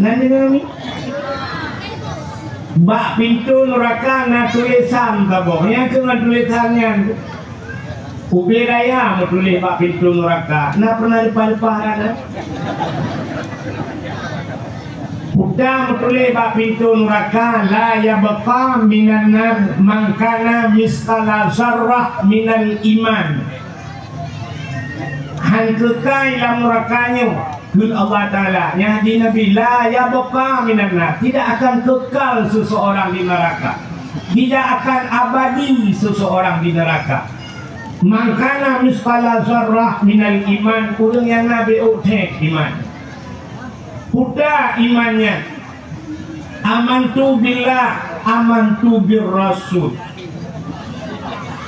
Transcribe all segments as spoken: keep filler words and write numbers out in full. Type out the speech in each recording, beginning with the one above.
Nan deungoe mi? Bak pintoe nuraka na tulésan saboh. Nyang keu ngon tulésan nyan? Ubé raya meutuléh bak pintoe nuraka. Na pernah leupah-leupah rana? Peue meutuléh bak pintoe nuraka, "La yabqa minan nar man kana misqala zarrah minal iman." Han keukai lam nuraka nyoe, kheun Allah Taala. Nyang di Nabi, "La yabqa minan nar." Tidak akan kekal seseorang di neraka. Tidak akan abadi seseorang di neraka. Man kana misqala zarrah minal iman, ureuëng nyang na beuôk thét iman. Peue iman nyan? Amantu billah, amantu bir rasul.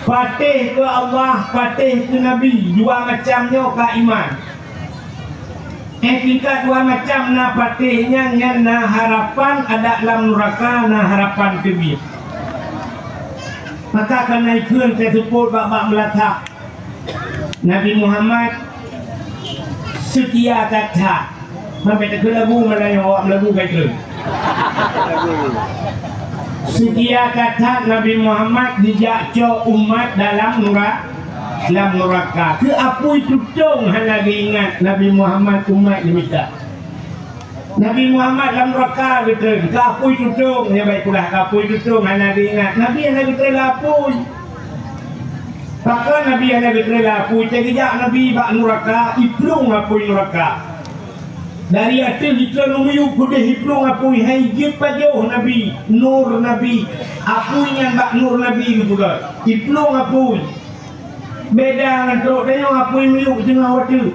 Patéh keu Allah, patéh keu Nabi, dua macam nyoe ka iman. Eh, tingkat dua macam na patéh nyan, nyan na harapan adak lam nuraka, na harapan teubiet. Maka kana ikheun teuseupôt bak-bak meulatak. Nabi Muhammad seutia that-that. Sampai takheun lagu Meulayu, awak lagu ka ikheun. Seutia that-that Nabi Muhammad jijak cok umat dalam nura-, dalam nuraka. Keu apui tutong hana geuingat Nabi Muhammad umat geumita. Nabi Muhammad lam nuraka geutreun, keu apui tutong, nyan baik pula keu apui tutong hana geuingat. Nabi hana geutreun lam apui. Pakon Nabi hana geutreun lam apui? Teugeujak Nabi bak nuraka, iplueng apui nuraka. Dari ateueh jitreun u miyueb keudeh iplueng apui, hai jeuet pajoh Nabi, nur Nabi. Apui nyan bak nur Nabi geupeugah. Iplueng apui. Beda ngon trok tanyoe apui miyueb teungoh watèe.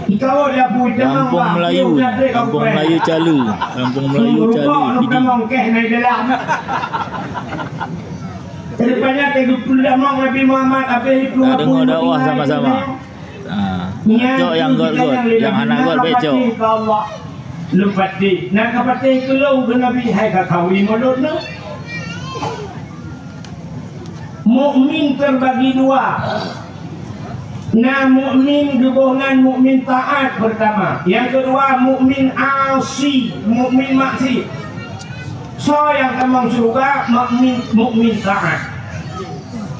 Ikawot lé apui teungoh. Kampung Melayu, Kampung Melayu Cali, Kampung Melayu Cali, Pidie. Tamong keh na dalam. Rupanya teugeupeuleumong Nabi Muhammad habéh iplueng apui. Ka deungoe dakwah sama-sama. Ha. Cok nyang gét-gét, nyang hana gét, bèk cok. Lôn patéh. Na ka patéh keu lôn keu Nabi, hai ka kawi mulod nyoe. Mukmin terbagi dua. Na mukmin geuboh nan mukmin taat pertama. Nyang keudua mukmin asi, mukmin maksiat. Soe nyang tamong syeuruga? Mukmin, mukmin taat.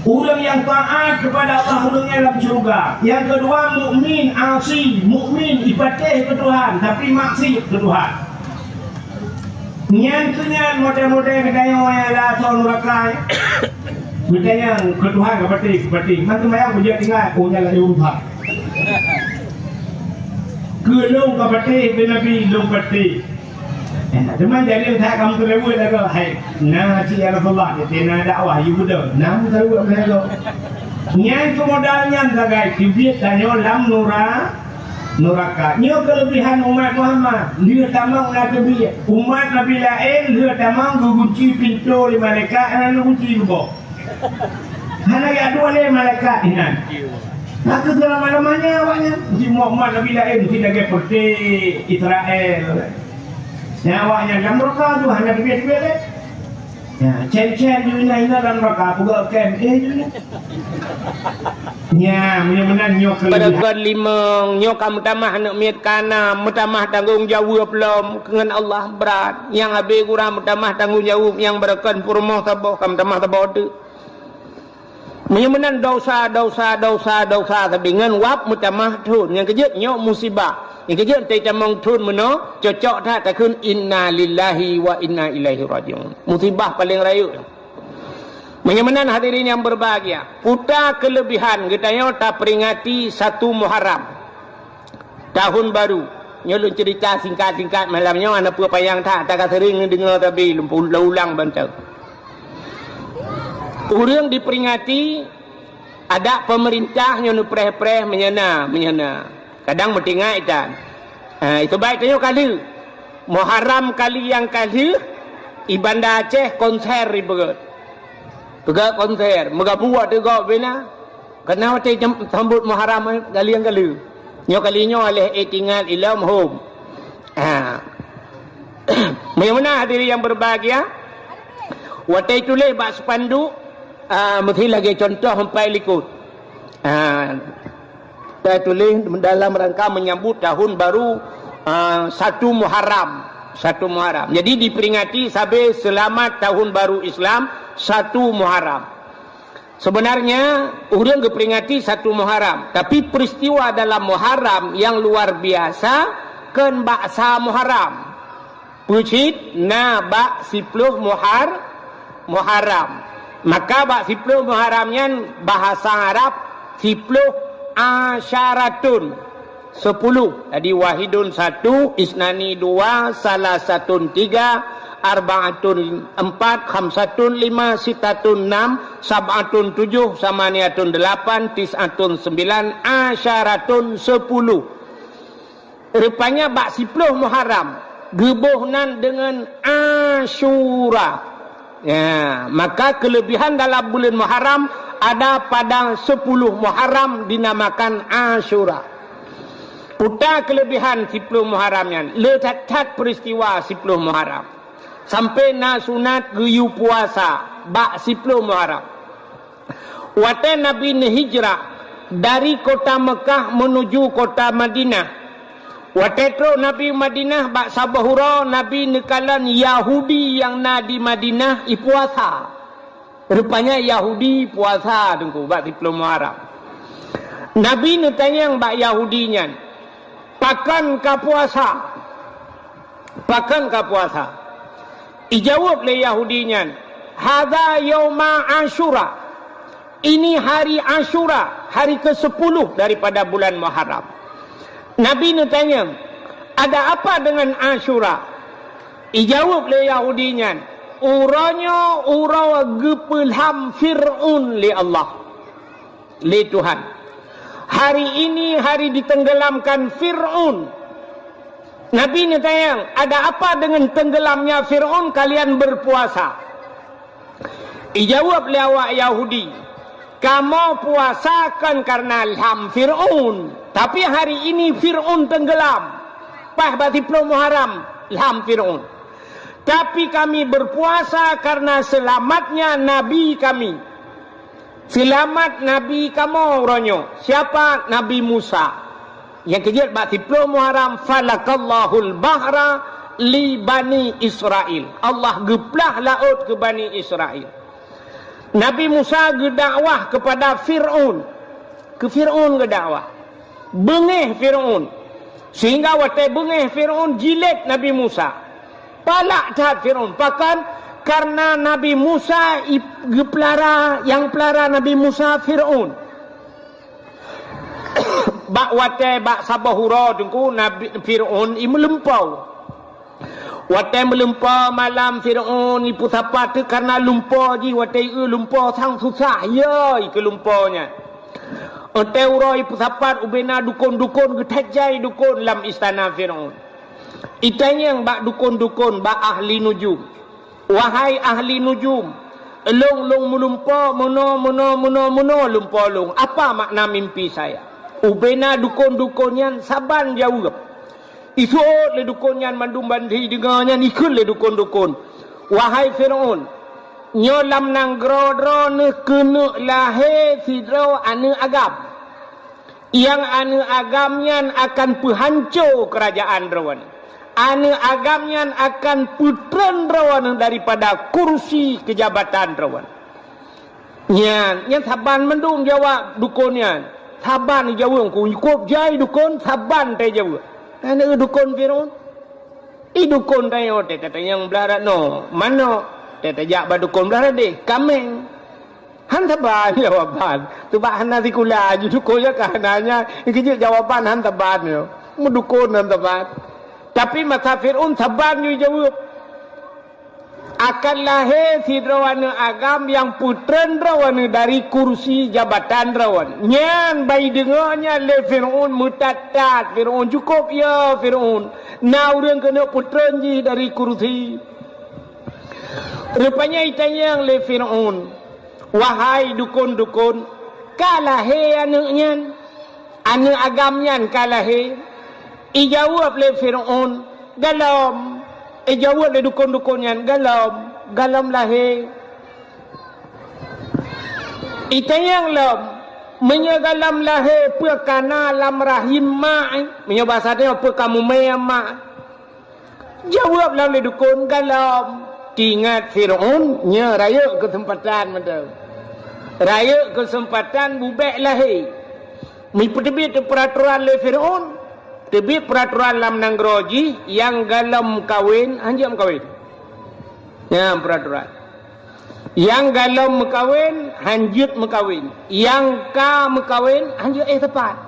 Ureuëng nyang taat kepada Allah, ureuëng nyan lam syeuruga. Nyang keudua mukmin asi, mukmin ipatéh keu Tuhan tapi maksiat keu Tuhan. Nyan keuh nyan model-model geutanyoe nyang lasoe nuraka. Geutanyoe keu Tuhan ka patéh, ka patéh. Man seumayang beujeuet ingat, oh nyan lagèe ureuëng that. Keu lôn ka patéh, keu Nabi lôn patéh. Eh, teuma jadi that kamoe teuleweuet lagoe, hai, na cit ya Rasulullah, di na dakwah, yue beudôh, na meuteuleweuet lagoe. Nyan keuh modal nyan sagai teubiet tanyoe lam nura-, nuraka. Nyoe keuleubehan umat Muhammad, lheueh tamong na teubiet. Umat Nabi laén lheueh tamong geugunci pintoe lé malaikat, hana geugunci geuboh. Hana geudua lé malaikat inan. Tapi selama-lamanya awaknyan, si Muhammad Nabi laén, si lagèe peuté Israel. Nyan awaknyan lam nuraka tu hana teubiet-teubiet lé. Ya, cen-cen ju inan-inan lam nuraka, peugah kem, eh, ju inan. Nya, meunyoe meunan nyoe keuleubeh. Pada bulan limong, nyoe ka meutamah aneuk miet ka na, meutamah tanggong jaweueb lom ngon Allah brat. Nyang habéh gura meutamah tanggong jaweueb, nyang beureukat peurumoh saboh, ka meutamah saboh teuk. Meunyoe meunan dosa, dosa, dosa, dosa, tapi ngon wab meutamah thon. Nyang keujeuet nyoe musibah. Nyang keujeuet teutamong thon meunoe, cocok that takheun, "Inna lillahi wa inna ilaihi raji'un." Musibah paleng rayeuk. Meunyoe meunan hadirin nyang berbahagia, peue keuleubehan geutanyoe taperingati satu Muharram. Tahun baru. Nyoe lôn cerita singkat-singkat malam nyoe, hana peue panyang that, ta ka sering neudeungoe tapi lôn pu-, lôn ulang bantai. Ureuëng diperingati, adak pemerintah nyoe neupreh-preh meunyana, meunyana. Kadang meutinggai tan. Ha, itu baik tanyoe kali. Muharram kali nyang kali, i Banda Aceh konser ibeugét. Peugah konser, meugabung watèe gob bina. Keunoe watèe jam-, sambot Muharram, eh, galieng-galieng. Nyoe kali nyoe lé, eh, tinggai ilom hom. Ha. Meunyoe meunan hadirin yang berbahagia, watèe tuléh bak spanduk, ah, meusti lagèe contoh empat likot. Ah, tatuléh dalam rangka menyambut tahun baru, Ah, satu Muharram. Satu Muharram. Jadi diperingati sabe selamat tahun baru Islam, satu Muharram. Sebenarnya, ureuëng geuperingati satu Muharram. Tapi peristiwa dalam Muharram yang luar biasa, kon bak sa Muharram. Peue cit na bak siploh Muhar-, Muharram. Maka bak siploh Muharram nyan bahasa Arab siploh asyaratun, sepuluh. Jadi wahidun satu, isnani dua, salasatun tiga, arbaatun empat, khamsatun lima, sitatun enam, sab'atun tujuh, samaniatun delapan, tis'atun sembilan, asyaratun sepuluh. Rupanya bak siploh Muharram geuboh nan deungon Asyura. Ya, maka kelebihan dalam bulan Muharram ada pada sepuluh Muharram dinamakan Asyura. Peue kelebihan siploh Muharram nyan, le that-that peristiwa siploh Muharram. Sampai na sunat geuyue puasa bak siploh Muharram. Watée Nabi neuhijrah dari kota Mekah menuju kota Madinah, watée trok Nabi Madinah bak saboh uroe Nabi neukalon Yahudi nyang na di Madinah ipuasa. Rupanya Yahudi puasa teungku bak siploh Muharram. Nabi neutanyong bak Yahudi nyan, "Pakon ka puasa?" Pakon ka puasa? Ijaweueb lé Yahudi nyan, "Hadza yauma Asyura." Ini hari Asyura, hari kesepuluh daripada bulan Muharram. Nabi neutanyong, "Ada apa dengan Asyura?" Ijaweueb lé Yahudi nyan, "Uroe nyoe uroe geupeulham Fir'aun lé Allah." Lé Tuhan. Hari ini hari ditenggelamkan Fir'aun. Nabi neutanyong, "Ada apa dengan tenggelamnya Fir'aun kalian berpuasa?" Ijaweueb lé awak Yahudi, "Kamoe puasa kon karena lham Fir'aun, tapi hari ini Fir'aun tenggelam. Paih bak siploh Muharram lham Fir'aun. Tapi kami berpuasa karena selamatnya Nabi kami." Seulamat Nabi kamoe uroe nyoe. Siapa? Nabi Musa. Nyang keujeuet bak siploh Muharram, "Falakallahul bahra li Bani Israil." Allah geuplah laôt keu Bani Israil. Nabi Musa geudakwah kepada Fir'aun. Keu Fir'aun geudakwah. Beungéh Fir'aun. Sehingga watée beungéh Fir'aun jilet Nabi Musa. Palak that Fir'aun. Pakon? Karena Nabi Musa i-, geupeulara, nyang peulara Nabi Musa Fir'aun. Bak watée, bak saboh uroe teungku, Nabi Fir'aun i meulumpoe. Watée meulumpoe malam Fir'aun ipeusapat teuh karena lumpoe jih, watée ieu lumpoe sang susah, ya, ikeu lumpoe nyan. Watée uroe ipeusapat ubena dukon-dukon geuthét jai dukon lam istana Fir'aun. Itanyong bak dukon-dukon, bak ahli nujum, "Wahai ahli nujum, lôn, lôn meulumpoe meunoe, meunoe, meunoe, meunoe lumpoe lôn. Apa makna mimpi saya?" Ubena dukon-dukon nyan saban jaweueb. Isuôt lé dukon nyan mandum ban jideungoe nyan, ikheun lé dukon-dukon, "Wahai Fir'aun, nyoe lam nanggroe droeneuh keuneuk lahé sidroe aneuëk agam. Nyang aneuëk agam nyan akan peuhanco keurajaan droeneuh. Aneuëk agam nyan akan peutreun droeneuh daripada kursi keujabatan droeneuh." Nyan, nyan saban mandum jaweueb dukon nyan. Saban jaweueb, ku cukôp jai dukon, saban teuh jaweueb. Aneuëk dukon Fir'aun. I dukon tanyoe teuh tatanyong blah rat noe, manok, teuh tajak bak dukon blah rat deh, kaméng. Han saban jawaban. Teubak hana sikula jih dukon nyan ka hana nyan, keujeuet jawaban han saban nyoe. Meudukon han saban. Tapi masa Fir'aun saban jih jaweueb. Akan lahé sidroe aneuëk agam nyang peutreun droeneuh dari kursi jabatan droeneuh. Nyan ban jideungoe nyan lé Fir'aun meutat-tat. Fir'aun, "Cukôp ya Fir'aun, na ureuëng keuneuk peutreun jih dari kursi." Rupanya itanyong lé Fir'aun, "Wahai dukon-dukon, ka lahé aneuëk nyan?" Aneuëk agam nyan ka lahé? Ijaweueb lé Fir'aun, "Gohlom." Ijaweueb lé dukon-dukon nyan, "Gohlom, gohlom lahé." Itanyong lom, Meunyoe galom lahé, peue ka na lam rahim mak, eh? Meunyoe basa tanyoe, peue ka mumé mak? Jaweueb lom lé dukon, galom. Teuingat Fir'aun, nyoe rayeuk keuseumpatan mantong. Rayeuk keuseumpatan bubèk lahé. Meupeuteubiet peuratoran lé Fir'aun, teubiet peuratoran lam nanggroe jih, nyang galom meukawen, hanjeuet meukawen. Nyan peuratoran. Nyang galom meukawen, hanjeuet meukawen. Nyang ka meukawen, hanjeuet éh sapat.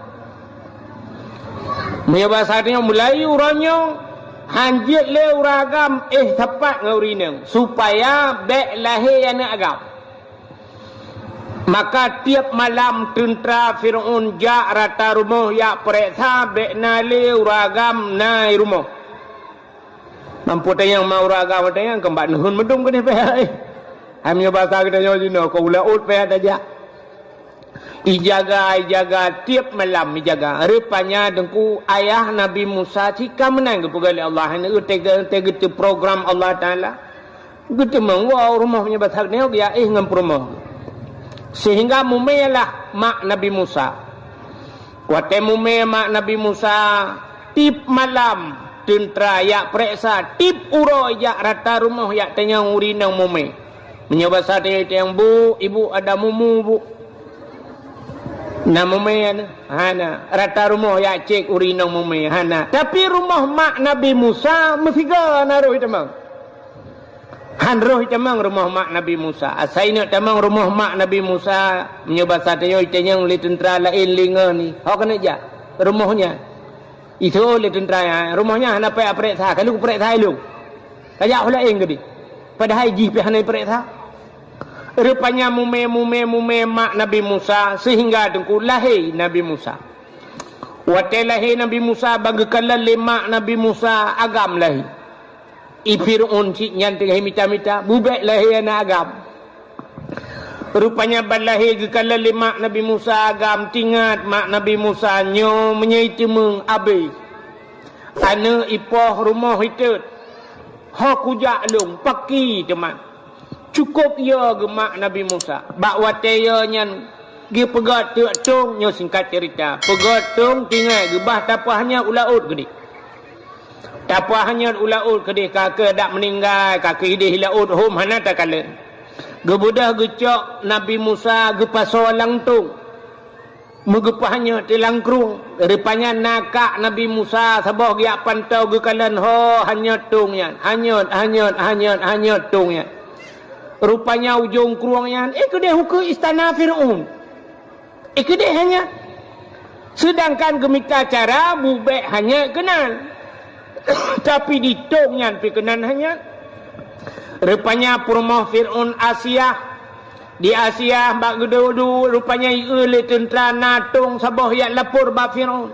Meunyoe basa tanyoe, mulai uroe nyoe, hanjeuet lé ureueng agam éh sapat ngon ureueng inong, supaya bèk lahé aneuk agam. Maka tiep malam teuntra Fir'aun jak rata rumoh jak peureksa bèk na lé ureueng agam na i rumoh. Mampu tanyong ma ureueng agam tanyong keumbak neuheun meudong keudeh payah, eh. Hai meunyoe basa geutanyoe jinoe, keu u laôt payah tajak. Ijaga, ijaga, tiep malam ijaga. Rupanya Teungku, ayah Nabi Musa cit ka meunan geupeugah lé Allah, hana teuga-teuga program Allah Taala. Geuteumong woe u rumoh meunyoe basa geutanyoe, geujak éh ngon peurumoh. Sehingga mumé lah mak Nabi Musa. Watèe mumé mak Nabi Musa, tiep malam teuntra jak peureksa, tiep uroe jak rata rumoh jak tanyong ureueng inong mumé. Meunyoe basa tanyoe tanyong, "Bu, ibu ada mumu, Bu?" Na mumé hana? Hana. Rata rumoh jak cèk ureueng inong mumé, hana. Tapi rumoh mak Nabi Musa meusigoe na roh itamong. Han roh itamong rumoh mak Nabi Musa. Asai neuk tamong rumoh mak Nabi Musa, meunyoe basa tanyoe itanyong lé teuntra laén lé ngon ni. Ho keuneuk jak rumoh nyan. Iseuôt lé teuntra nyan, rumoh nyan hana payah peureksa, ka lheueh peureksa ilôn. Ka jak ho laén keudeh. Padahai jih pih hana peureksa. Rupanya mumé, mumé, mumé mak Nabi Musa, sehingga Teungku lahé Nabi Musa. Watèe lahé Nabi Musa, ban geukalon lé mak Nabi Musa agam lahé. I Fir'aun cit nyan teungoh mita-mita, bubèk lahé aneuk agam. Rupanya ban lahé geukalon lé mak Nabi Musa agam, teuingat mak Nabi Musa nyoe meunyoe iteumeung abéh. Aneuk ipoh rumoh itot. Ho kujak lôn, pakri teuma. Cukôp yo geumak Nabi Musa. Bak watèe yo nyan geupeugöt teuk tông, nyoe singkat cerita. Peugöt tông, teuingat geubah tapeuhanyot u laôt keudeh. Tapeuhanyot u laôt keudeh, ka keuh dak meuninggai, ka keuh ideh laôt hom hana takalon. Geubeudôh geucok Nabi Musa geupasoe lam tông. Meugeupeuhanyot di lam krueng. Rupanya na kak Nabi Musa saboh geujak pantau geukalon ho hanyot tông nyan. Hanyot, hanyot, hanyot, hanyot tông nyan. Rupanya ujông krueng nyan, eh, keudeh ukeue istana Fir'aun. Eh, keudeh hanyot. Seudangkan geumita cara bubèk hanyot keunan. Tapi di tông nyan pih keunan hanyot. Rupanya peurumoh Fir'aun Asiah. Di Asiah bak geuduek-duek, rupanya ieu lé teuntra na tông saboh jak lapor bak Fir'aun.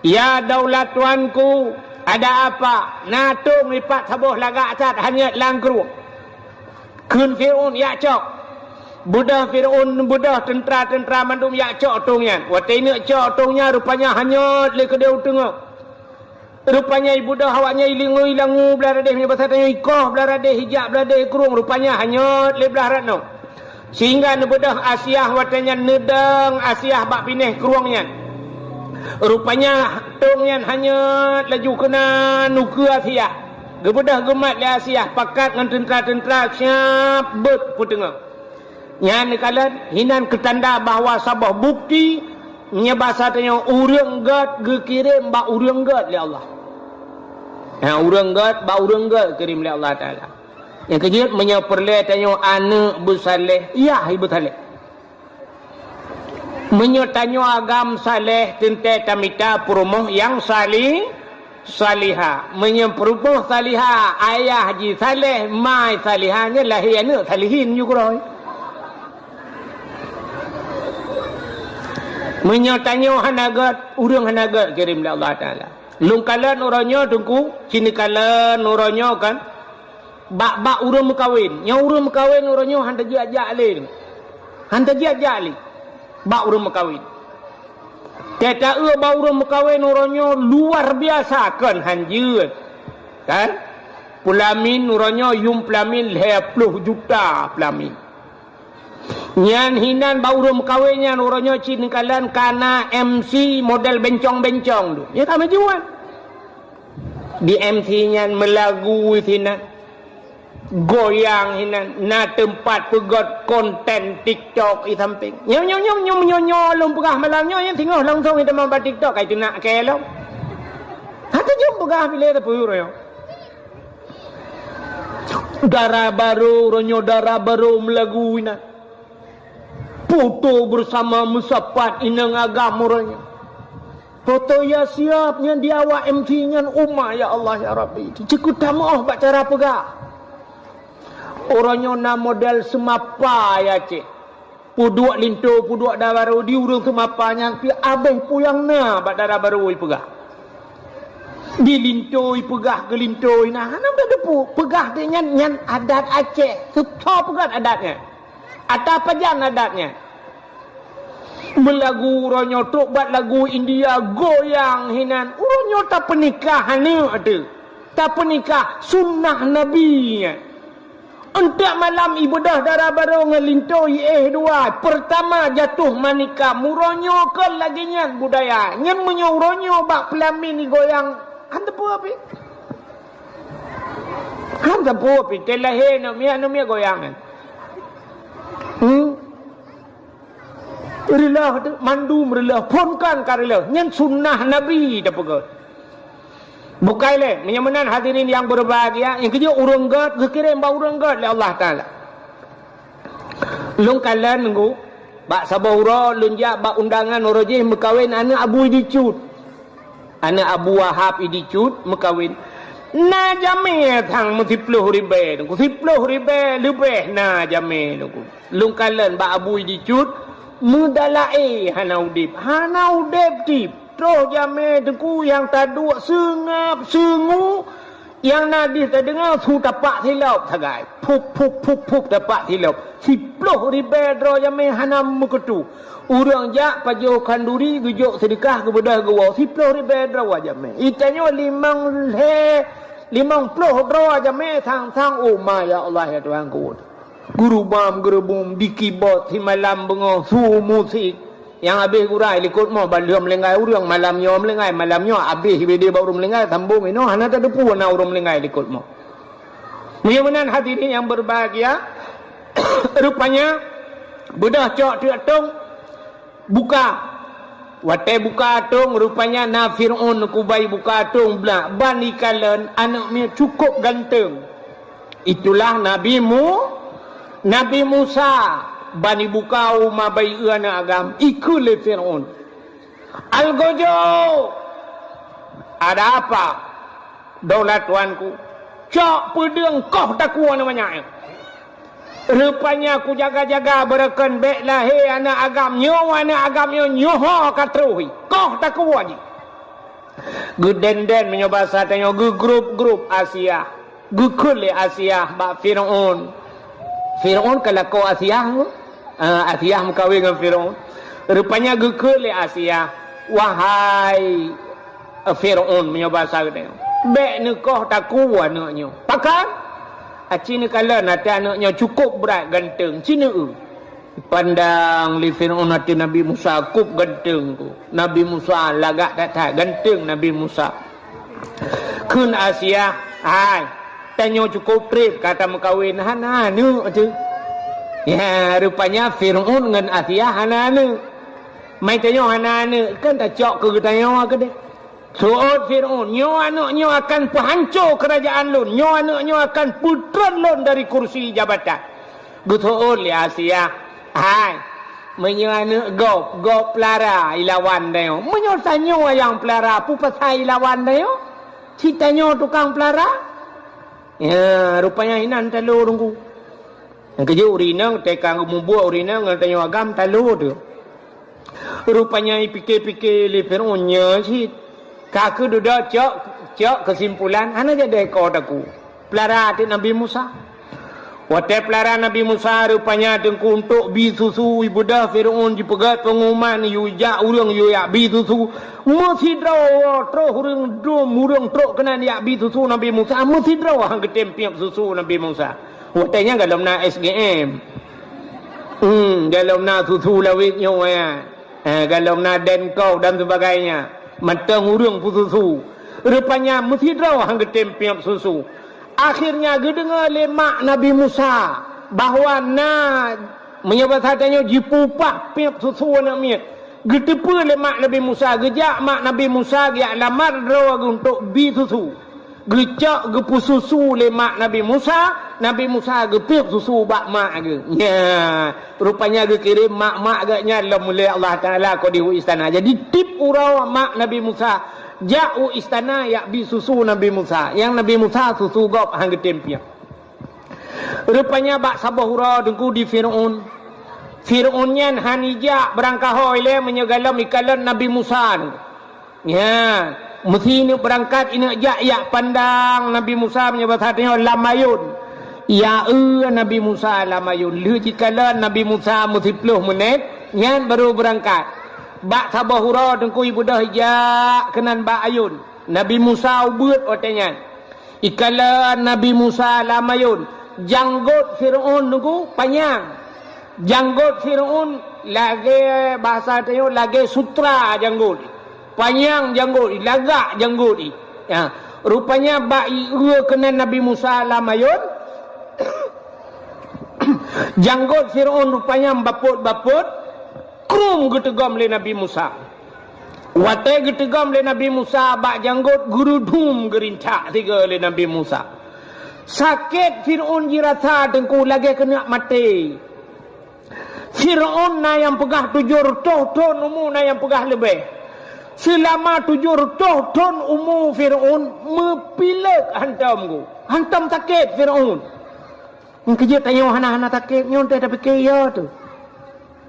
"Ya daulat tuanku, ada apa?" Na tông ipat saboh lagak that hanyot lam krueng. Kheun Fir'aun, "Jak cok." Beudôh Fir'aun, beudôh teuntra-teuntra mandum jak cok tông nyan. Watèe ineuk cok tông nyan, rupanya hanyot lé keudeh u teungoh. Rupanya ibeudôh awaknyan ilingui langu blah radeh, meunyoe basa tanyoe ikoh blah radeh, ijak blah radeh krueng, rupanya hanyot lé blah rat nyoe. Sehingga neubeudôh Asiah watèe nyan, neudong Asiah bak binéh krueng nyan. Rupanya tông nyan hanyot laju keunan ukeue Asiah. Geubeudôh geumat lé Asiah, pakat ngon teuntra-teuntra siab beuet peuteungoh. Nyan neukalon hinan keutanda bahwa saboh bukti meunyoe basa tanyoe ureueng gèt geukirém bak ureueng gèt lé Allah. Ha, ureueng gèt bak ureueng gèt geukirém lé Allah Taala. Nyang keujeuet meunyoe peureulèe tanyoe aneuk beusaléh, yah beusaléh. Meunyoe tanyoe agam saléh, teuntèe tamita peurumoh nyang sali-, salihah. Meunyoe peurumoh salihah, ayah jih saléh, ma salihah, nyan lahé aneuk salihin ju keudroe. Meunyoe tanyoe hana gèt, ureueng hana gèt kirém lé Allah Taala. Lôn kalon uroe nyoe Teungku, ci neukalon uroe nyoe kan, bak-bak ureueng meukawen. Nyoe ureueng meukawen uroe nyoe han tajak-jak lé. Han tajak-jak lé bak ureueng meukawen. Teuka bak ureueng meukawen uroe nyoe luar biasa kon han jeuet. Kan? Peulamin uroe nyoe yuem peulamin lhèe ploh juta peulamin. Nyan hinan bak ureuëng meukawen nyan, uroe nyoe cit neukalon ka na M C model bencong-bencong tu. Ya ka meujuan. Di M C nyan meulagu sinan. Goyang hinan, na teumpat peugöt konten TikTok di sampéng. Nyoe, nyoe, nyoe, nyoe, nyoe, nyoe lôn peugah malam nyoe, nyang singoh langsong iteumang bak TikTok, kai teunak kée lom. Hana jeuem peugah bilé teupeu uroe nyoe. Dara barô, uroe nyoe dara barô meulagu inan. Foto bersama meusapat inong agam uroe nyoe. Foto ya siap nyan di awak M C nyan, uma ya Allah ya Rabbi. Cukôp tameuoh bak cara peugah. Uroe nyoe na model seumapa ya cit. Peuduek linto, peuduek dara barô di ureuëng seumapa nyan pi abéh puyang na bak dara barô ipeugah. Di linto ipeugah keu linto inan, hana mudah teupeu. Peugah deh nyan, nyan adat Aceh. Seutôt peugah adat nyan. Ata pajan adat nyan. Meulagu uroe nyoe trok bak lagu India goyang hinan. Uroe nyoe tapeunikah aneuk teuh. Tapeunikah sunnah Nabi nyan. Eunteuk malam ibeudôh dara barô ngon linto iéh dua. Peurtama jatuh manikam. Uroe nyoe kon lagée nyan budaya. Nyan meunyoe uroe nyoe bak peulamin igoyang, han teupeu pih. Han teupeu pih, teuh lahé aneuk miet, aneuk miet goyang nyan. Hmm? Reuloh teuh, mandum reuloh, phon kon ka reuloh. Nyan sunnah Nabi tapeugah. Bukai lé, meunyoe meunan hadirin yang berbahagia, nyang keujeuet ureuëng gét geukirém bak ureuëng gét lé Allah Taala. Lôn kalon nunggu, bak saboh uroe lôn jak bak undangan uroe jih meukawen aneuk Abu Idi Cut. Aneuk Abu Wahab Idi Cut meukawen. Na jamé sang meusiploh ribée nunggu, siploh ribée leubeh na jamé nunggu. Lôn kalon bak Abu Idi Cut, meudalaé hana udeb, hana udeb tib. Troh jamé teungku nyang taduek seungab seungu, nyang na dih tadeungoe su tapak silop sagai. Pup, pup, pup, pup, tapak silop. Siploh ribée droe jamé hana meukeutô. Ureuëng jak pajoh khanduri geujok seudeukah geubeudôh geuwoe siploh ribée droe jamé. Itanyoe limong lhée, limong ploh droe jamé sang-sang, oh ma ya Allah ya Tuhanku. Geurubam, geurubum, di keyboard, simalam beungoh, su musik. Nyang habéh gura i likot mo, ban lheueh meulinggai ureuëng, malam nyoe meulinggai, malam nyoe habéh B D bak ureuëng meulinggai, sambong inoe hana tateupeue na ureuëng meulinggai i likot mo. Meunyoe meunan hadirin yang berbahagia, rupanya beudôh cok teuk tong, buka. Watée buka atong, rupanya na Fir'aun kubai buka atong blak, ban ikalon aneuk miet cukôp ganteng. Itulah Nabi Mu-, Nabi Musa, ban ibuka uma bai eu aneuk agam, ikheun lé Fir'aun, "Algojo! Ada apa, daulat tuanku? Cok peudeueng koh takue aneuk manyak nyoe." Rupanya kujaga-jaga beureukan bék lahé aneuk agam nyoe, aneuk agam nyoe nyoe ho ka troh, koh takue jih. Geudenden meunyoe basa tanyoe, geugrup-grup Asiah. Geukheun lé Asiah bak Fir'aun. Fir'aun ka lakoe Asiah, ah, Asiah meukawen ngon Fir'aun. Rupanya geukheun lé Asiah, "Wahai Fir'aun," meunyoe basa geutanyoe, "bék neukoh takue aneuk nyoe. Pakon? Aci neukalon até aneuk nyoe cukôp brat ganteng, ci neu-eu." Pandang lé Fir'aun até Nabi Musa, kôp ganteng ku. Nabi Musa lagak that-that ganteng Nabi Musa. Kheun Asiah, "Hai, tanyoe cukôp treb ka tameukawen, hana aneuk teuh." Ya, rupanya Fir'aun ngon Asiah hana aneuk. Mai tanyoe hana aneuk, kan tacok keu geutanyoe keudeh. Seuôt Fir'aun, "Nyoe aneuk nyoe akan peuhanco keurajaan lôn. Nyoe aneuk nyoe akan peutreun lôn dari kursi jabatan." Geuseuôt lé Asiah, "Hai, meunyoe aneuk gob, gob peulara ilawan tanyoe. Meunyoe tanyoe nyang peulara, peue pasai ilawan tanyoe? Cit tanyoe tukang peulara?" Ya, rupanya inan talo Teungku. Nyang keujeuet ureueng inong, teuka geumubuet ureueng inong ngon tanyoe agam talo teuh. Rupanya ipike-pike lé Fir'aun nyoe cit. Ka keuh dudoe cok, cok keusimpulan, hana jadi koh takue. Peulara ateueh Nabi Musa. Watée peulara Nabi Musa, rupanya Teungku, untuk bi susu, ibeudôh Fir'aun jipeugét peungumuman, yue jak ureueng yue jak bi susu. Meusidroe troh ureueng dum, ureueng trok keunan jak bi susu Nabi Musa. Meusidroe han geutem piep susu Nabi Musa. Watée nyan gohlom na S G M. Hmm, golom na susu lawét nyoe, ya. Eh, golom na den kau dan sebagainya. Mantong ureuëng peususu. Rupanya meusidroe han geutem piep susu. Akhirnya geudeungoe lé mak Nabi Musa bahwa na, meunyoe basa tanyoe, jipeupah piep susu aneuëk miet. Geuteupeue lé mak Nabi Musa, geujak mak Nabi Musa geujak lamar droe geuh untuk bi susu. Geucok geupeususu lé mak Nabi Musa, Nabi Musa geupiep susu bak mak geuh. Nya, rupanya geukirém mak-mak geuh nyan lom lé Allah Taala keu di u istana. Jadi tiep uroe mak Nabi Musa jak u istana jak bi susu Nabi Musa. Nyang Nabi Musa susu gob han geutem piep. Rupanya bak saboh uroe teungku di Fir'aun. Fir'aun nyan han ijak beurangkat ho ilée meunyoe golom ikalon Nabi Musa. Nya, meusi ineuk beurangkat ineuk jak jak pandang Nabi Musa meunyoe basa tanyoe lam ayôn. Ya eu Nabi Musa lam ayôn. Lheueh jikalon Nabi Musa meusiploh meunét, nyan barô beurangkat. Bak saboh uroe teungku ibeudôh ijak keunan bak ayôn. Nabi Musa ubeuet watée nyan. Ikalon Nabi Musa lam ayôn, janggot Fir'aun teungku panyang. Janggot Fir'aun lagée basa tanyoe lagée sutra janggot. Panyang janggot, lagak janggot. Ya, rupanya bak ieu keunan Nabi Musa lam ayôn, janggot Fir'aun rupanya bapot-bapot, krum geuteugom lé Nabi Musa. Watée geuteugom lé Nabi Musa bak janggot, geureudhum geurintak sigoe lé Nabi Musa. Sakét Fir'aun jirasa teungku lagée keuneuk maté. Fir'aun na nyang peugah tujoh reutôh thon umu, na nyang peugah leubeh. Seulama tujoh reutôh thon umu Fir'aun meupilek hantom geuh. Hantom sakét Fir'aun. Nyan keuh jeuet tanyoe hana-hana sakét nyoe teuh tapike yo teuh.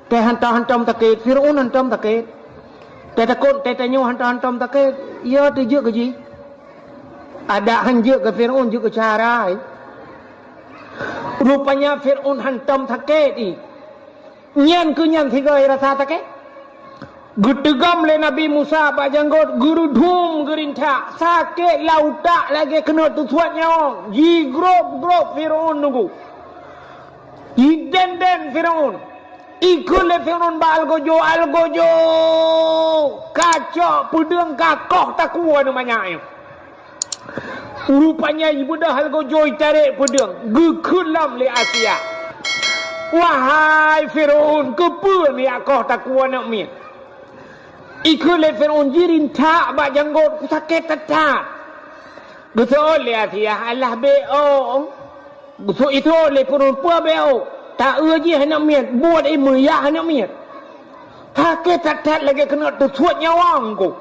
Teuh hantom-hantom sakét, Fir'aun hantom sakét. Teuh takot teuh tanyoe hantom-hantom sakét, yo teuh jeuet keu jih. Adak han jeuet keu Fir'aun, jeuet keu cara, eh. Rupanya Fir'aun hantom sakét, eh. Nyan keuh nyan sigoe rasa sakét. Geuteugom lé Nabi Musa bak janggot, geureudhum geurintak, sakét lam utak lagée keuneuk teusuet nyawöng, jigrob-grob Fir'aun teungku. Jiden-den Fir'aun. Ikheun lé Fir'aun bak algojo, "Algojo, kacok peudeueng kakoh takue aneuëk manyak nyoe." Rupanya ibeudôh algojo itarek peudeueng, geukheun lom lé Asia, "Wahai Fir'aun, keupeue neujak koh takue aneuëk miet?" Ikheun lé Fir'aun jirintak bak janggot, sakét that-that. Geuseuôt lé Asia, "Alah beu." Geuseuôt lé Fir'aun, "Peue beu?" "Taeu jih aneuëk miet, buet ié meuyah aneuëk miet. Sakét that-that lagée keuneuk teusuet nyawöng ku."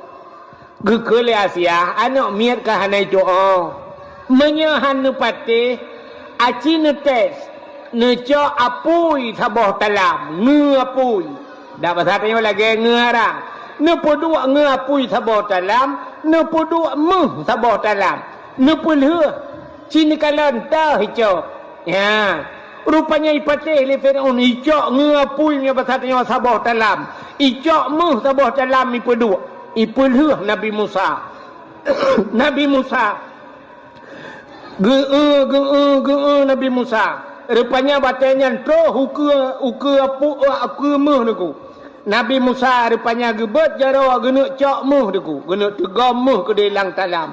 Geukheun lé Asia, "Aneuëk miet ka hana icok oh. Meunyoe han neupatéh, aci neutés, neucok apui saboh talam, ngeue apui." Dak basa tanyoe lagée ngeue arang. Neupeuduek ngeue apui saboh talam, neupeuduek méuh saboh talam. Neupeulheueh, ci neukalon teuh icok. Ya. Rupanya ipatéh lé Fir'aun, icok ngeue apui meunyoe basa tanyoe saboh talam, icok méuh saboh talam ipeuduek, ipeulheueh Nabi Musa. Nabi Musa geu-eu, geu-eu, geu-eu Nabi Musa. Rupanya watée nyan troh ukeue, ukeue apu-, ukeue méuh teungku. Nabi Musa rupanya geubeuet jaroe geuneuk cok méuh teungku, geuneuk teugom méuh keudeh lam talam.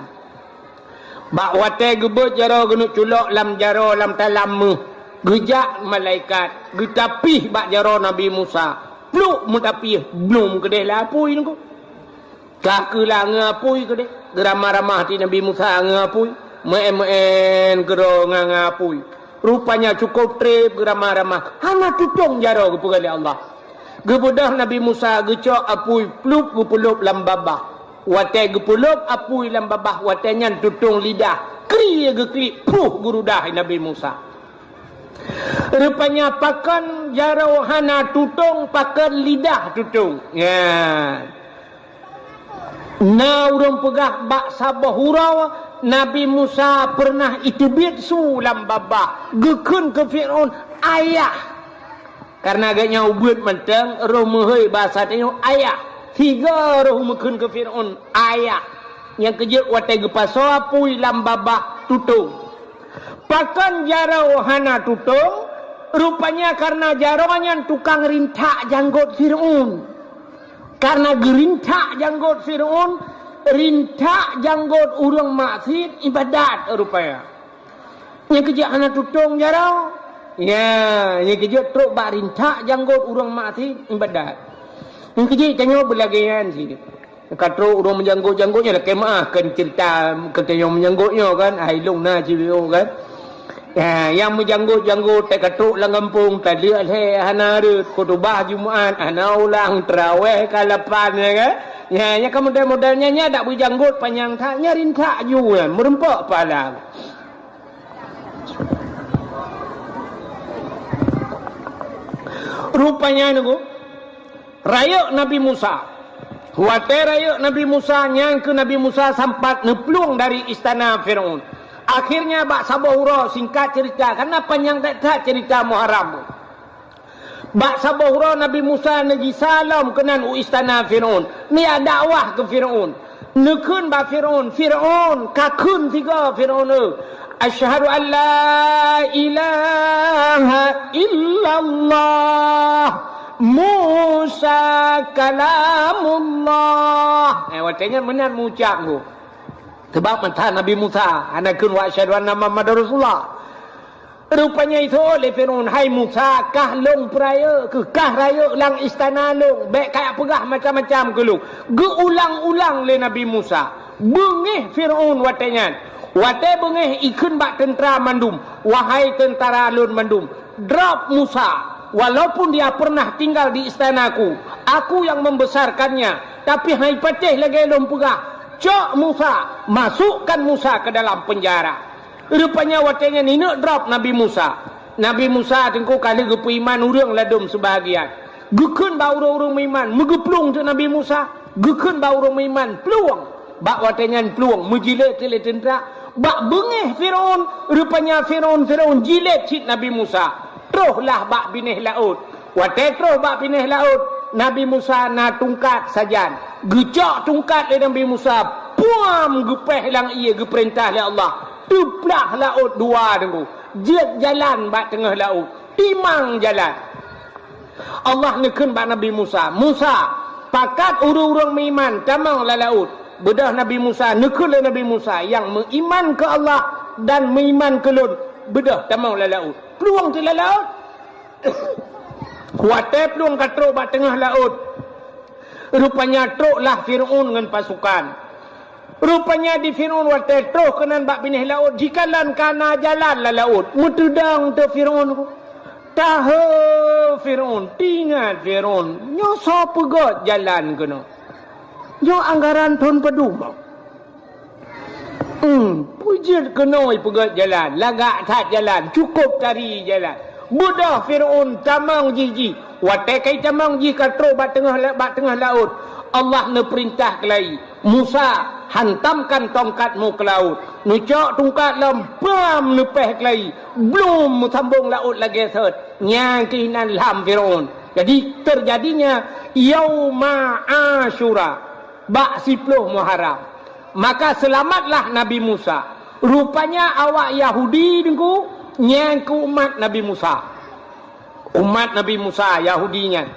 Bak watée geubeuet jaroe geuneuk culok lam jaroe lam talam méuh, geujak malaikat, geutapih bak jaroe Nabi Musa. Pluk meutapih, blom keudeh lam apui teungku. Ka keuh lam ngeue apui keudeh, geuramah-ramah di Nabi Musa ngeue apui, meu'én-meu'én keudroe ngon apui. Rupanya cukôp treb geuramah-ramah, hana tutong jaroe geupeugah lé Allah. Geubeudôh Nabi Musa geucok apui plup geupeulop lam babah. Watée geupeulop apui lam babah, watée nyan tutong lidah, kri geuklik, pruh geurudah Nabi Musa. Rupanya pakon jaroe hana tutong, pakon lidah tutong. Nyan. Na ureuëng peugah bak saboh uroe Nabi Musa peureunah iteubiet su lam babah, geukheun keu Fir'aun, "Ayah." Kareuna geuhnyan ubeuet mantong, roh meuhôi basa tanyoe ayah. Sigoe roh meukheun keu Fir'aun, "Ayah." Nyang keujeuet watée geupasoe apui lam babah tutong. Pakon jaroe hana tutong, Rupanya kareuna jaroe nyan tukang rintak janggot Fir'aun. Kareuna geurintak janggot Fir'aun, rintak janggot ureuëng maksiet ibadat rupanya. Nyang keujeuet hana tutong jaroe. Ya, nyang keujeuet trok bak rintak janggot ureuëng maksiet ibadat. Nyang keujeuet tanyoe beulagée nyan cit. Ka trok ureuëng meujanggot-janggot nyoe lakée meuah kan cerita keu tanyoe meujanggot nyoe kan, hai lôn na cit kan. Ya, nyang meujanggot-janggot teuka trok lam gampông, taleuek lhée hana rhot, khutubah Jumat hana ulang, teurawéh ka lapan, ya kan. Ya, nyang ka model-model nyan, nyan dak beujanggot panyang that, nyan rintak ju nyan, meurumpok pala. Rupanya nunggu, rayeuk Nabi Musa. Watée rayeuk Nabi Musa, nyang keu Nabi Musa sampat neuplueng dari istana Firaun. Akhirnya bak saboh uroe, singkat cerita, karena panyang that-that cerita Muharram. Bak saboh uroe Nabi Musa neugisa lom keunan u istana Firaun, neujak dakwah keu Firaun. Neukheun bak Firaun, "Firaun, ka kheun sigoe Firaun, eu, 'Asyhadu an la ilaha illallah, Musa kalamullah.'" Eh, watée nyan meunan meuucap ngon. Sabab mantong Nabi Musa hana kheun, "Wa asyhadu anna Muhammadar Rasulullah." Rupanya iseuôt lé Firaun, "Hai Musa, kah lôn peurayeuk keuh, kah rayeuk lam istana lôn, bék kajak peugah macam-macam keu lôn." Geuulang-ulang lé Nabi Musa. Beungéh Firaun watée nyan. Watée beungéh ikheun bak teuntra mandum, "Wahai teuntara lôn mandum, drop Musa, walaupun dia pernah tinggal di istanaku, aku yang membesarkannya, tapi hai patéh lagée lôn peugah, cok Musa, masukkan Musa ke dalam penjara." Rupanya watée nyan ineuk drop Nabi Musa. Nabi Musa teungku ka lheueh geupeuiman ureuëng ladom seubahagian. Geukheun bak ureuëng-ureuëng meuiman, meugeuplueng teuk Nabi Musa. Geukheun bak ureuëng meuiman, plueng. Bak watée nyan plueng, meujilet teuk lé teuntra. Bak beungéh Firaun, rupanya Firaun, Firaun jilet cit Nabi Musa. Troh lah bak binéh laôt. Watée troh bak binéh laôt, Nabi Musa na tungkat sajan. Geucok tungkat lé Nabi Musa, puam geupéh lam ié geupeurintah lé Allah. Teuplah laôt dua teungku. Jeuet jalan bak teungoh laôt. Timang jalan. Allah neukheun bak Nabi Musa, "Musa, pakat ureuëng-ureuëng meuiman tamong lam laôt." Beudôh Nabi Musa, neukheun lé Nabi Musa, "Nyang meuiman keu Allah dan meuiman keu lôn, beudôh tamong lam laôt." Plueng teuk lam laôt. Watée plueng ka trok bak teungoh laôt, rupanya trok lah Firaun ngon pasukan. Rupanya di Firaun watée troh keunan bak binéh laôt, jikalon ka na jalan lam laôt. Meuteudong teuk Firaun, tahe Firaun, teuingat Firaun, nyoe soe peugét jalan keunoe? Nyoe anggaran thon padum? Hmm, peue jeuet keunoe peugét jalan, lagak that jalan, cukôp tari jalan. Beudôh Firaun tamong jih-jih. Watée ka itamong jih ka trok bak teungoh la-, bak teungoh laôt, Allah neupeurintah keulai, "Musa, hantamkan tongkatmu ke laut." Neucok tungkat lom, pam, neupéh keulai, blum, meusambong laôt lagée sot. Nyan keuh inan lham Firaun. Jadi, teujadinya Yauma Asyura, bak siploh Muharram. Maka seulamatlah Nabi Musa. Rupanya awak Yahudi teungku, nyang keu umat Nabi Musa. Umat Nabi Musa, Yahudi nyan.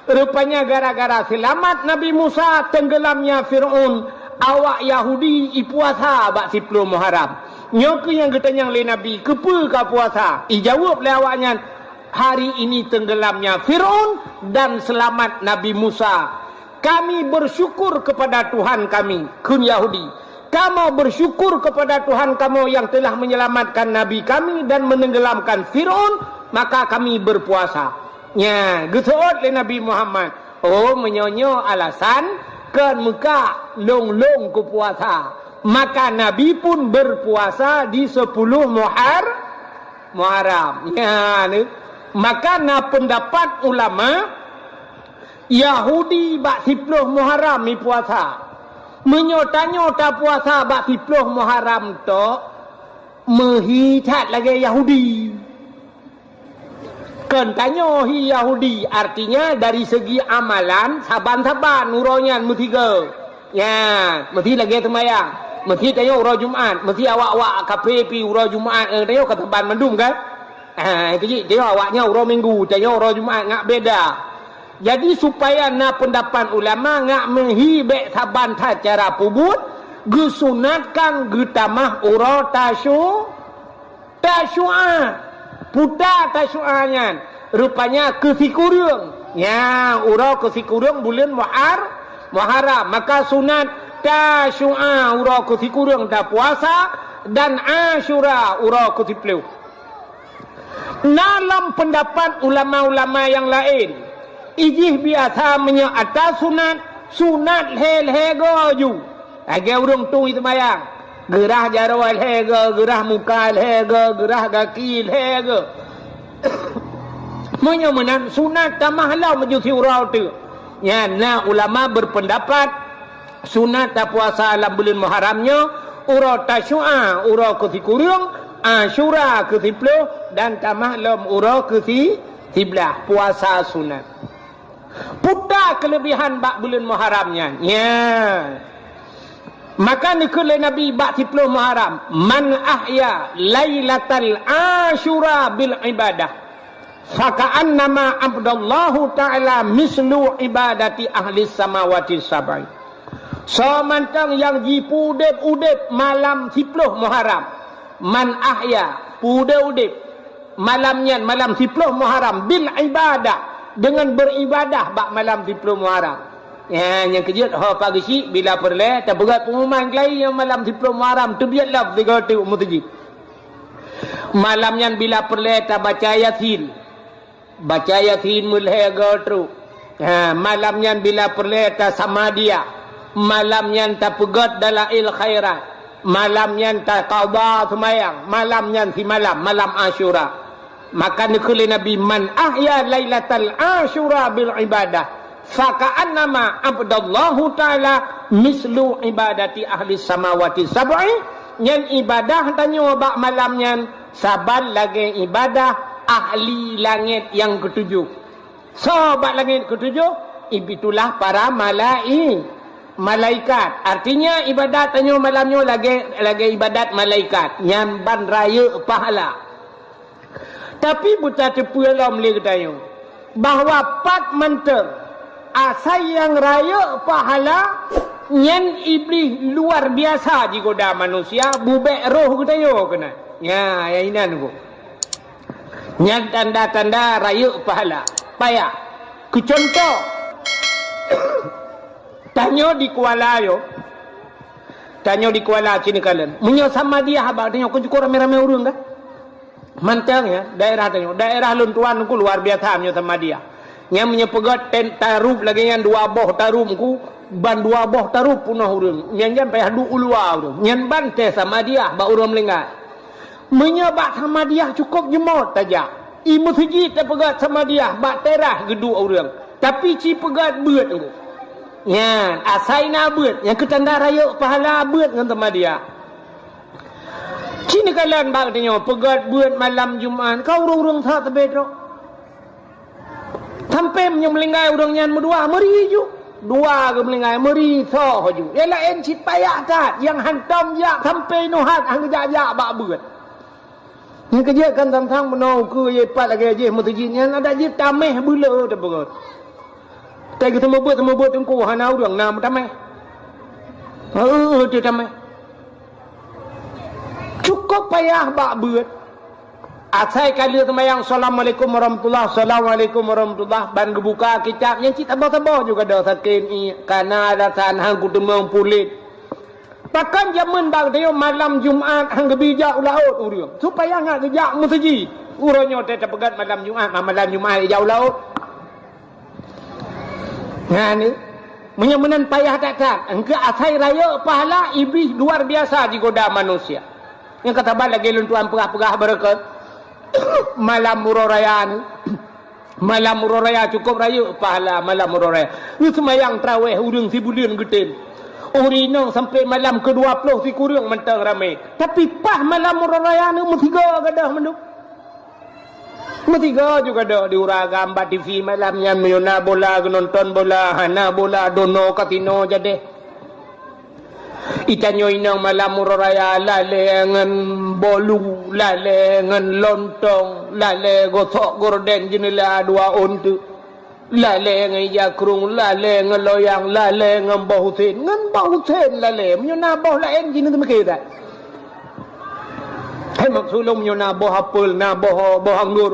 Rupanya gara-gara seulamat Nabi Musa teunggeulamnya Firaun, awak Yahudi ipuasa bak siploh Muharram. Nyoe keuh nyang geutanyong lé Nabi, "Keupeue kapuasa?" Ijaweueb lé awaknyan, "Hari ini tenggelamnya Firaun dan selamat Nabi Musa. Kami bersyukur kepada Tuhan kami," kheun Yahudi. "Kamoe bersyukur kepada Tuhan kamoe yang telah menyelamatkan Nabi kami dan menenggelamkan Firaun, maka kami berpuasa." Nya, geuseuôt lé Nabi Muhammad, "Oh, meunyoe nyoe alasan, kon meuka lôn-lôn kupuasa." Maka Nabi pun berpuasa di sepuluh Muhar-, Muharram. Nya, ni. Maka na pendapat ulama, Yahudi bak siploh Muharram mi puasa. Meunyoe tanyoe tapuasa bak siploh Muharram tok, meuhi that lagée Yahudi. Kon tanyoe hi Yahudi, artinya dari segi amalan, saban-saban uroe nyan meusigoe. Nya, meusi lagée seumayang. Meusi tanyoe uroe Jumat, meusi awak-awak kafé pi uroe Jumat, eh, tanyoe ka saban mandum kan? Ah, keujiek teuh awaknyan uroe Minggu, tanyoe uroe Jumat ngat beda. Jadi, supaya na peundapat ulama ngat meuhi bék saban that cara peubuet, geusunatkan geutamah uroe tasyu-, tasyu'a. Puta tasyu'a nyan, rupanya keu sikureueng. Nya, uroe keu sikureueng buleuen Muhar-, Muharram. Maka sunat tasyu'a uroe keu sikureueng tapuasa dan Asyura uroe keu siplôh. Na lom peundapat ulama-ulama nyang laén, ijih biasa meunyoe atra sunat, sunat lhèe-lhèe goe ju. Lagèe ureueng tueng seumayang, geurhah jaroe lhèe goe, geurhah muka lhèe goe, geurhah gaki lhèe goe. Meunyoe meunan, sunat tamah lom ju siuroe teuk. Nyan na ulama berpendapat, sunat tapuasa lam buleuen Muharram nyoe, uroe Tasyu'a, uroe keu sikureueng, Asyura keu siplôh, dan tamah lom uroe keu si-, siblaih, puasa sunat. Peue ta keuleubihan bak buleuen Muharram nyan? Nya. Maka neukheun lé Nabi bak siplôh Muharram, "Man ahya lailatal Asyura bil ibadah, faka'annama abdallahu ta'ala mislu ibadati ahlis samawati sab'i." Soe mantong nyang jipeuudép-udép malam siplôh Muharram, man ahya, peuudép-udép malam nyan, malam siplôh Muharram, bil ibadah, dengan beribadah bak malam siplôh Muharram. Ya, nyang keujeuet ho pageusyik bila peureulèe tapeugah pengumuman keuhai malam siplôh Muharram, teubiet lom sigoe teuk meuseujid. Malam nyan bila peureulèe tabaca Yasin. Baca Yasin meulhèe goe trok. Ha, malam nyan bila peureulèe tasamadiah. Malam nyan tapeugèt dalail khairat. Malam nyan taqadha seumayang. Malam nyan simalam, malam Asyura. Maka neukheun lé Nabi, "Man ahya lailatal Asyura bil ibadah, faka'annama abdallahu ta'ala mislu ibadati ahlis samawati sab'i." Nyan ibadah tanyoe bak malam nyan saban lagèe ibadah ahli langèt nyang keutujoh. Soe bak langèt keutujoh? Itulah para malai-, malaikat. Artinya, ibadat tanyoe malam nyoe lagèe, lagèe ibadat malaikat. Nyan ban rayeuk pahala. Tapi beutateupeue lom lé geutanyoe bahwa pat mantong asai nyang rayeuk pahala nyan Iblih luar biasa jigoda manusia, bubèk roh geutanyoe keunan. Nya, nyang inan ku. Nyan tanda-tanda rayeuk pahala. Payah. Keu cuntoh, tanyoe di Kuala yo, tanyoe di Kuala sini kalon. Meunyoe samadiah bak tanyoe, kon cukôp ramé-ramé ureueng kan? Mantong ya, daerah tanyoe. Daerah lôn tuan ku luar biasa meunyoe samadiah. Nyan meunyoe peugèt ten tarup lagèe nyan dua boh tarup ku, ban dua boh tarup peunoh ureueng. Nyan jan payah duek u luwa ureueng. Nyan ban teuh samadiah bak ureueng meuninggai. Meunyoe bak samadiah cukôp jeumot tajak. I meuseujid tapeugèt samadiah bak teras geuduek ureueng. Tapi ci peugèt beuet engko. Nyan, asai na beuet, nyang keu tanda rayeuk pahala beuet ngon samadiah. Ci neukalon bak tanyoe peugèt beuet malam Jumat, ka ureueng-ureueng sa teubiet trok. Sampoe meunyoe meuninggai ureueng nyan meudua, meuri ju. Dua geuh meuninggai, meuri soe ju. Nyang laén cit payah that, nyang hantom jak sampoe nyoe hat han geujak-jak bak beuet. Nyang keujeuet kan tantang meunoe ukeue ie pat lagèe jih meuseujid nyan adak jih tamèh beuleu teupeugèt. Teugeuseumeubeuet-seumeubeuet teungku hana ureueng na meutamèh. Heueu teutamèh. Cukôp payah bak beuet. Asai ka lheueh seumayang, "Assalamualaikum warahmatullah, assalamualaikum warahmatullah," ban geubuka kitab, nyan cit saboh-saboh juga dah sakét ié, kana alasan han kuteumeung puléh. Pakon jameun bak tanyoe malam Jumat han geubi jak u laôt ureueng, supaya ngat geujak meuseujid. Uroe nyoe teuh tapeugèt malam Jumat, ma-, malam Jumat jak u laôt. Nyan, meunyoe meunan payah that-that, engkeu asai rayeuk pahala Iblih luar biasa jigoda manusia. Nyang ka saban lagèe lôn tuan peugah-peugah baroe keu malam uroe raya nyoe. Malam uroe raya cukôp rayeuk pahala malam uroe raya. Geuseumayang tarawèh ureueng sibuleuen geutem. Ureueng inong sampoe malam keudua ploh sikureueng mantong ramé. Tapi paih malam uroe raya nyoe meusigoe gadôh mandum. Meusigoe juga dok di ureueng agam bak T V malam nyan meunyoe na bola, geunonton bola, hana bola, dono, kasino jadeh. Tanyoe inong malam uroe raya lalée ngon bolu, lalée ngon lontong, lalée gosok gorden jeuneula dua ôn teuk. Lalée ngon ija krung, lalée ngon loyang, lalée ngon boh usen. Ngon boh usen lalée. Meunyoe na boh laén jih neuteumeuké that. Hai maksud lôn meunyoe na boh apel, na boh, boh anggor.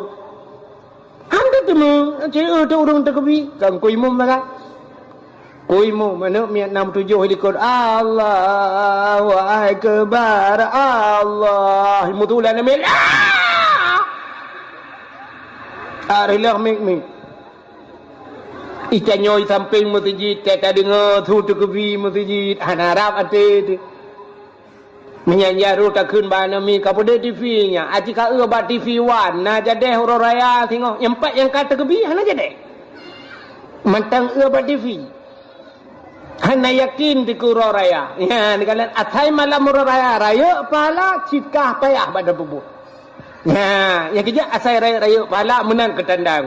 Han teuteumé, ci eu teu ureuëng teukeubi, kan kuimu malah. Kuimu, manök miet nam tujoh likot, Allahu Akbar, Allah. Mutulan miet. Ah! Ari lah mik-mik. Itanyoe sampéng meuseujid, ka tadeungoe su teukeubi meuseujid, hana rab até teuh. Meunyan jaroe takheun bak aneuk miet, "Ka peudeh T V nyan?" Aci ka eu bak T V wan, na jadeh uroe raya singoh, nyang pat nyang ka teukeubi hana jadeh. Mantong eu bak T V. Hana yakin teuh keu uroe raya. Nyan, dikalan asai malam uroe raya, rayeuk pahala, cit kah payah bak tapeubuet. Nyan, nyang keujeuet asai rayeuk-rayeuk pahala meunan keu tanda.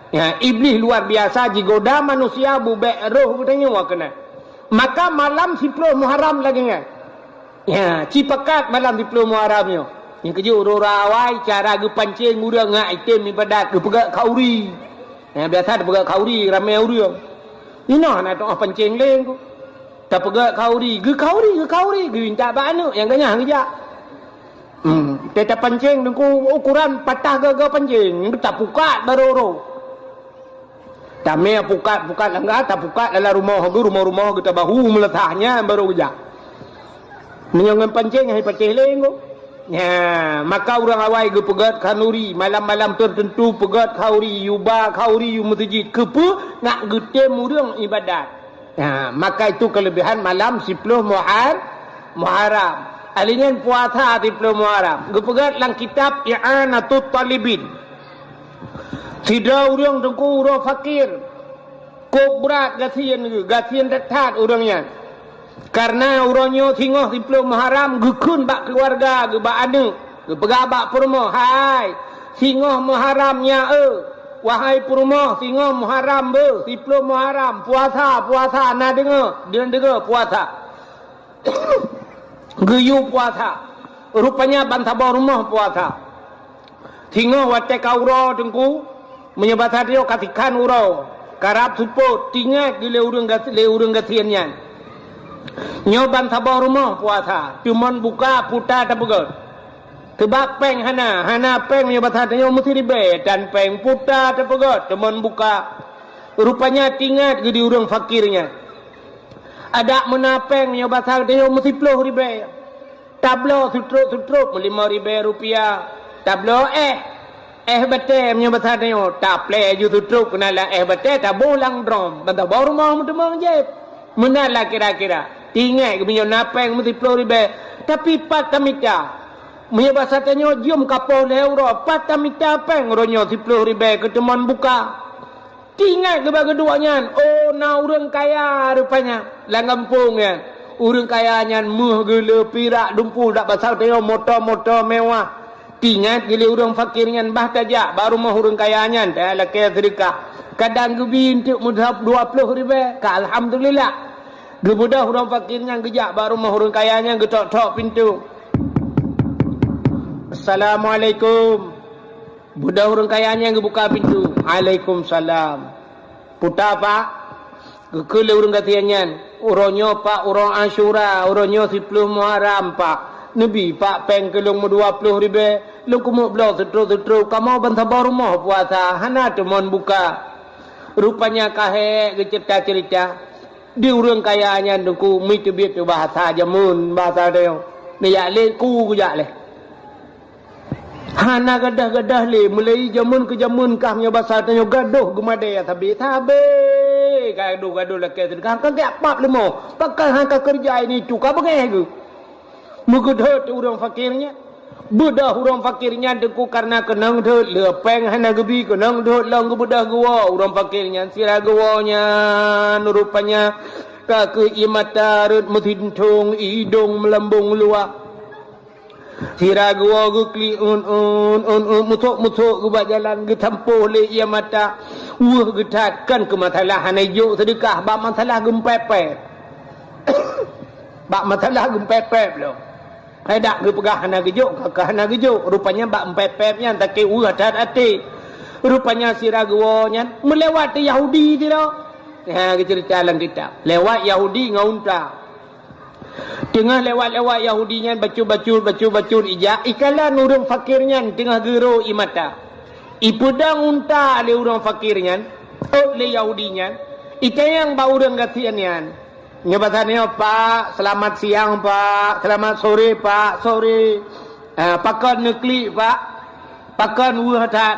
Nyan, Iblih luar biasa jigoda manusia bubek roh geutanyoe keunan. Maka malam siploh Muharram lagée nyan. Ya, ci pakat malam siploh Muharram nyoe. Nyang keujeuet ureuëng awai cara geupancéng ureuëng ngon item ibadat geupeugét khauri. Ya, biasa geupeugét khauri ramé ureuëng. Inoe hana tuah pancéng lé ku. Tapeugét khauri, geukhauri, geukhauri, geuintat bak aneuk nyang ganyah geujak. Hmm, teuka pancéng teungku ukuran patah gaga pancéng, tapukat barô-rô. Tamé pukat-pukat langga, tapukat dalam rumoh geuh, rumoh-rumoh geuh tabahu meuleusah nyan barô geujak. Meunyoe ngon pancéng hai patéh lé ngô. Nya, maka ureuëng awai geupeugét khanuri, malam-malam teuteuntu peugét khauri, yuba khauri, yu meuseujid. Keupeue? Nak geutem ureuëng ibadat. Nya, maka itu keulebihan malam siploh Muhar-, Muharram. Ahli nyan puasa siploh Muharram. Geupeugét lam kitab I'anatut Talibin. Sidroe ureuëng teungku uroe fakir, kôb brat gasien geuh, gasien that-that ureuëng nyan. Kareuna uroe nyoe singoh siploh Muharram geukheun bak keuluwarga geuh, bak aneuk, geupeugah bak peurumoh, "Hai, singoh Muharram nyan eu, wahai peurumoh, singoh Muharram beuh, siploh Muharram, puasa, puasa, na deungoe, deungoe puasa." Geuyue puasa. Rupanya bansaboh rumoh puasa. Singoh watée ka uroe teungku, meunyoe basa tanyoe ka sikhan uroe, karab seupôt, tingat geuh lé ureuëng gas-, lé ureuëng gasien nyan. Nyoe bansaboh rumoh puasa, teumon buka puta tapeugét. Teubak péng hana, hana péng meunyoe basa tanyoe meusti ribée, tan péng puta tapeugét, teumon buka. Rupanya tingat geuh di ureuëng fakir nyan. Adak meuna péng meunyoe basa tanyoe meusti ploh ribée. Tabloe sutrok-sutrok meulimong ribée rupiah. Tabloe éh. Éh batée meunyoe basa tanyoe, taplée ju sutrok keunan lam éh batée, taboh lam drom, bansaboh rumoh meuteumong jép. Meunan lah kira-kira. Tingat geuh meunyoe na péng meusti ploh ribée, tapi pat tamita. Meunyoe basa tanyoe jeuem ka poh lhée uroe, pat tamita péng uroe nyoe siploh ribée keu teumon buka. Tingat geuh bak geuduek nyan, oh, na ureuëng kaya rupanya lam gampông nyan. Ureuëng kaya nyan méuh geuh le, pirak dumpul, dak basa tanyoe moto-moto mewah. Tingat geuh lé ureuëng fakir nyan, bah tajak bak rumoh ureuëng kaya nyan, talakée seudeukah. Kadang geubi eunteuk meudhab dua ploh ribée, ka alhamdulillah. Geubeudôh ureuëng fakir nyan geujak bak rumoh ureuëng kaya nyan, geutok-tok pintoe. "Assalamualaikum." Beudôh ureuëng kaya nyan geubuka pintoe. "Waalaikumsalam." "Puta, Pak?" Geukheun lé ureuëng gasien nyan, "Uroe nyoe, Pak, uroe Asyura, uroe nyoe siploh Muharram, Pak. Neubi, Pak, péng keu lôn meudua ploh ribée, lôn keumeuk bloe seutrok-seutrok, kamoe bansaboh rumoh puasa, hana teumon buka." Rupanya ka hék geuceurita-ceurita. Di ureuëng kaya nyan teungku, meuteubiet teuh bahasa jameun, bahasa tanyoe. Neujak lé ku geujak lé. Hana gadoh-gadoh lé, mulai jameun keu jameun kah meunyoe basa tanyoe gadoh geumadée sabe-sabe. Gadoh-gadoh lakée teuh, kah ka geujak pap leumo. Pakon han ka keureuja ini tu, ka beungéh geuh. Meugeudhôt ureuëng fakir nyan. Beudôh ureuëng fakir nyan teungku kareuna keunong dhôt, le péng hana geubi, keunong dhôt lom geubeudôh geuwoe ureuëng fakir nyan. Sira geuwoe nyan rupanya ka keu ié mata rhot meusintong, idong meulambong luwah. Sira geuwoe geuklik un, un, un, un, musok-musok geuh bak jalan geusampôh lé ié mata. Weueh geuthat, kon keu masalah hana jok seudeukah, bak masalah geumpepet. Bak masalah geumpép-pép lom. Hai dak geupeugah hana geujok, ka, ka hana geujok. Rupanya bak mpép-pép nyan sakét weueh that até. Rupanya sira geuwoe nyan meulewat Yahudi sidroe. Ha, geuceurita lam kitab. Lewat Yahudi ngon unta. Teungoh lewat-lewat Yahudi nyan bacut-bacut, bacut-bacut ijak, ikalon ureuëng fakir nyan teungoh geuro ie mata. Ipeudong unta lé ureuëng fakir nyan, ôt lé Yahudi nyan, itanyong bak ureuëng gasien nyan. Nyoe basa nyoe, "Pak, selamat siang, Pak. Selamat sore, Pak. Sore. Ah, pakon neuklik, Pak? Pakon weueh that?"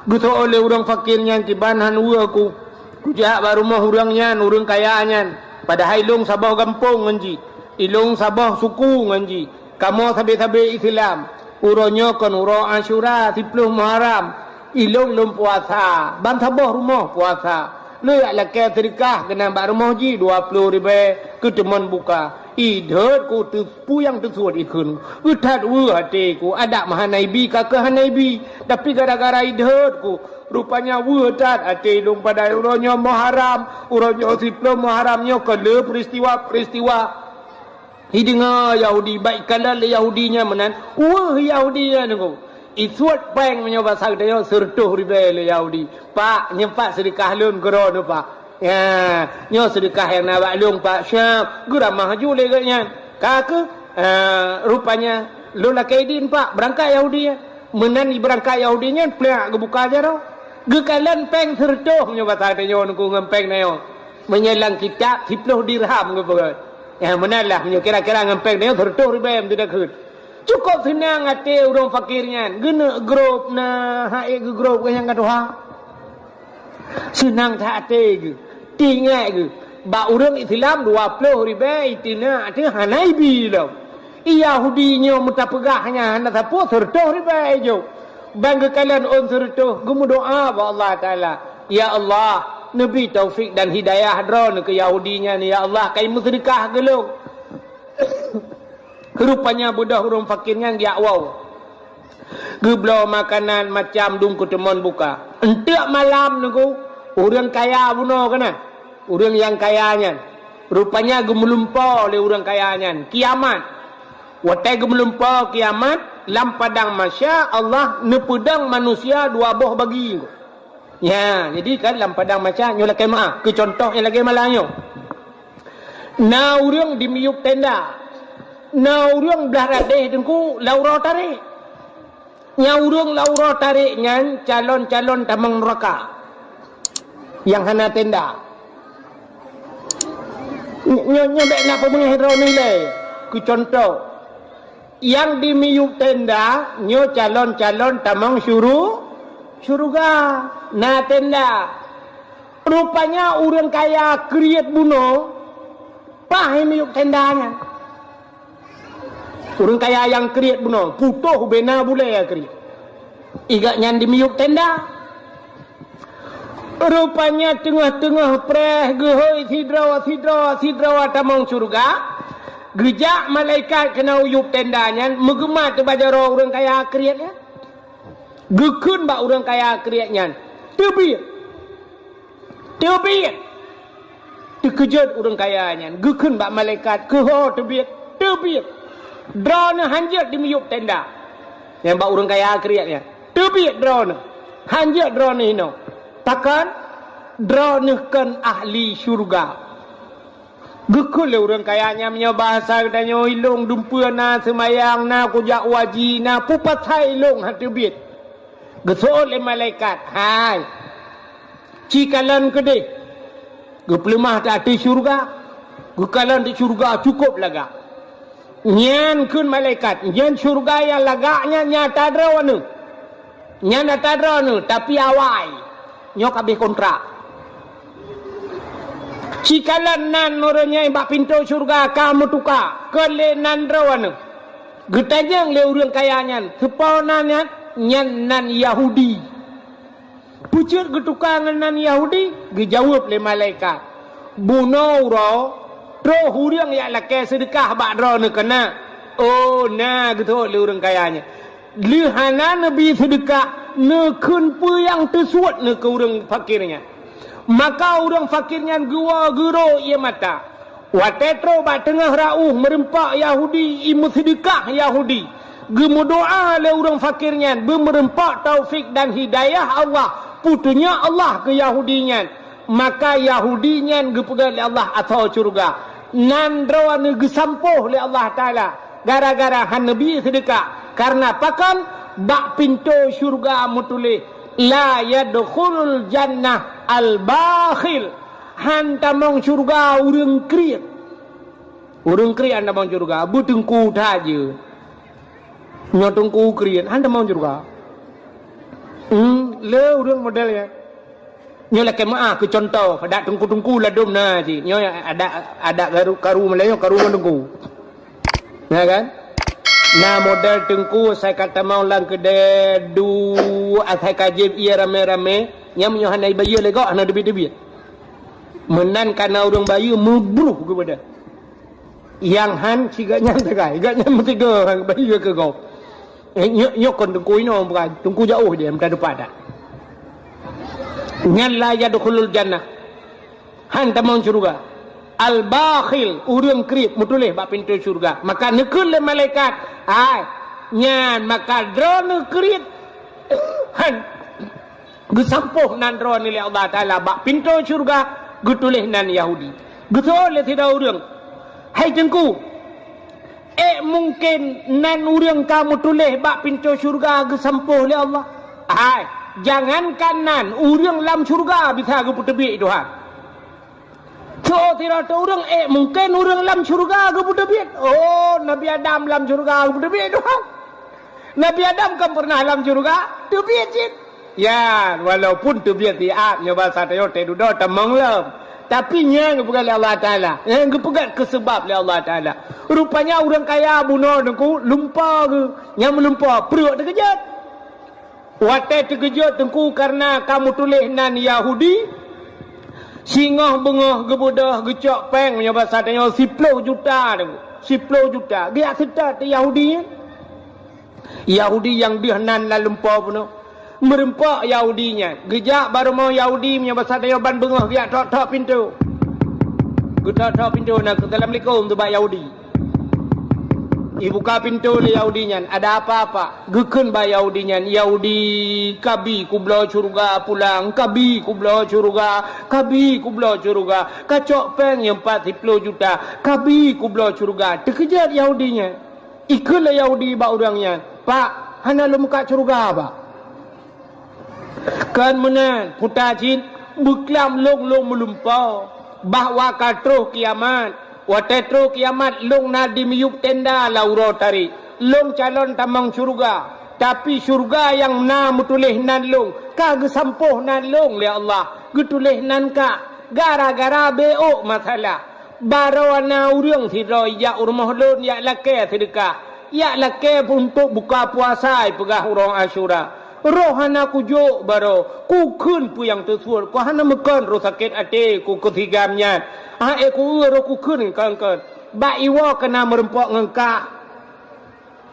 Geuseuôt lé ureuëng fakir nyan, "Kiban han weueh ku. Kujak bak rumoh ureuëng nyan, ureuëng kaya nyan. Padahai ilôn saboh gampông ngon jih. Ilôn saboh suku ngon jih. Kamoe sabe-sabe Islam. Uroe nyoe kon uroe Asyura, siploh Muharram. Ilôn lôn puasa, ban saboh rumoh puasa. Lôn jak lakée seudeukah keunan bak rumoh jih dua ploh ribée keu teumon buka. Idhôt ku teupeue nyang teusuet ikheun. Geuthat weueh até ku, adak meuhana ibi ka keuh hana ibi. Tapi gara-gara idhôt ku, rupanya weueh that até lôn padahai uroe nyoe Muharram, uroe nyoe siploh Muharram nyoe kon le peuristiwa-peuristiwa." Hideungoe Yahudi, bak ikalon lé Yahudi nyan meunan, weueh Yahudi nyan nunggu. Isuet péng meunyoe basa geutanyoe seureutôh ribée lé Yahudi. "Pak, nyoe Pak seudeukah lôn keu droeneuh, Pak. Ya, nyoe seudeukah nyang na bak lôn, Pak." Siap, geuramah ju lé geuh nyan. Ka keuh, eh, rupanya, "Lôn lakée idin, Pak, beurangkat Yahudi nyan." Meunan ibeurangkat Yahudi nyan, plak geubuka jaroe. Geukalon péng seureutôh meunyoe basa geutanyoe nunggu ngon péng tanyoe. Meunyoe lam kitab, siploh dirham geupeugah. Ya, meunan lah, meunyoe kira-kira ngon péng tanyoe seureutôh ribée meuteudeukheun. Cukôp seunang até ureuëng fakir nyan. Geuneuk grôp na, hai geugrôp keu nyang ka tuha. Seunang that até geuh. Teuingat geuh, bak ureuëng Islam dua ploh ribée iteunak teuh hana ibi lom. Yahudi nyoe meutapeugah nyan hana sapeue, seureutôh ribée ijok. Ban geukalon ôn seureutôh, geumeudoá bak Allah Taala, "Ya Allah, neubi taufik dan hidayah droeneuh keu Yahudi nyan, ya Allah, ka imeuseudeukah keu lôn." Rupanya beudôh ureuëng fakir nyan geujak woe. Geubloe makanan macam dum keu teumon buka. Eunteuk malam nunggu, ureuëng kaya bunoe keunan. Ureuëng nyang kaya nyan. Rupanya geumeulumpoe lé ureuëng kaya nyan. Kiamat. Watée geumeulumpoe kiamat, lam padang mahsyar Allah neupeudong manusia dua boh bagi. Ya, jadi kan lam padang mahsyar nyoe lakée meu'ah, keu contoh nyang lagée malam nyoe. Na ureuëng di miyueb tenda. Na ureuëng blah radeh teungku lam uroe tarek. Nyang ureuëng lam uroe tarek nyan calon-calon tamong neuraka. Nyang hana tenda. Nyoe, nyoe bék na peumeungéh droeneuh ilée. Keu contoh, nyang di miyueb tenda nyoe calon-calon tamong syuru-, syeuruga. Na tenda. Rupanya ureuëng kaya kriet bunoe, paih miyueb tenda nyan. Ureuëng kaya nyang kriet bunoe, putôh bena bulée kriet. Igat nyan di miyueb tenda. Rupanya teungoh-teungoh preh geuhôi sidroe, sidroe, sidroe tamong syeuruga, geujak malaikat keunan u yueb tenda nyan, meugeumat teuh bak jaroe ureuëng kaya kriet nyan. Geukheun bak ureuëng kaya kriet nyan, "Teubiet! Teubiet!" Teukeujot ureuëng kaya nyan, geukheun bak malaikat, "Keuho teubiet? Teubiet! Droeneuh hanjeuet di miyueb tenda." Nyang bak ureuëng kaya kriet nyan, "Teubiet droeneuh! Hanjeuet droeneuh inoe! Pakon? Droeneuh kon ahli syeuruga." Geukheun lé ureuëng kaya nyan, "Meunyoe bahasa geutanyoe, ilôn dumpeue na seumayang, na kujak u haji, na peue pasai ilôn han teubiet?" Geuseuôt lé malaikat, "Hai, ci kalon keudeh, geupeuleumah that ateueh syeuruga, geukalon di syeuruga cukôp lagak." Nyan kheun malaikat, "Nyan syeuruga nyang lagak nyan nyata droeneuh. Nyan nyata droeneuh, tapi awai, nyoe ka abéh kontrak. Ci kalon nan ureuëng nyang bak pintoe syeuruga ka meutuka, kon lé nan droeneuh." Geutanyong lé ureuëng kaya nyan, "Soe po nan nyan?" "Nyan nan Yahudi." Peucit geutuka ngon nan Yahudi, geujaweueb lé malaikat, "Bunoe uroe, troh ureuëng jak lakée seudeukah bak droeneuh keunan?" "Oh, na," geuteuôt lé ureuëng kaya nyan. Lheueh hana neubi seudeukah, neukheun peue nyang teusuet neuh keu ureuëng fakir nyan. Maka ureuëng fakir nyan geuwoe geuro ié mata. Watée trok bak teungoh rot meureumpok Yahudi, i meuseudeukah Yahudi, geumeudoá lé ureuëng fakir nyan, beumeureumpok taufik dan hidayah Allah, peutunyok Allah keu Yahudi nyan, maka Yahudi nyan geupeugét lé Allah asoe syeuruga. Nan droeneuh geusampôh lé Allah Taala gara-gara hana bi seudeukah. Kareuna pakon? Bak pintoe syeuruga meutuléh, "La yadkhulul jannah al-bakhil." Han tamong syeuruga ureuëng kriet. Ureuëng kriet han tamong syeuruga, beuteungku that jeuet. Nyoe teungku kriet, han tamong syeuruga. Hmm, le ureuëng model nyan. Nyoe lakée meuáh keu cuntoh, dak teungku-teungku ladom na cit. Nyoe adak, adak karu, karu Meulayu, karu ngon teungku. Na kan? Na model teungku asai ka tamong lam keudée, duek asai ka jieb ié ramé-ramé, nyang meunyoe hana jibayeue lé gob hana teubiet-teubiet. Meunan kana ureuëng bayeue meubruh geubeudôh. Nyang han sigat nyan sagai, sigat nyan meusigoe bayeue keu gob. Eh, nyoe, nyoe kon teungku inoe bukan, teungku jiôh jih, meuta depan dak. Nyan la yadkhulul jannah. Han tamong syeuruga. Al-bakhil, ureuëng kriet, meutuléh bak pintoe syeuruga. Maka neukheun lé malaikat, "Hai, nyan maka droeneuh kriet." Han geusampôh nan droeneuh lé Allah Taala bak pintoe syeuruga, geutuléh nan Yahudi. Geuseuôt lé sidroe ureuëng, "Hai teungku, ék mungken nan ureuëng ka meutuléh bak pintoe syeuruga geusampôh lé Allah?" Hai, jangankan nan, ureuëng lam syeuruga bisa geupeuteubiet Tuhan. Soe sidroe ureuëng, ék mungken ureuëng lam syeuruga geupeuteubiet? Oh, Nabi Adam lam syeuruga geupeuteubiet Tuhan. Nabi Adam kan pernah lam syeuruga? Teubiet cit. Ya, walaupun teubiet siat, nyoe basa tanyoe teududoe tamong lom. Tapi nyan geupeugah lé Allah Taala, eh, geupeugah keu seubab lé Allah Taala. Rupanya ureuëng kaya bunoe teungku, lumpo geuh. Nyang meulumpo, pruet teukeujot. Watée teukeujot teungku kareuna ka meutuléh nan Yahudi, singoh beungoh geubeudôh geucok péng, nyoe basa tanyoe siploh juta teungku. Siploh juta. Geujak seutôt Yahudi nyan. Yahudi nyang deuh nan lam lumpo bunoe. Meureumpok Yahudi nyan. Geujak bak rumoh Yahudi, meunyoe basa tanyoe ban beungoh geujak tok-tok pintoe. Geutok-tok pintoe na keu assalamualaikum teuh bak Yahudi. Ibuka pintoe lé Yahudi nyan, "Ada apa, Pak?" Geukheun bak Yahudi nyan, "Yahudi, kabi kubloe syeuruga pulang, kabi kubloe syeuruga, kabi kubloe syeuruga. Kacok péng nyang pat siploh juta, kabi kubloe syeuruga." Teukeujot Yahudi nyan. Ikheun lé Yahudi bak ureuëng nyan, "Pak, hana lôn mukat syeuruga, Pak." Kon meunan, puta cit, beuklam lôn, lôn meulumpo, bahwa ka troh kiamat. Watée troh kiamat, lôn na di miyueb tenda lam uroe tarek. Lôn calon tamong syeuruga, tapi syeuruga nyang na meutuléh nan lôn, ka geusampôh nan lôn lé Allah, geutuléh nan kah, gara-gara beuôk masalah. Baroe na ureuëng sidroe jak u rumoh lôn jak lakée seudeukah, jak lakée untuk buka puasa, ipeugah uroe Asyura. Roh hana kujok baroe, kukheun peue nyang teusuet, ku hana meukon roh sakét até ku keu sigam nyan. Hai ku eu roh kukheun kon-kon. Bak iwoe keu na meureumpok ngon kah.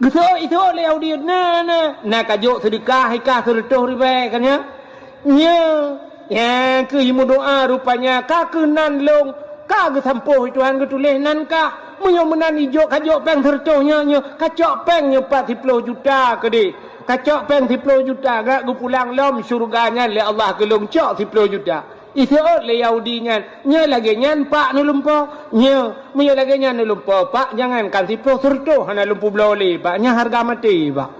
Geuseuôt-seuôt lé Yahudi, "Na, na, na kajok seudeukah, ikah sireutôh ribée ka nyan?" "Nyo." Nyang keuh meudoá, "Rupanya ka keuh nan lôn, ka geusampôh Tuhan geutuléh nan kah. Meunyoe meunan ijok kajok péng sireutôh nyoe, nyoe kacok péng nyoe pat siploh juta keudeh. Kacok péng siploh juta, gak geupulang lom syeuruga nyan lé Allah keu lôn cok siploh juta." Iseuôt lé Yahudi nyan, "Nyoe lagée nyan, Pak, neulumpo?" "Nyoe, meunyoe lagée nyan neulumpo, Pak, jangankan siploh, sireutôh hana lôn peubloe lé, Pak. Nyan hareuga maté, Pak."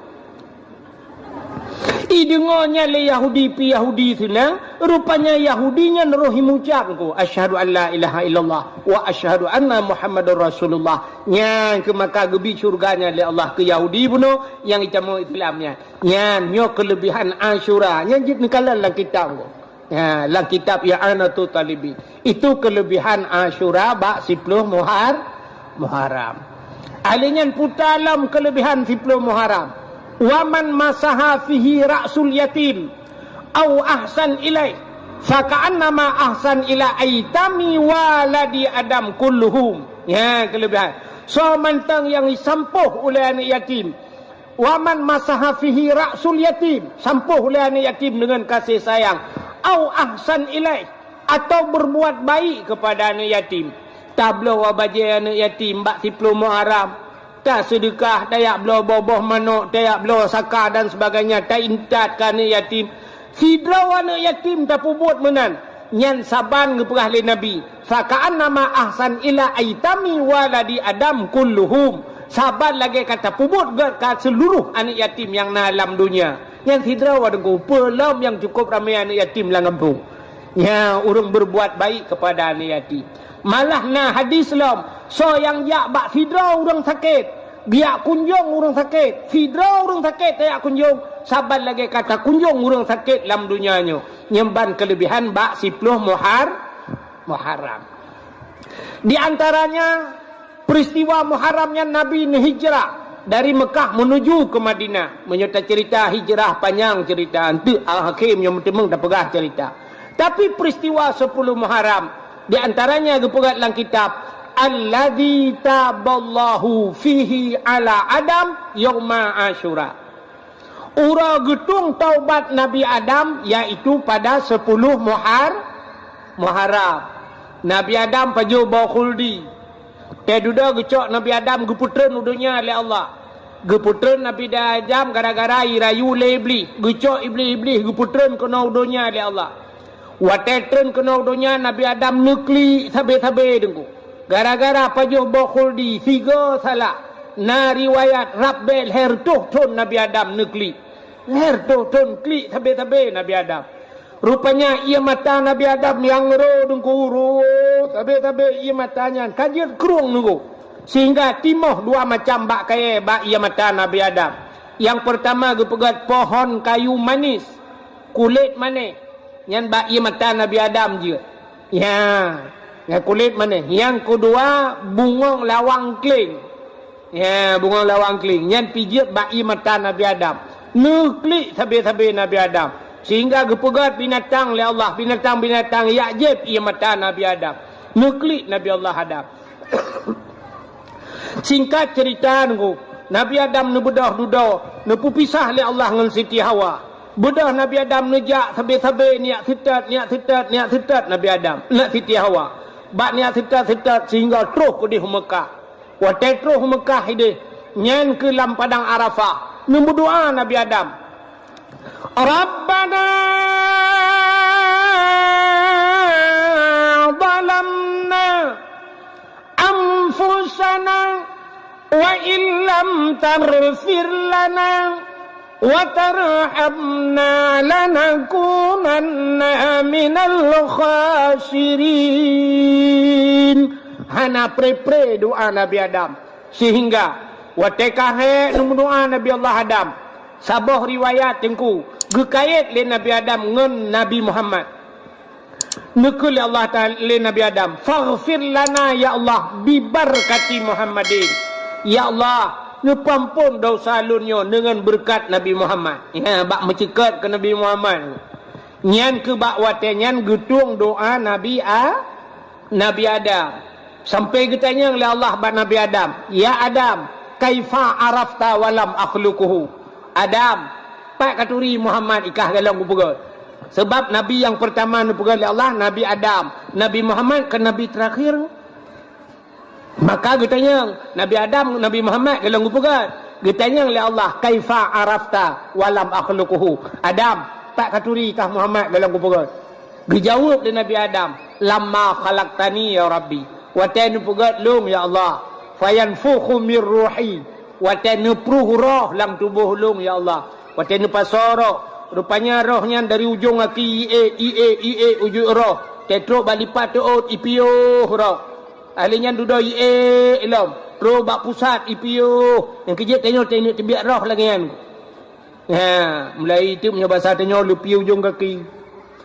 Ideungoe nyan lé Yahudi, pih Yahudi seunang, rupanya Yahudi nyan roh imucab keu, "Asyhadu an la ilaha illallah wa asyhadu anna Muhammadar Rasulullah." Nyan keuh maka geubi syeuruga nyan lé Allah keu Yahudi bunoe nyang itamong Islam nyan. Nyan nyoe keuleubihan Asyura, nyan jeuet neukalon lam kitab keuh. Ya, lam kitab I'anatut Talibin. Itu kelebihan Asyura bak siploh Muhar-, Muharram. Ahli nyan puta lom kelebihan siploh Muharram. "Wa man masaha fihi ra'sul yatim, au ahsan ilaih, fa ka'annama ahsan ila aitami waladi Adam kulluhum." Ya, kelebihan. Soe mantong nyang jisampôh ulée aneuëk yatim, "Wa man masaha fihi ra'sul yatim," sampôh lé aneuëk yatim deungon kasih sayang, "au ahsan ilaih," atau berbuat baik kepada anak yatim, Tabloe bajée aneuëk yatim bak siploh Muharram. Taseudeukah, tajak bloe boh-boh manok, tajak bloe saka dan sebagainya, taintat keu aneuëk yatim. Sidroe aneuëk yatim tapeubuet meunan, nyan saban geupeugah lé Nabi, "Faka'annama ahsan ila aitami waladi Adam kulluhum." Saban lagée ka tapeubuet gét ka seuluruh aneuëk yatim nyang na lam donya. Nyan sidroe Teungku, peue lom nyang cukôp ramé aneuëk yatim lam gampông. Nya, ureuëng berbuat baik kepada aneuëk yatim. Malah na hadis lom, soe nyang jak bak sidroe ureuëng sakét, geujak kunjong ureuëng sakét, sidroe ureuëng sakét tajak kunjong, saban lagée ka takunjong ureuëng sakét lam donya nyoe. Nyan ban keuleubehan bak siploh Muhar-, Muharram. Di antaranya, peristiwa Muharram nyan Nabi neuhijrah dari Mekah menuju ke Madinah. Meunyoe tacerita hijrah, panyang cerita, eunteuk akhé meunyoe meuteumèe tapeugah cerita. Tapi peristiwa sepuluh Muharram, di antaranya geupeugah lam kitab, "Alladzi taballahu fihi ala Adam yauma Asyura." Uroe geutueng taubat Nabi Adam, yaitu pada sepuluh Muhar-, Muharram. Nabi Adam pajoh boh khuldi. Teududoe geucok Nabi Adam geupeutreun u donya lé Allah. Geupeutreun Nabi Adam gara-gara jirayu lé Iblih. Geucok Iblih, Iblih geupeutreun keunoe u donya lé Allah. Watée treun keunoe u donya, Nabi Adam neuklik sabe-sabe Teungku. Gara-gara pajoh boh khuldi, sigoe salah. Na riwayat rab bée lhèe reutôh thon Nabi Adam neuklik. Lhèe reutôh thon klik sabe-sabe Nabi Adam. Rupanya ié mata Nabi Adam nyang ro Teungku, ro sabe-sabe ié mata nyan ka jeuet krueng Teungku. Sehingga timoh dua macam bak kayée bak ié mata Nabi Adam. Nyang peurtama geupeugah pohon kayu manis, kulét manéh. Nyan bak ié mata Nabi Adam jeuet. Ya, nyan kulét manéh. Nyang keudua, bungong lawang kléng. Ya, bungong lawang kléng. Nyan pih jeuet bak ié mata Nabi Adam. Neuklik sabe-sabe Nabi Adam. Sehingga geupeugét binatang lé Allah, binatang-binatang jak jieb ié mata Nabi Adam. Neuklik Nabi Allah Adam. Singkat cerita Teungku, Nabi Adam neubeudôh dudoe, neupeupisah lé Allah ngon Siti Hawa. Beudôh Nabi Adam neujak sabe-sabe, neujak seutôt, neujak seutôt, neujak seutôt Nabi Adam, neujak Siti Hawa. Bak neujak seutôt-seutôt sehingga troh keudeh u Meukah. Watée troh u Meukah ideh, nyan keuh lam padang Arafah, neumeudoa Nabi Adam. Rabbana zalamna anfusana wa illam taghfir lana wa tarhamna lanakunanna minal khasirin. Hana pre-pre doa Nabi Adam. Sehingga watée ka hék neumeudoa Nabi Allah Adam, saboh riwayat Teungku geukayét lé Nabi Adam ngon Nabi Muhammad. Neukheun lé Allah Taala lé Nabi Adam, "Faghfir lana ya Allah bibarakati Muhammadin." Ya Allah, neupeuampon desya lôn nyoe deungon beureukat Nabi Muhammad. Ya, bak meuceukat keu Nabi Muhammad. Nyan keuh bak watée nyan geutueng doa Nabi A-, Nabi Adam. Sampai geutanyong lé Allah bak Nabi Adam, "Ya Adam, kaifa arafta wa lam akhluquhu?" Adam, pat katuri Muhammad i kah golom kupeugét? Sebab nabi nyang peurtama neupeugét lé Allah, Nabi Adam. Nabi Muhammad kan nabi teurakhir. Maka geutanyong, Nabi Adam, Nabi Muhammad golom kupeugét? Geutanyong lé Allah, "Kaifa arafta wa lam akhluquhu?" Adam, pat katuri kah Muhammad golom kupeugét? Geujaweueb lé Nabi Adam, "Lamma khalaqtani ya Rabbi." Watée neupeugét lôn, ya Allah, "Fayanfukhu mir ruhi." Watée neupruh roh lam tuboh lôn, ya Allah. Watée neupasoe roh, rupanya roh nyan dari ujong gaki ié, ié, ié, ujong roh. Teutrok bak lipat teuôt ipiôh roh. Ahli nyan dudoe ié lom, trok bak pusat ipiôh. Nyang keujeuet tanyoe teuingat teubiet roh lagée nyan. Ha, mulai itu meunyoe basa tanyoe leupie ujong gaki.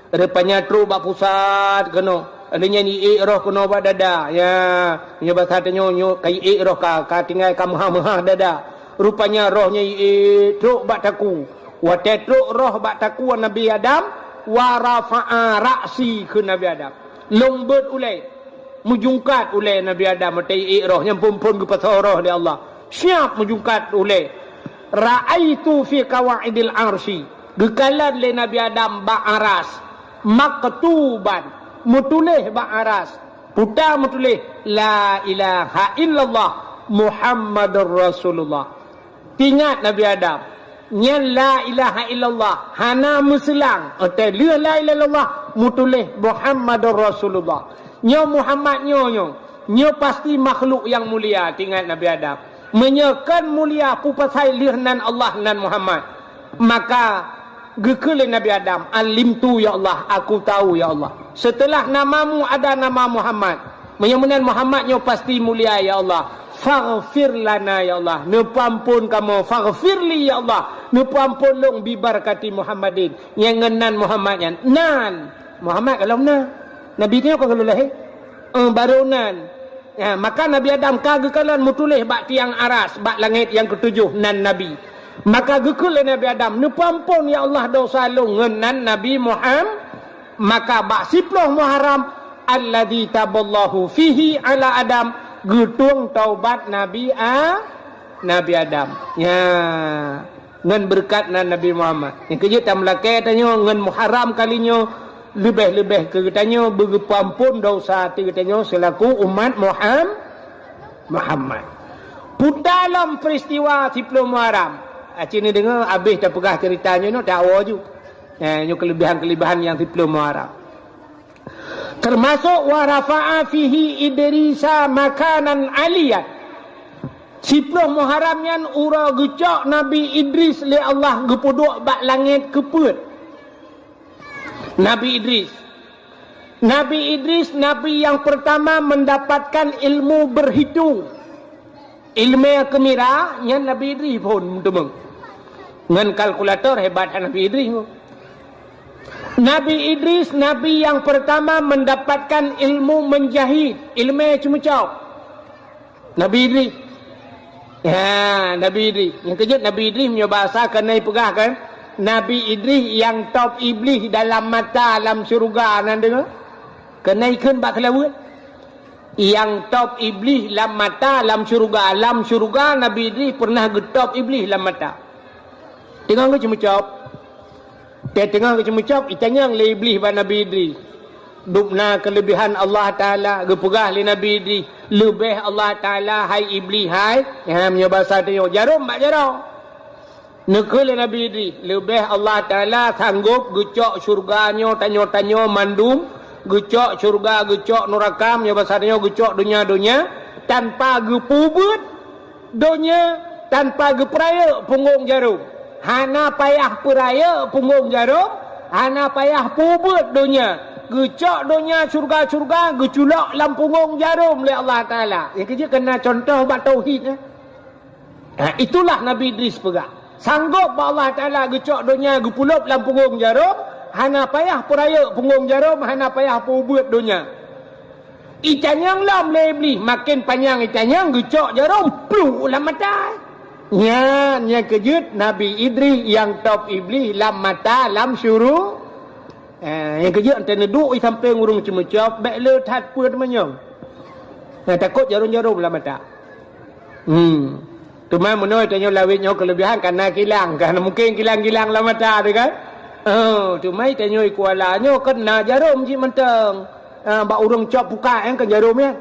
Rupanya trok bak pusat keunoe. Lheueh nyan ié roh keunoe bak dada. Ya, meunyoe basa tanyoe nyoe ka ié roh ka, ka tinggai ka meuhah-meuhah dada. Rupanya roh nyan ié trok bak takue. Watée trok roh bak takue Nabi Adam, wa rafa'a ra'si kheun Nabi Adam. Lôn beuet ulée. Meujungkat ulée Nabi Adam watée ié roh nyan phon-phon geupasoe roh lé Allah. Siab meujungkat ulée. Ra'aitu fi qawaidil arsy. Geukalon lé Nabi Adam bak aras. Maktuban. Meutuléh bak aras. Puta meutuléh, "La ilaha illallah Muhammadur Rasulullah." Tingat Nabi Adam, nyan la ilaha illallah, hana meuseulang. Ote lheueh la ilaha illallah, meutuléh Muhammadur Rasulullah. Nyoe Muhammad nyoe, nyoe, nyoe pasti makhluk nyang mulia, tingat Nabi Adam. Meunyoe kon mulia, peue pasai lheueh nan Allah nan Muhammad? Maka geukheun lé Nabi Adam, "Alimtu ya Allah, aku tahu ya Allah. Setelah namamu ada nama Muhammad. Meunyoe meunan Muhammad nyoe pasti mulia ya Allah. Faghfir lana ya Allah. Neupeuamphon kamoe, faghfirli ya Allah. Neupeuamphon lôn bi barakati Muhammadin." Nyang ngon nan Muhammad nyan. Nan. Muhammad ka lom na. Nabi nyoe ka geulahé. Eh, barô nan. Ya, maka Nabi Adam ka geukalon meutuléh bak tiang aras, bak langét nyang keutujoh nan Nabi. Maka geukheun lé Nabi Adam, "Neupeuamphon ya Allah dosa lôn," ngon nan Nabi Muham-, maka bak siploh Muharram, "Alladzi taballahu fihi ala Adam," geutueng taubat Nabi A-, Nabi Adam. Ya. Ngon beureukat nan Nabi Muhammad. Nyang keujeuet tameulakée tanyoe ngon Muharram kali nyoe, leubeh-leubeh keu geutanyoe beugeupeuamphon dosa ateueh geutanyoe seulaku umat Muham-, Muhammad. Puta lom peuristiwa siploh Muharram. Aci neudeungoe abéh tapeugah ceurita nyoe, nyoe tawoe ju. Eh, nyoe keuleubehan-keuleubehan nyang siploh Muharram. Teumasok wa rafa'a fihi Idrisa makanan aliyan. Siploh Muharram nyan uroe geucok Nabi Idris lé Allah geupeuduek bak langét keu peuet. Nabi Idris. Nabi Idris, nabi nyang peurtama meundapatkan ilmu beurhitong. Ileumé keumira nyan Nabi Idris phon meuteumé. Ngon kalkulator hebat Nabi Idris. Nabi Idris, nabi nyang peurtama meundapatkan ilmu meunjahit, ileumé ceumeucok. Nabi Idris. Ya, Nabi Idris. Nyang keujeuet Nabi Idris meunyoe basa keuneuk peugah kan, Nabi Idris nyang top Iblih dalam mata lam syeuruga nan deungoe. Keuneuk kheun bak seulaweuet. Nyang top Iblih lam mata lam syeuruga. Lam syeuruga Nabi Idris peureunah geutop Iblih lam mata. Teungoh geuceumeucop. Teungoh geuceumeucop, itanyong lé Iblih bak Nabi Idris. Dubna keuleubehan Allah Taala, geupeugah lé Nabi Idris, "Leubeh Allah Taala, hai Iblih, hai." Nyan meunyoe basa tanyoe, jarom bak jaroe. Neukheun lé Nabi Idris, "Leubeh Allah Taala sanggop geucok syeuruga nyoe tanyoe-tanyoe mandum, geucok syeuruga, geucok nuraka, meunyoe basa tanyoe geucok donya-donya, tanpa geupeubuet donya, tanpa geupeurayeuk punggong jarom. Hana payah peurayeuk punggong jarom, hana payah peubuet donya. Geucok donya syeuruga-syeuruga, geuculok lam punggong jarom lé Allah Taala." Nyang keujeuet keunan contoh bak tauhid, eh. Ha, itulah Nabi Idris peugah. Sanggop bak Allah Taala geucok donya geupulop lam punggong jarom, hana payah peurayeuk punggong jarom, hana payah peubuet donya. Itanyong lom lé Iblih, maken panyang itanyong geucok jarom pluek lam mata. Nyan nyang keujeuet Nabi Idris nyang top Iblih lam mata lam syuru-, eh, nyang keujeuet ante neuduek di sampéng ureuëng ceumeucop, bék le that peue teumanyong. Nah, takot jarom-jarom lam mata. Hmm. Teuma meunoe tanyoe lawét nyoe keuleubihan kana kilang, kana mungken kilang-kilang lam mata teuh kan. Oh, teuma tanyoe i Kuala nyoe kan na jarom cit mantong. Ah, bak ureuëng cop pukat nyan kan jarom nyan.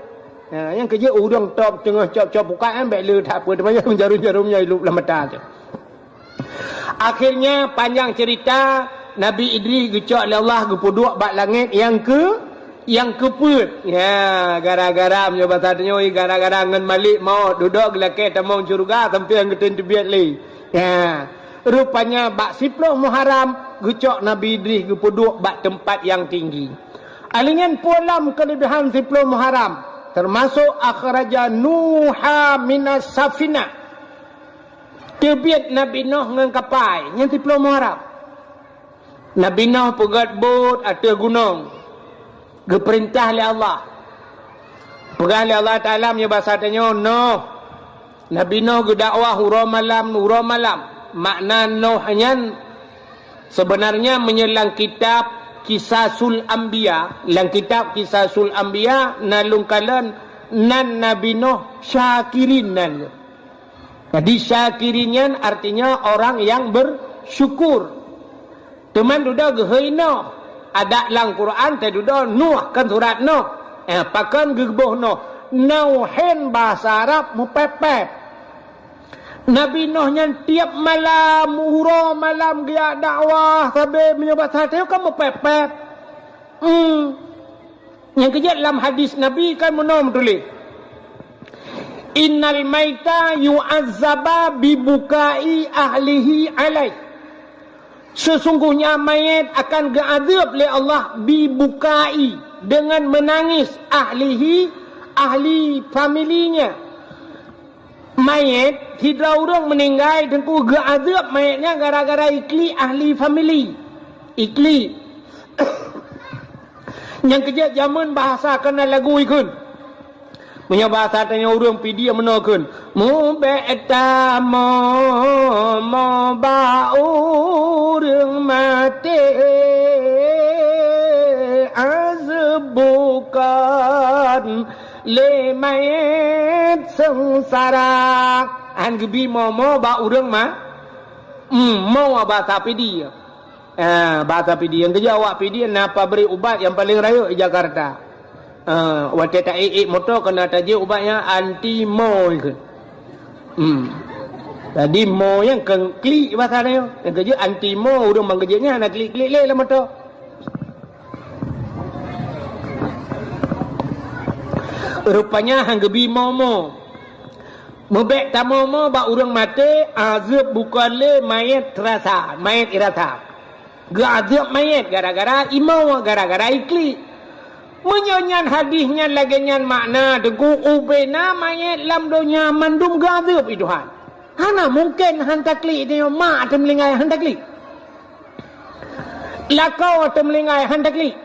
Ha, nyang keujeuet ureuëng top teungoh cop-cop pukat nyan bék le that peue teuma jarom-jarom nyan ilop lam mata teuh. Akhirnya, panjang cerita, Nabi Idris geucok lé Allah geupeuduek bak langét nyang keu-, nyang keupeuet. Ya, gara-gara meunyoe basa tanyoe, gara-gara ngon Malik Maut, dudoe geulakée tamong syeuruga sampoe nyang geutem teubiet lé. Ya, rupanya bak siploh Muharram geucok Nabi Idris geupeuduek bak teumpat nyang tinggi. Alingin pulam keuleubihan siploh Muharram, teumasok akhraja Nuha minas safinah. Teubiet Nabi Noh ngon kapai, nyan siploh Muharram. Nabi Noh peugét bot ateueh gunong, geupeurintah lé Allah. Peugah lé Allah Taala meunyoe basa tanyoe, Noh. Nabi Noh geudakwah uroe malam, uroe malam. Makna Noh nyan seubeunarnya meunyoe lam kitab Qisasul Anbiya, lam kitab Qisasul Anbiya na lôn kalon nan Nabi Noh syakirin nan. Jadi, syakirin nyan artinya orang yang bersyukur. Teuma dudoe geuhôi Noh. Adak lam Quran teududoe Nuh, kan surat Noh. Eh, pakon geuboh Noh? Nauhen bahasa Arab meupéb-péb. Nabi Noh nyan tiep malam, uroe malam geujak dakwah, sabe meunyoe basa teuh kan meupéb-péb. Hmm. Nyang keujeuet lam hadis Nabi kan meunoe meutuléh, "Innal maita yu'azzaba bi bukai ahlihi alaih." Sesungguhnya mayat akan geuazab lé Allah bi bukai, dengan menangis, ahlihi, ahli familinya. Mayat, sidroe ureuëng meuninggai teungku geuazab mayat nyan gara-gara iklik ahli famili. Iklik. Nyang keujeuet jameun bahasa keunan lagu ikheun. Meunyoe bahasa tanyoe ureuëng Pidie meunoe kheun, "Mubék tamoe-moe bak ureuëng maté, azeueb bukon lé manyét seungsara." Han geubi moe-moe bak ureuëng ma-, hmm, moe bahasa Pidie. Ah, bahasa Pidie. Nyang keujeuet awak Pidie na pabrik ubat nyang paleng rayeuk di Jakarta. Ah, watée ta ék-ék moto keunan tajak ubat nyan anti moe kheun. Hmm. Jadi moe nyan keu klik bahasa nyoe. Nyang keujeuet anti moe, ureuëng ban keujeuet nyan hana klik-klik lé lam moto. Rupanya han geubi moe-moe. Mubék tamoe-moe bak ureuëng maté, azeueb bukon lé manyét rasa, manyét irasa. Geuazeueb manyét gara-gara imoe, gara-gara iklik. Meunyoe nyan hadis nyan lagée nyan makna teungku, ubena manyét lam donya mandum geuazeueb lé Tuhan. Hana mungken han taklik nyoe, mak teumeulinggai han taklik. Lakoe teumeulinggai han taklik.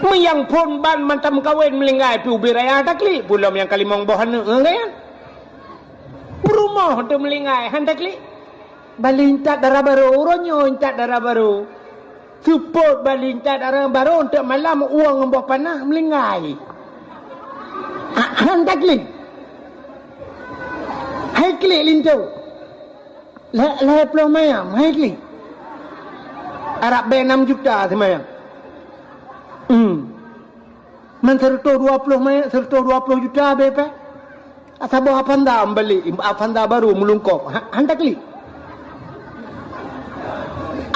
Meuyang phon ban mantong meukawen meulinggai pih ubé raya taklik, peulom nyang ka limong boh aneuëk ngon gaya. Peurumoh teumeulinggai han taklik. Bali intat dara barô, uroe nyoe intat dara barô. Seupôt bali intat dara barô, eunteuk malam ueng ngon boh panah meulinggai. Ha-, han taklik. Hai klik linto. Lhée, lhée ploh mayam, hai klik. Arab bée enam juta seumayam. Hmm. Man seratus dua puluh mayam, seratus dua puluh juta bée peh. Saboh Avanza meubalek, Avanza barô meulungkop. Ha, han taklik.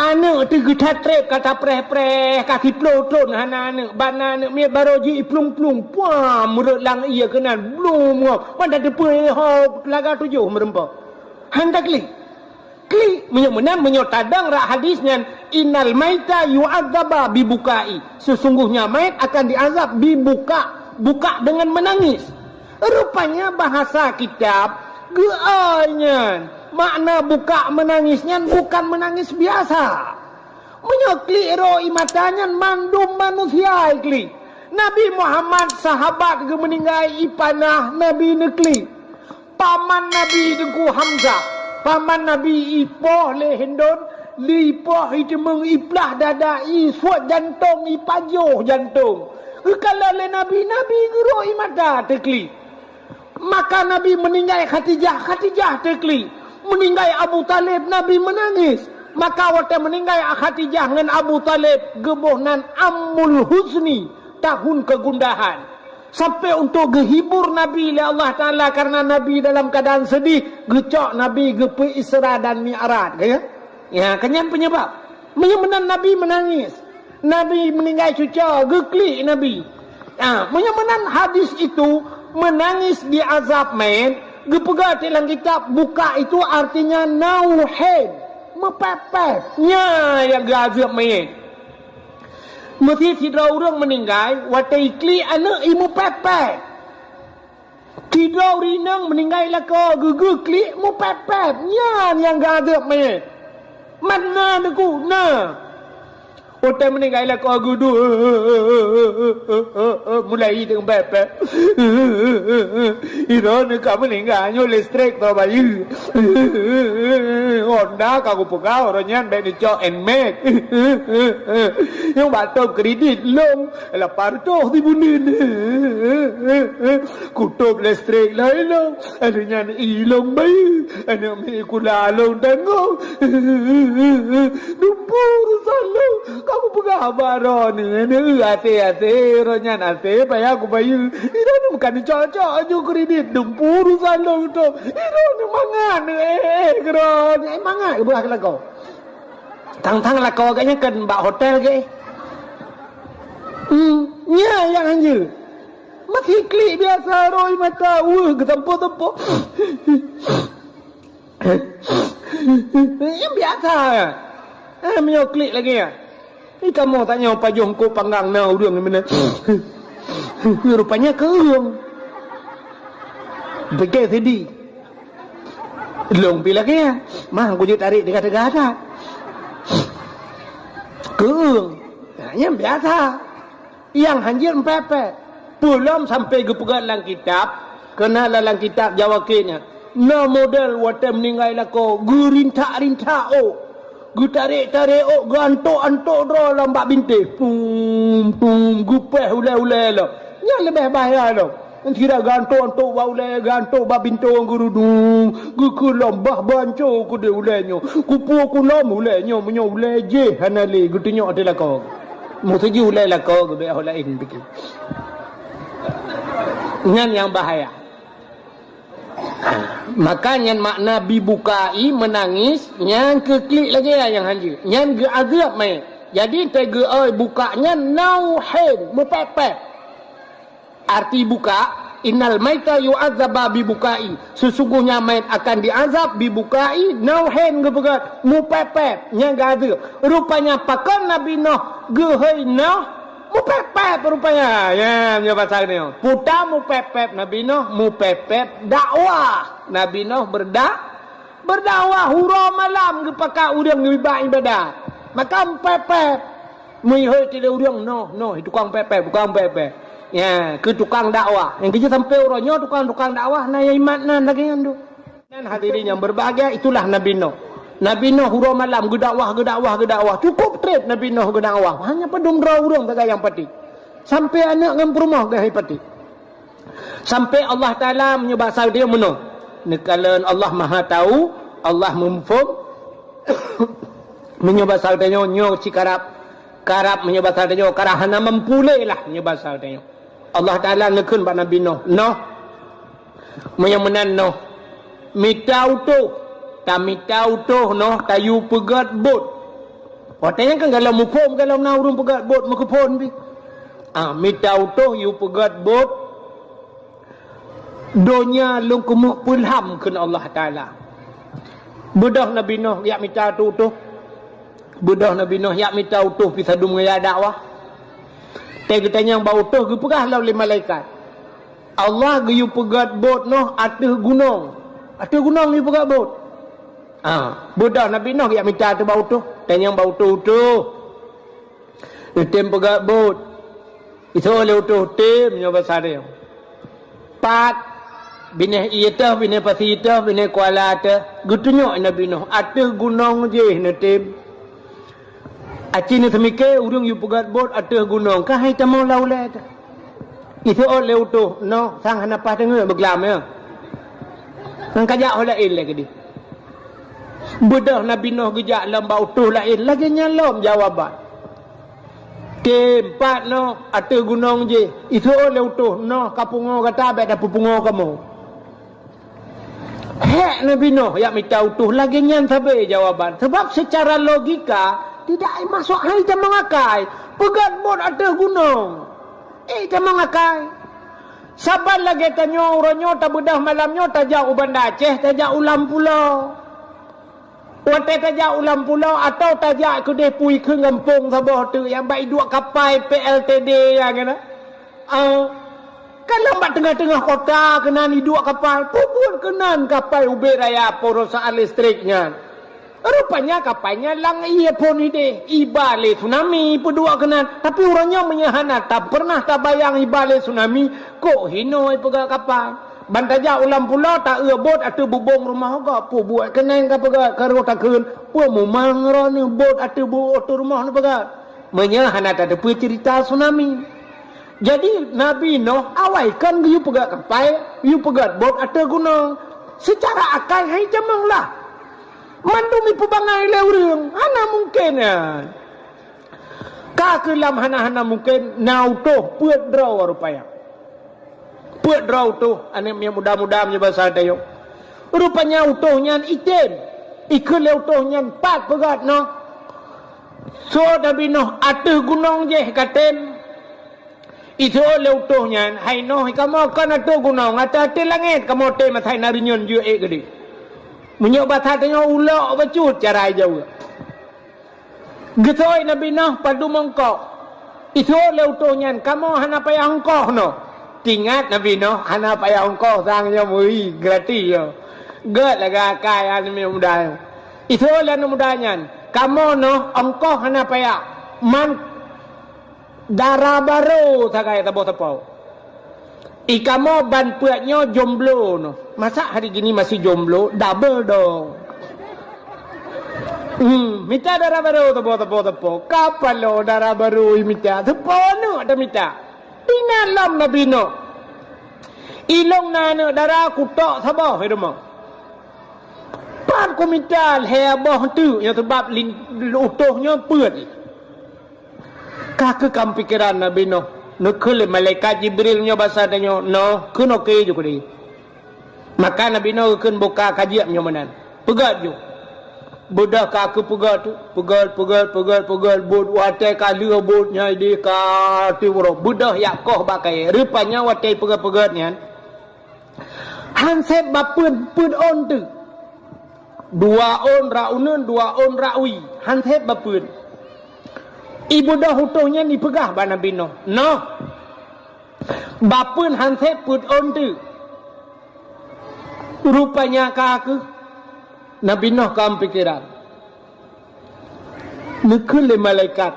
Aneuëk teuh geutat treb ka tapreh-preh, ka siploh thon hana aneuëk, ban na aneuëk miet barô ji iplueng-plueng, puam meureuet lam ié keunan, blum ngok, ban tateupeue ho laga tujoh meureumpok. Han taklik. Klik, meunyoe meunan, meunyoe tadong rak hadis nyan, "Innal maita yu'adzaba bi bukai." Sesungguhnya mayat akan diazab bi buka, buka dengan menangis. Rupanya bahasa kitab geuai nyan. Makna buka menangis nyan bukan menangis biasa. Meunyoe klik ro ie mata nyan mandum manusia iklik. Nabi Muhammad sahabat geumeuninggai ipanah Nabi neuklik. Paman Nabi Teungku Hamzah, paman Nabi ipoh lé Hindon, ipoh iteumeung iplah dada, isuet jantong, ipajoh jantong. Geukalon lé Nabi, Nabi geuro ie mata teuklik. Maka Nabi meuninggai Khadijah, Khadijah teuklik. Meuninggai Abu Talib, Nabi meunangis. Maka watée meuninggai Khadijah ngon Abu Talib, geuboh nan Amul Huzni, tahun kegundahan. Sampai untuk geuhibur Nabi lé Allah Taala karena Nabi dalam keadaan sedih, geucok Nabi geupeu Isra dan Mi'raj, ya. Ya, kan nyan penyebab. Meunyoe meunan Nabi meunangis. Nabi meuninggai cuco, geuklik Nabi. Ah, meunyoe meunan hadis itu menangis di azab mayat, geupeugah dalam kitab buka itu artinya nauhen, meupepet. Nya nyang geuazab mayat. Meusi sidroe ureuëng meuninggai, watée iklik aneuëk i meupepet. Sidroe ureuëng inong meuninggai lakoe geugeuklik meupepet, nyan nyang geuazab manyét. Mana neukuna? Watée meuninggai lakoe geudu, mulai deungon pepet. Inoe neuka meuninggai nyoe listrik teubayeue. Honda ka kupeugah uroe nyan bék neucok Nmax. Nyang bak tom kredit lom. Lapar toh di bunin. Kutôb listrik laén lom. Aneuk nyan i lom bayeue. Aneuk miet kula lom tanggong. Dumpur urusan lom. Kamu peugah Abang droeneuh, neueu asé-asé, droeneuh nyan asé payah kubayeue. Droeneuh bukan cocok ju kredit, dumpu urusan lôn tu. Droeneuh mangat, eh, eh, droeneuh, eh, mangat keu beurah lakoe. Tang-tang lakoe agaknya kan bak hotel ke? Hmm, nya nyang hanjeuet. Masih klik biasa, roi mata, weueh, geutampo-tampo. Nyang biasa. Eh, meunyoe klik lagèe nyan. Ni kamoe tanyoe pajoh eungkôt panggang na ureueng meunan. Rupanya keueung. Pikir sidi. Lôn pi lagèe nyan. Mah, kujeuet tarek teuga-teuga that. Keueung. Nyang biasa. Nyang hanjeuet meupèp-pèp. Peue lom sampoe geupeugah lam kitab, keureuna lam kitab Jawa Kèe nyan, na model watèe meuninggai lakoe, geurintak-rintak ôk, geutarek-tarek ôk, geuantok-antok droe lam bak bintéh. Pum, pum, geupèh ulèe-ulèe lom. Nyan leubeh bahaya lom. Sira geuantok-antok bak ulèe, geuantok bak bintoe, geurudung, geukeulom bah banco keudeh ulèe nyoe. Kupeue kulom ulèe nyoe, meunyoe ulèe jéh hana lé, geutunyok ateueh lakoe. Meuseujih ulèe lakoe geubèk ho laén pike. Nyan nyang bahaya. Maka nyan makna bibukai, meunangis, nyan keu klik lagèe nyang hanjeuet. Nyan geuazeueb manyét. Jadi, teugeue buka nyan nauhin, meupèp-pèp. Arti buka, "Innal maita yu'adzaba bibukai." Sesungguhnya mayat akan diazab bibukai, nauhin geupeugah, meupèp-pèp, nyang geuazeueb. Rupanya pakon Nabi Nuh geuhôi Nuh, meupèp-pèp rupanya. Ya, meunyoe basa geutanyoe. Puta meupèp-pèp Nabi Nuh, meupèp-pèp dakwah. Nabi Nuh berda-, berdakwah uroe malam geupakat ureueng geuba ibadat. Maka meupèp-pèp. Meuhôi tilé ureueng, noh, noh, tukang pèp-pèp, tukang pèp-pèp. Ya, keu tukang dakwah. Nyang keujeuet sampoe uroe nyoe tukang-tukang dakwah na nyang imat nan lagèe nyan tu. Dan hadirin yang berbahagia, itulah Nabi Nuh. Nabi Nuh uroe malam geudakwah, geudakwah, geudakwah. Cukup trép Nabi Nuh geudakwah. Hanya padum droe ureueng sagai nyang patéh. Sampoe aneuk ngon peurumoh geuh patéh. Sampoe Allah Taala meunyoe basa dia meunoe. Neukalon Allah Maha Tahu, Allah Muphom. Meunyoe basa geutanyoe, nyoe cit karab, karab meunyoe basa geutanyoe, karab hana mampu lé lah meunyoe basa geutanyoe. Allah Taala neukheun bak Nabi Nuh, "Nuh, meunyoe meunan Nuh, mita utôh, tamita utôh Nuh, tayue peugöt bot." Watèe nyan kan galom muphom, galom na ureueng peugöt bot, meukeuphon pih. Ah, mita utôh yue peugöt bot, Donya lôn keumeuk peulham kheun Allah Taala. Beudôh Nabi Nuh jak mita utôh. Beudôh Nabi Nuh jak mita utôh pih sadum ngon jak dakwah. Watèe geutanyong bak utôh geupeugah lom lé malaikat, Allah geuyue peugöt bot Nuh ateueh gunong. Ateueh gunong yue peugöt bot. Ha, beudôh Nabi Nuh jak mita teuh bak utôh. Tanyong bak utôh, "Utôh, neutem peugöt bot?" Iseuôt lé utôh, "Tem," nyoe basa dia. Pat, binéh ié teuh, binéh pasi teuh, binéh kuala teuh, geutunyok Nabi Nuh, ateueh gunong jéh neutem. Aci neuseumiké ureueng yue peugöt bot ateueh gunong, ka hai tamong lam ulèe teuh. Iseuôt lé utôh, noh, sang hana paih teungeut beuglam, ya. Ngon kajak ho laén lé keudéh. Beudôh Nabi Nuh geujak lom bak utôh laén, lagèe nyan lom jawaban. Tem, pat Nuh, ateueh gunong jéh, iseuôt lé utôh, noh ka pungoe gata, bèk tapeupungoe kamoe. Hék Nabi Nuh jak mita utôh, lagèe nyan sabe jawaban. Sebab secara logika, tidak masuk hai tamong akai. Peugöt bot ateueh gunong. Eh, tamong akai. Saban lagèe tanyoe, uroe nyoe tabeudôh malam nyoe tajak u Banda Aceh, tajak u Lam Pulo. Watèe tajak u Lam Pulo atawa tajak keudéh pui kheun gampông saboh teuk nyang bak iduek kapai P L T D nyang keunan. Ah, ka lom bak teungoh-teungoh kota keunan iduek kapai. Peubuet keunan kapai ubé raya perusahaan listrik nyan. Rupanya kapai nyan lam ié phôn idéh. Iba lé tsunami peuduek keunan. Tapi uroe nyoe meunyoe hana ta-, pernah tabayang iba lé tsunami, kok hinoe peugöt kapai. Ban tajak u Lam Pulo, taeu bot ateueh bubông rumoh gob, peubuet keunan ka peugöt, ka rôh takheun, peue mumang droeneuh bot ateueh bu-, ateueh rumoh neupeugöt. Meunyoe hana tateupeue ceurita tsunami. Jadi, Nabi Nuh awai kon geuyue peugöt kapai, geuyue peugöt bot ateueh gunong. Seucara akai hai tamong lah. Mandum ipeubangai lé ureueng, hana mungken nyan. Ka keulam hana-hana mungken na utôh peuet droe rupanya. Peuet droe utôh, aneuk miet muda-muda meunyoe basa tanyoe. Rupanya utôh nyan item. Ikheun lé utôh nyan, "Pat peugöt noh?" Seuôt Nabi Nuh, "Ateueh gunong jéh ka tem." Iseuôt lé utôh nyan, "Hai Nuh, kamoe kon ateueh gunong, ateueh-ateueh langét kamoe tem asai na reunyeun jeuet ék keudeh." Meunyoe basa tanyoe ulok bacut cara jaweueb. Geuseuôt Nabi Nuh padum ongkoh. Iseuôt lé utôh nyan, "Kamoe hana payah ongkoh noh." Teuingat Nabi Nuh hana payah ongkoh sang nyoe meuri gratis nyoe. Gét lagée akai aneuk muda nyoe. Iseuôt lé aneuk muda nyan, "Kamoe noh ongkoh hana payah. Man dara barô sagai saboh-saboh." I kamoe ban peuet nyoe jomblo noh. Masa hari gini masih jomblo, double dong. Hmm, mita dara barô teupô-teupô-teupô. Kapalo dara barô i mita. Teupô aneuk dah mita. Tinggai lom Nabi Nuh. Ilong na aneuk dara kutok saboh i rumoh. Pat kumita lhée boh teuk nyoe sabab lin-, utôh nyoe peuet. Ka keuh kam pikeran Nabi Nuh. Neukheun lé malaikat Jibril nyoe basa tanyoe, "Noh, keunoe keu ju keudeh." Maka Nabi Nuh geukheun boka ka jieb nyoe meunan. Peugöt ju. Beudôh ka keuh peugöt, peugöt, peugöt, peugöt, peugöt, buet watée ka lheueh buet nyan ideh ka tiep uroe. Beudôh jak koh bak kayée. Rupanya watée peugöt-peugöt nyan, han sép bak peuet, peuet ôn teuk. Dua ôn rot uneuen, dua ôn rot wie, han sép bak peuet. Ibeudôh utôh nyan ipeugah bak Nabi Nuh, "Noh, bak peuet han sép peuet ôn teuk." Rupanya ka keuh Nabi Nuh ka meupikéran. Neukheun lé malaikat,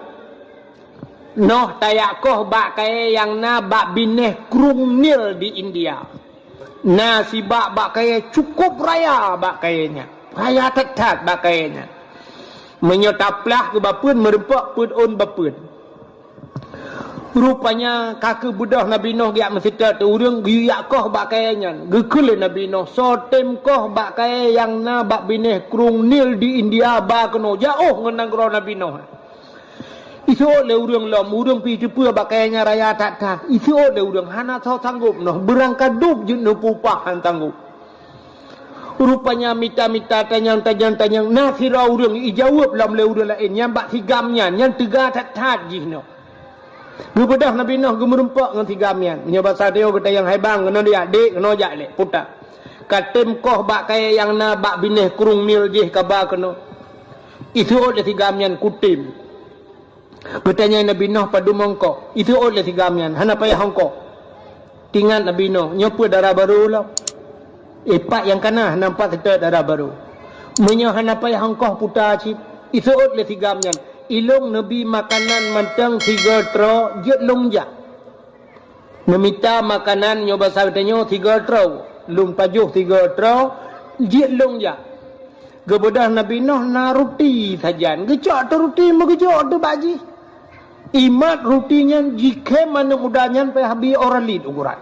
"Noh tajak koh bak kayée nyang na bak binéh Krueng Nil di India. Na sibak bak kayée cukup raya bak kayée nyan. Raya that-that bak kayée nyan. Meunyoe taplah keu bak peuet, meurumpok peuet ôn bak peuet." Rupanya ka keuh beudôh Nabi Nuh geujak meuseutôt ureuëng geujak koh bak kayée nyan. Geukheun lé Nabi Nuh, "Soe tem koh bak kayée nyang na bak binéh Krueng Nil di India ba keunoe, jiôh ngon nanggroe Nabi Nuh." Iseuôt lé ureuëng lom, ureuëng pih teupeue bak kayée nyan raya that-that. Iseuôt lé ureuëng hana soe sanggôp noh, beurangkadub jeuet neupeuupah han sanggôp. Rupanya mita-mita tanyong-tanyong-tanyong, na sidroe ureuëng ijaweueb lom lé ureuëng laén nyang bak sigam nyan, nyan teuga that-that jih nyoe. Geubeudôh Nabi Nuh geumeurumpok ngon sigam nyan. Meunyoe basa tanyoe geutanyong, "Hai bang, keunoe jak, dek, keunoe jak lé, puta. Ka tem koh bak kayée nyang na bak binéh Krueng Nil jih kaba keunoe." Iseuôt lé sigam nyan, "Kutem." Geutanyong Nabi Nuh padum ongkoh, iseuôt lé sigam nyan, "Hana payah ongkoh." Teuingat Nabi Nuh, "Nyoe peuet dara barô lom. Ipat nyang kana hana pat seutôt dara barô. Meunyoe hana payah ongkoh puta cit." Iseuôt lé sigam nyan, "Ilong neubi makanan mantong sigoe troe, jeuet lôn jak." Neumita makanan nyoe basa geutanyoe sigoe troe, lôn pajoh sigoe troe, jeuet lôn jak. Geubeudôh Nabi Nuh na ruti sajan, geucok teuh ruti meugeujok teuh bak jih. Imat ruti nyan jikhém aneuk muda nyan payah bi ora lit uguran.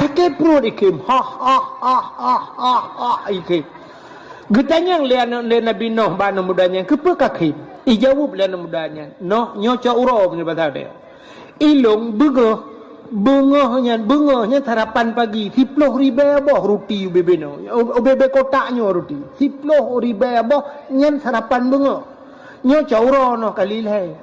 Sakét pruet ikhém, hah, hah, hah, hah, hah, hah, ikhém. Geutanyong lé aneuk, lé Nabi Nuh bak aneuk muda nyan, "Keupeue ka khém?" Ijaweueb lé aneuk muda nyan, "Noh, nyoe cok uroe meunyoe basa deh." Ilong beungoh, beungoh nyan, beungoh nyan sarapan pagi, siploh ribée boh ruti ubé-bé nyoe, ubé-bé kotak nyoe ruti, siploh ribée boh nyan sarapan beungoh. Nyoe cok uroe noh kali lhée.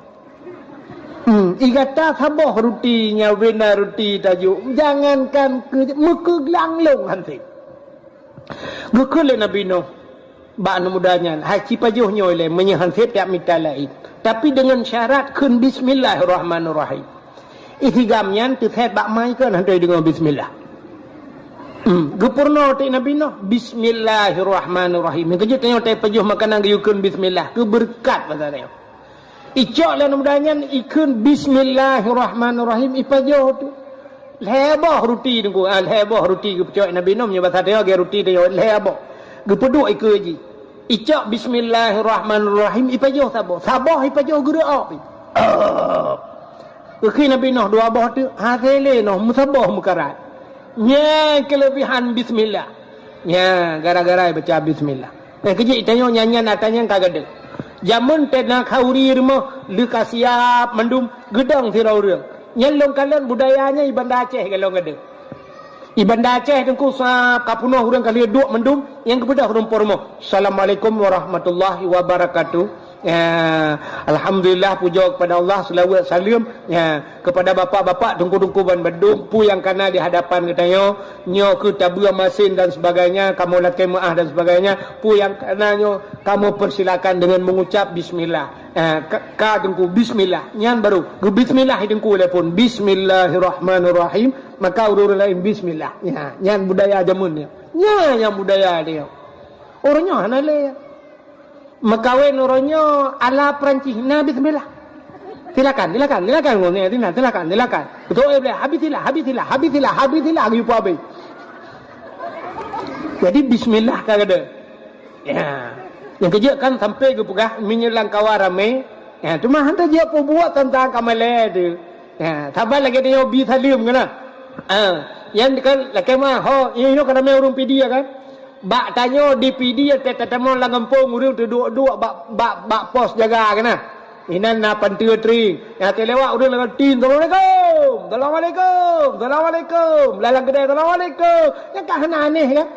Hmm, i gata saboh ruti nyan ubé na ruti tajok, jangankan keu meukeuglang lôn hanté. Geukheun lé Nabi Nuh bak aneuk muda nyan, "Hai, ci pajoh nyoe lé, meunyoe han sép jak mita laén. Tapi deungon syarat kheun bismillahirrahmanirrahim." Isigam nyan teusét bak mai kon hana deungoe bismillah. Hmm, geupeurunoe teuk Nabi Nuh, "Bismillahirrahmanirrahim." Nyang keujeuet tanyoe tapajoh makanan geuyue kheun bismillah, keu beureukat basa tanyoe. Icok lé aneuk muda nyan, ikheun bismillahirrahmanirrahim, ipajoh teuh. Lhée boh ruti teungku, ah, lhée boh ruti geupeucok Nabi Nuh, meunyoe basa tanyoe lagée ruti tanyoe, lhée boh. Geupeuduek ikeue jih. Icok bismillahirrahmanirrahim, ipajoh saboh. Saboh ipajoh geureuok pih. Geukheun Nabi Nuh dua boh teuh, hase lé noh, meusaboh meukarat. Nyan keuleubihan bismillah. Nyan gara-gara baca bismillah. Eh, keujeuet tanyoe nyan, nyan ata nyan ka gadeuh. Jameun teuh na khauri rumoh lheueh ka siap mandum, geudong sidroe ureuëng. Nyan lôn kalon budaya nyan i Banda Aceh golom gadôh. I Banda Aceh teungku sab ka peunoh ureuëng ka lheueh duek mandum, nyang geubeudôh ureuëng po rumoh. Assalamualaikum warahmatullahi wabarakatuh. Ya, alhamdulillah, pujoe kepada Allah, seulaweuet saleuem, ya, kepada bapak-bapak, teungku-teungku ban bandum, peue nyang kana di hadapan geutanyoe, nyoe keuh tabeue masin dan sebagainya, kamoe lakée meuáh dan sebagainya, peue nyang kana nyoe, kamoe persilakan dengan mengucap bismillah. Ya, ka, ka teungku bismillah, nyan baru geubismillah teungku lé phon, bismillahirrahmanirrahim, maka ureuëng laén bismillah. Ya, nyan budaya jameun nyoe. Nyan nyang budaya dia. Ureuëng nyoe hana lé. Meukawen uroe nyoe ala Perancis, na bismillah. Silakan, silakan, silakan, silakan, silakan, silakan. Beutôi, eh, boleh. Habis silah, habis silah, habis silah, habis silah, geuyue habis. Jadi bismillah ka gadôh. Ya. Nyang keujeuet kan sampai geupeugah meunyoe lam kawan ramé. Ya, cuma hana jeuet peubuet teuntang kamalée tu. Ya, saban lagée tanyoe bi saleuem keunan. Ha, nyan kan lakée meuáh, ho, nyoe ka ramé ureuëng Pidie kan. Bak tanyoe di Pidie teuh tatamong lam gampông ureuëng teuduek-duek bak, bak, bak pos jaga keunan. Inan na panteue tring. Nyang teulewat ureuëng lam tin, "Assalamualaikum, assalamualaikum, assalamualaikum." Lam, lam keudè, "Assalamualaikum." Nyan ka hana aneh kan?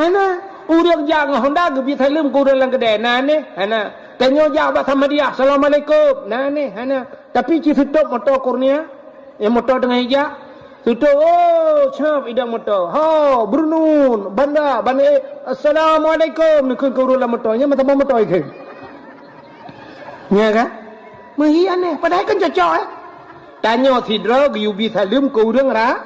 Hana. Ureuëng jak ngon honda geubi saleuem keu ureuëng lam keudè. Na aneh? Hana. Tanyoe jak bak Samadiyah, "Assalamualaikum." Na aneh? Hana. Tapi ci seutôt moto Kurnia, nyang moto teungoh ijak, seutôt, oh, cab idong moto. "Ho, Brunun, Banda, Banda, eh, assalamualaikum," neukheun keu ureuëng lam moto, nyan meusaboh moto ikheun. Nya kan? Meuhi aneh, padahai kan cocok, eh. Tanyoe sidroe geuyue bi saleuem keu ureuëng ra-,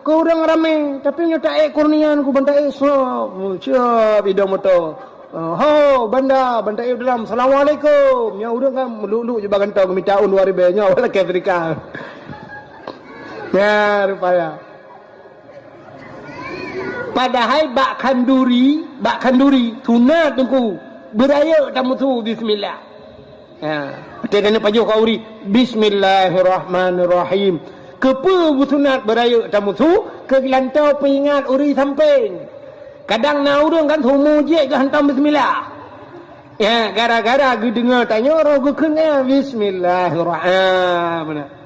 keu ureuëng ramé, tapi nyoe taék Kurnia, ku ban taék sop, cab idong moto. "Ho, Banda, Banda Iyub Dalam, assalamualaikum." Nyan ureuëng kan meuluk-luk jubah gantong mita un dua ribèe nyoe awak lakée seudekah. Ya, rupaya. Padahai bak khanduri, bak khanduri, sunat teungku, beurayeuk tameusu bismillah. Ha, watée keuneuk pajoh khauri, bismillahirrahmanirrahim. Keupeue beusunat beurayeuk tameusu? Keu geulantoe peuingat ureuëng sampéng. Kadang na ureuëng kan sumu jih geuhantom bismillah. Ya, gara-gara geudeungoe tanyoe roh geukheun, ya, bismillahirrahmanirrahim.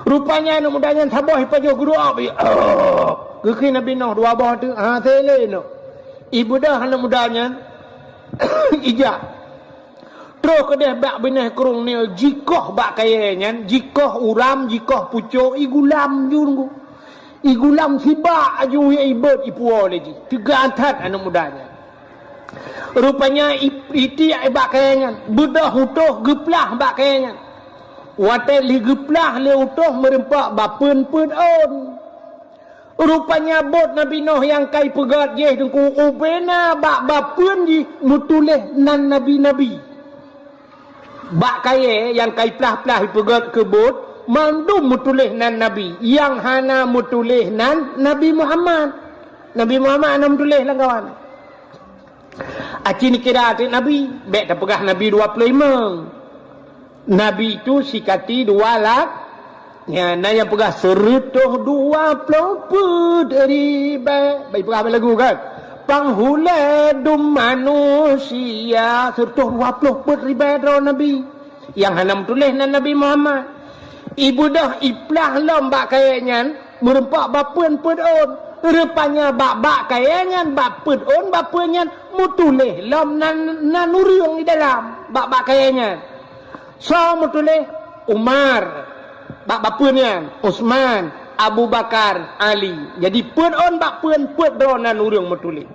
Rupanya aneuk muda nyan saboh ipajoh geuruab, ya, oh. Geukheun Nabi Nuh dua boh teuk, ha, teuh lé Nuh. Ibeudôh aneuk muda nyan, ijak. Troh keudeh bak binéh krueng nyoe jikoh bak kayée nyan, jikoh uram, jikoh pucok, igulam ju nunggu. Igulam sibak aju, ya, ibot ipuwoe lé jih. Teuga that aneuk muda nyan. Rupanya i-, itiek bak kayée nyan, beudôh utoh geuplah bak kayée nyan. Watée lheueh geuplah lé utoh meureumpok bapeuen peuet ôn. Rupanya bot Nabi Nuh nyang ka ipeugét jih teungku ubena bak bapeuen jih meutuléh nan nabi-nabi. Bak kayée nyang ka iplah-plah ipeugét keu bot, mandum meutuléh nan nabi, nyang hana meutuléh nan Nabi Muhammad. Nabi Muhammad hana meutuléh lam kawan. Aci neukira teuk nabi, bék tapeugah nabi dua ploh limong. Nabi tu sikati dua lak, nyan na nyang peugah seureutôh dua ploh peuet ribée. Bai peugah bak lagu kan? Panghulée dum manusia seureutôh dua ploh peuet ribée droe nabi. Nyang hana meutuléh nan Nabi Muhammad. Ibeudôh iplah lom bak kayée nyan, meureumpok bapeuen peuet ôn. Rupanya bak, bak kayée nyan, bak peuet ôn bapeuen nyan, meutuléh lom nan, nan ureuëng di dalam, bak, bak kayée nyan. Soe meutuléh? Umar. Bak bapeuen nyan, Utsman, Abu Bakar, Ali. Jadi peuet ôn bapeuen peuet droe nan ureuëng meutuléh.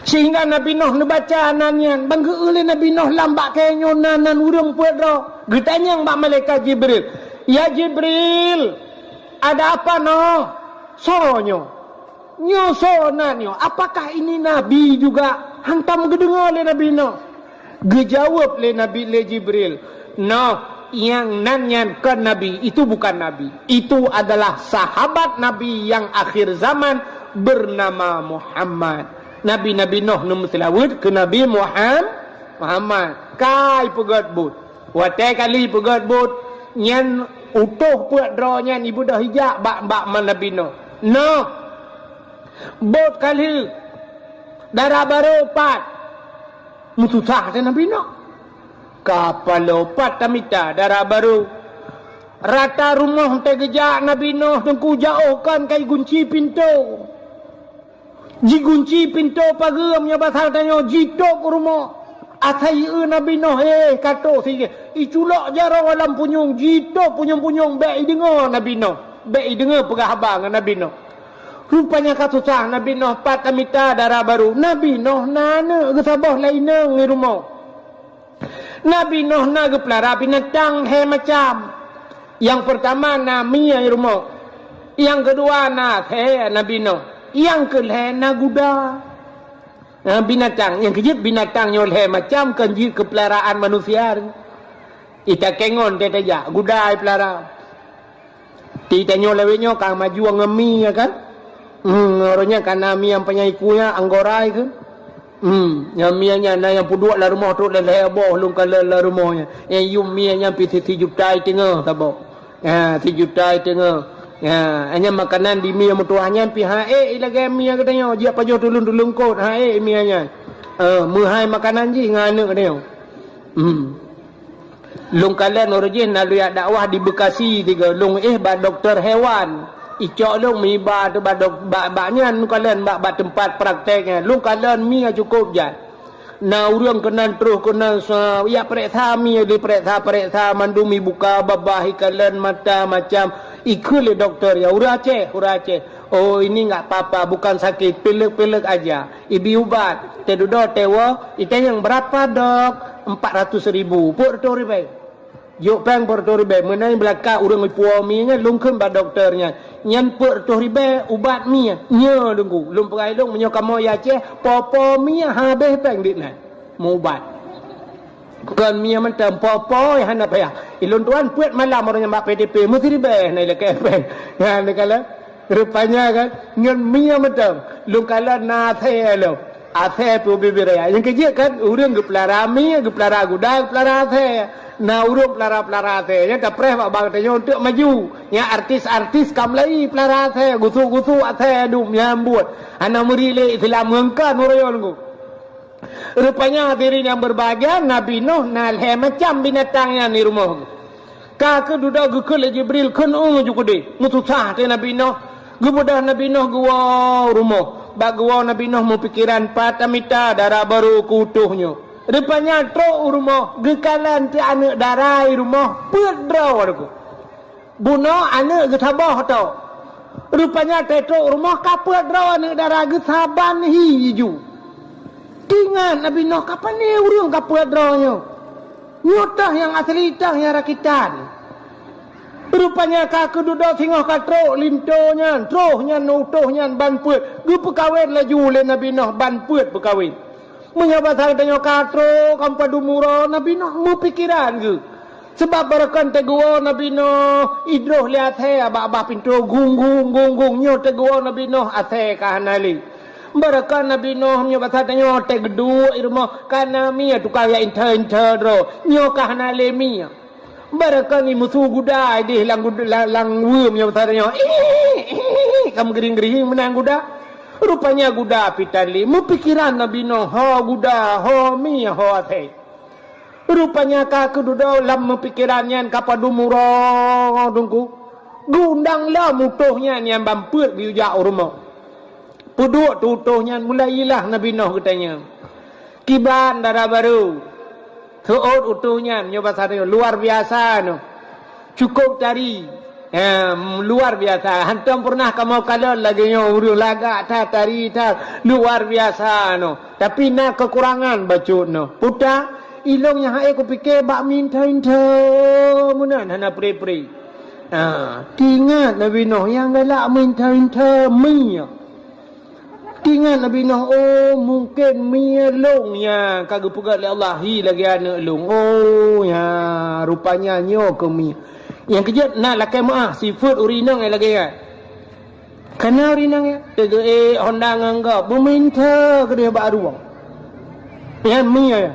Sehingga Nabi Nuh neubaca nan nyan, ban geu-eu lé Nabi Nuh lam bak kayée nyoe nan, nan ureuëng peuet droe. Geutanyong bak malaikat Jibril, "Ya Jibril, ada apa Nuh? Soe nyoe? Nyoe soe nan nyoe? Apakah ini nabi juga?" Hantom geudeungoe lé Nabi Nuh. Geujaweueb lé Nabi, lé Jibril, "Noh, nyang nan nyan kon nabi, itu bukan nabi. Itu adalah sahabat Nabi yang akhir zaman bernama Muhammad." Nabi, Nabi Nuh neumeuseulaweuet keu Nabi Muham-, Muhammad. Ka ipeugét bot. Watée ka lheueh ipeugét bot, nyan utoh peuet droe nyan ibeudôh ijak bak, bak Nabi Nuh. Noh, bot ka lheueh, dara barô pat. Meususah teuh Nabi Nuh. Ka paloe pat tamita dara barô. Rata rumoh teugeujak Nabi Noh teungku jaoh kan kai gunci pintoe. Jigunci pintoe pageue meunyoe basa tanyoe jitôb u rumoh. Asai eu Nabi Noh, eh, ka toh si iculok jaroe lam punyueng, jitôb punyueng-punyueng bék ideungoe Nabi Noh, bék ideungoe peugah haba ngon Nabi Noh. Rupanya ka susah Nabi Noh pat tamita dara barô. Nabi Noh na aneuk geusaboh laineueng di rumoh. Nabi Noh na geupeulara binatang lhée macam. Nyang peurtama na mie di rumoh. Nyang keudua na asèe Nabi Noh. Nyang keulhée na guda. Na binatang, nyang keujeuet binatang nyoe lhée macam kon jeuet keu peularaan manusia. Itakée ngon teuh tajak, guda ipeulara. Ti tanyoe lawét nyoe ka maju ngon mie kan? Hmm, uroe nyan ka na mie nyang panyang iku nyan, anggora ikeu. Hmm, nyang mie nyan na nyang peuduek lam rumoh trok lhée boh lôn kalon lam rumoh nyan. Nyang yum mie nyan pih si, sijuta iteungoh saboh. Ha, sijuta iteungoh. Ha, nyan makanan di mie meutuwah nyan pih ha ék lagée mie geutanyoe, jiak pajoh tuleueng-tuleueng kot ha ék mie nyan. Eh, meuhai makanan jih ngon aneuk geutanyoe. Hmm. Lôn kalon uroe jih na lôn jak dakwah di Bekasi tiga. Lôn éh bak dokto hewan. Icok lôn meuiba teuh bak dok-, bak, bak nyan lôn kalon bak, bak teumpat praktek nyan. Lôn kalon mie cukôp jai. Na ureuëng keunan troh keunan sa-, jak pereksa mie, dipereksa-pereksa mandum ibuka babah, ikalon mata macam. Ikheun lé dokto, "Ya, ureuëng Aceh, ureuëng Aceh." "Oh, ini nggak apa-apa, bukan sakit, pilek-pilek aja." Ibi ubat, teududoe tewoe, itanyong, "Berapa, Dok?" "Empat ratus ribu." Peuet reutôh ribée. Jok péng peuet reutôh ribée. Meunan beulakak ureuëng ipuwoe mie nyan, lôn kheun bak dokto nyan. "Nyan peuet reutôh ribée ubat mie." "Nyo, Teungku." Lôn peugah ilôn, "Meunyoe kamoe ya Aceh, po-po mie habéh péng dit nyan. Meuubat." Kon mie mantong, po-po nyang hana payah. Ilôn tuan peuet malam ureuëng nyang bak P D P, meusiribée na ilakée péng. Nyan neukalon. Rupanya kan, ngon mie mantong. Lôn kalon na asèe lom. Asèe pih ubit-ubit raya. Nyang keujeuet kan, ureuëng geupeulara mie, geupeulara guda, geupeulara asèe. Na ureuëng peulara-peulara asèe. Nyang tapreh bak bank tanyoe untuk maju. Nyang artis-artis ka mulai peulara asèe, gusuk-gusuk asèe dum nyang buet. Hana meuri lé Islam ngon kan ureuëng nyoe. Rupanya hadirin yang berbahagia, Nabi Nuh na lhée macam binatang nyan di rumoh. Ka keududoe geukheun lé Jibril, "Kheun u ju keudeh." Meususah teuh Nabi Nuh. Geubeudôh Nabi Nuh geuwoe u rumoh. Bak geuwoe Nabi Nuh meupikeran pat tamita dara barô keu utôh nyoe. Rupanya trok u rumoh, geukalon teuh aneuk dara di rumoh, peuet droe. Bunoe aneuk geusaboh tôh. Rupanya trok u rumoh ka peuet droe aneuk dara geuh saban hi jiju. Teuingat Nabi Nuh, "Ka pané ureuëng ka peuet droe nyoe? Nyoe teuh nyang asli, teuh nyang rakitan." Rupanya ka keududoe singoh ka trok linto nyan, troh nyan, utôh nyan ban peuet. Geupeukawen laju lé Nabi Nuh ban peuet peukawen. Meunyoe basa geutanyoe ka trok, ka padum uroe, Nabi Nuh meupikeran geuh. Sabab barokon teugeuwoe Nabi Nuh idroh lé asèe bak babah pintoe, gung, gung, gung, gung. Nyoe teugeuwoe Nabi Nuh asèe ka hana lé. Barokon Nabi Nuh meunyoe basa tanyoe teuh geuduek di rumoh, ka na mie tukang jak inthô-inthô droe. Nyoe ka hana lé mie. Barokon imusu guda ideh lam gud-, lam, lam weuem nyoe basa tanyoe. Ka meugeuring-geuring meunan guda. Rupanya guda pih tan lé. Meupikeran Nabi Nuh, ho guda, ho mie, ho asèe. Rupanya ka keududoe lam meupikeran nyan ka padum uroe Teungku. Geuundang lom utôh nyan nyang ban peuet geuyue jak u rumoh. Peuduek teuh utôh nyan, mulai ilah Nabi Nuh geutanyong. Kiban dara barô. Seuôt utôh nyan, nyoe basa tanyoe, luar biasa nyoe. Cukôp tari. Ha, luar biasa. Hantom peureunah kamoe kalon lagée nyoe ureuëng lagak that, tari that. Luar biasa nyoe. Tapi na keukurangan bacut nyoe. Peue ta, ilôn nyang hase kupike bak meuinta-inta meunan hana pre-pre. Ha, teuingat Nabi Nuh nyang galak meuinta-inta mie. Teuingat Nabi Nuh, "Oh, mungken mie lôn nyang ka geupeugét lé Allah hi lagée aneuk lôn. Oh, nya, rupanya nyoe keuh mie." Nyang keujeuet na lakée meuáh sifeuet ureuëng inong nyang lagée nyan. Kana ureuëng inong nyan teugeuék honda ngon gob, beumeuinta keudeh bak rueng. Nyan mie nyan.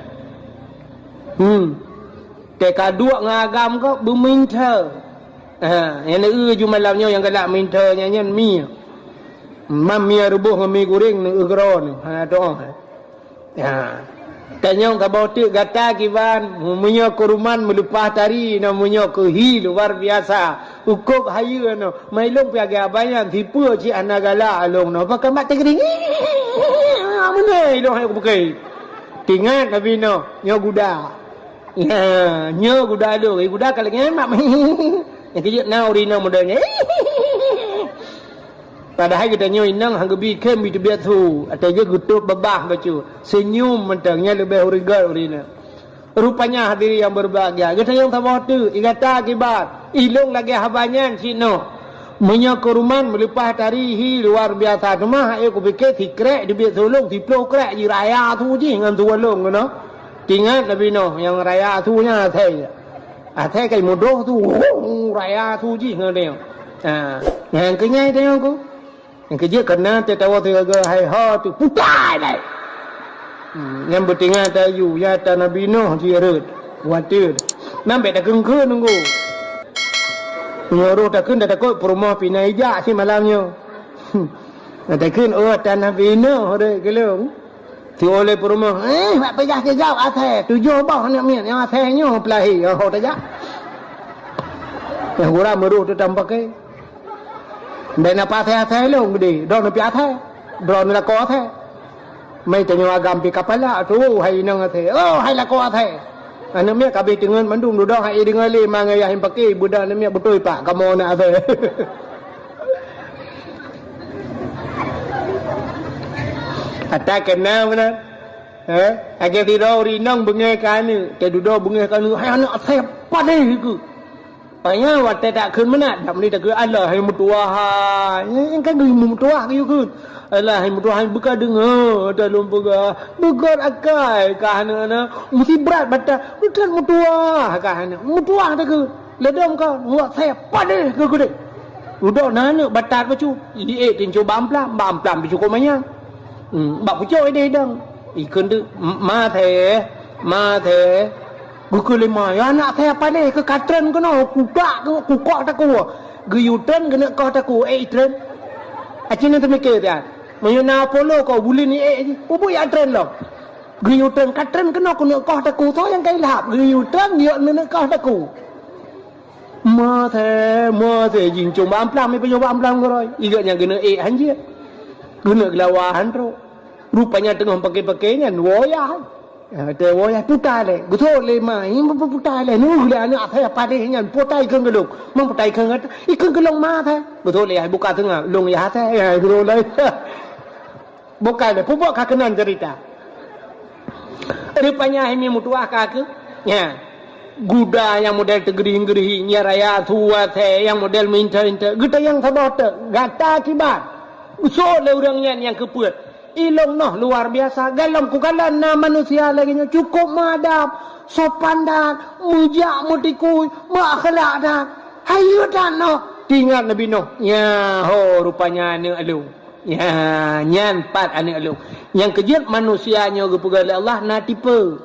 Hmm. Teuka duek ngon agam gob, beumeuinta. Ha, nyang neueu ju malam nyoe nyang galak meuinta nyan, nyan mie. Man mie reuboh ngon mie goreng neueu keudroe nyoe. Hana doá. Ha. Tanyong saboh teuk gata kiban, meunyoe keu ruman meuleupah tari, na meunyoe keu hi luar biasa. Ukôb hayeue nyoe, mailong piagée abanyan, sipeue cit hana galak along nyoe. Pakon mak teugering. Meunyoe ilong hai kubukai. Tingat Nabi Nuh, nyoe guda. Ya, nyoe guda lôn. Eh, guda ka lagée nyan mak. Nyang keujeuet na ureueng inong model nyan. Padahai geutanyoe inong han geubi khem bi teubiet su. Até jih geutôb babah bacut. Seunyum mantong nyan leubeh ureueng inong. Rupanya hadirin yang berbahagia, geutanyoe saboh teuk, i gata akibat. Ilong lagée haba nyan cit nyoe. Meunyoe keu ruman meuleupah tari hi luar biasa, teuma hai kupike sikrek teubiet su lôn, siplôh krek jih raya su jih ngon su lôn keunoe. Tingat Nabi Nuh nyang raya su nyan asai. Asai kai mudoh su, raya su jih ngon dia. Ha, nyang keunyai teuh ku. Nyang keujeuet keunan teuh tawoe teuga hai ho teuh putai dai. Hmm, nyang beutingat tayu, ya ta Nabi Nuh jih rot. Khawatir. Nyan bèk takheun-kheun nunggu. Meunyoe roh takheun dah takot peurumoh pih na ijak si malam nyoe. Hmm. Takheun, oh, ta Nabi Nuh rot keulong. Tiwoe lé peurumoh, eh, bak peugah keu gab asèe, tujoh boh aneuk miet nyang asèe nyoe peulahé, oh, tajak. Nyang gura meuruh teutam paké. Ndai na pasèe asèe lôn geude, droeneuh pih asèe. Droeneuh lakoe asèe. Meutanyoe agam pih kapala, tu hai inong asèe. Oh, hai lakoe asèe. Aneuk miet ka abéh teungeut mandum dudoe hai deungoe lé mangat yah paké, budak aneuk miet beutôi pak kamoe na asèe. Ata keunong meunan. Eh, lagèe sidroe ureueng inong beungèh keu aneuk, teududoe beungèh keu aneuk, hai aneuk asèe padéh keuh. Panya watèe takheun meunan, dak meunyoe takheun, "Alah hai meutuwah hai." Nyan kan geumeutuwah geuyue kheun. "Alah hai meutuwah hai, beuka deungö ata lôn peugah. Beugöt akai kah aneuk na. Meusti brat batat. Beuthat meutuwah kah aneuk. Meutuwah takheun." Ladôm ka, muwat asèe padéh keu keudéh. Dudoe na aneuk batat bacut, iék tinco bak amplam, bak amplam teucukôp manyang. Hmm, bak pucôk ideh idong. Ikheun deuk, "Ma asèe, ma asèe." Geukheun lé ma, "Ya aneuk asèe padéh keuh, ka treun keunoe, kutak keu kukok takue." Geuyue treun keuneuk koh takue, ék itreun. Aci nyan teumiké siat. Meunyoe na polo ko buleuen iék jih, peue buet jak treun lom. Geuyue treun, ka treun keunoe keuneuk koh takue, soe nyang ka ilhab. Geuyue treun, yok keuneuk koh takue. Ma asèe, ma asèe, jincong bak amplam, ipajoh bak amplam keudroe. Igeuet nyang keuneuk ék han jeuet. Keuneuk geulawa han trok. Rupanya teungoh paké-paké nyan, woe yah. Ya, teuwoe yah putai lé. Geusok lé ma, nyan pu-, pu-, putai lé. Nyoe lé aneuk asèe padéh nyan, putai kheun keu lôn. Mang putai kheun keu, ikheun keu lôn ma asèe. Geusok lé yah buka teungoh, lôn yah asèe. Ya, geusok lé. Bukai lé, peubuet ka keunan cerita. Rupanya hai meutuwah ka keuh. Nya. Guda nyang model teugeurih-geurih, nyang raya su asèe, nyang model meuinta-inta. Geutanyong saboh teuk, gata akibat. Geusok lé ureueng nyan nyang keupeuet. Ilong noh luar biasa. Galom kukalon na manusia lagèe nyoe cukôp meuadab, sopan that, meujak meutikui, meuakhlak that. Hayeue that noh. Tingat Nabi Nuh. Nya ho rupanya aneuk lôn. Ya, nyan pat aneuk lôn. Nyang keujeuet manusia nyoe geupeugah lé Allah na tipe.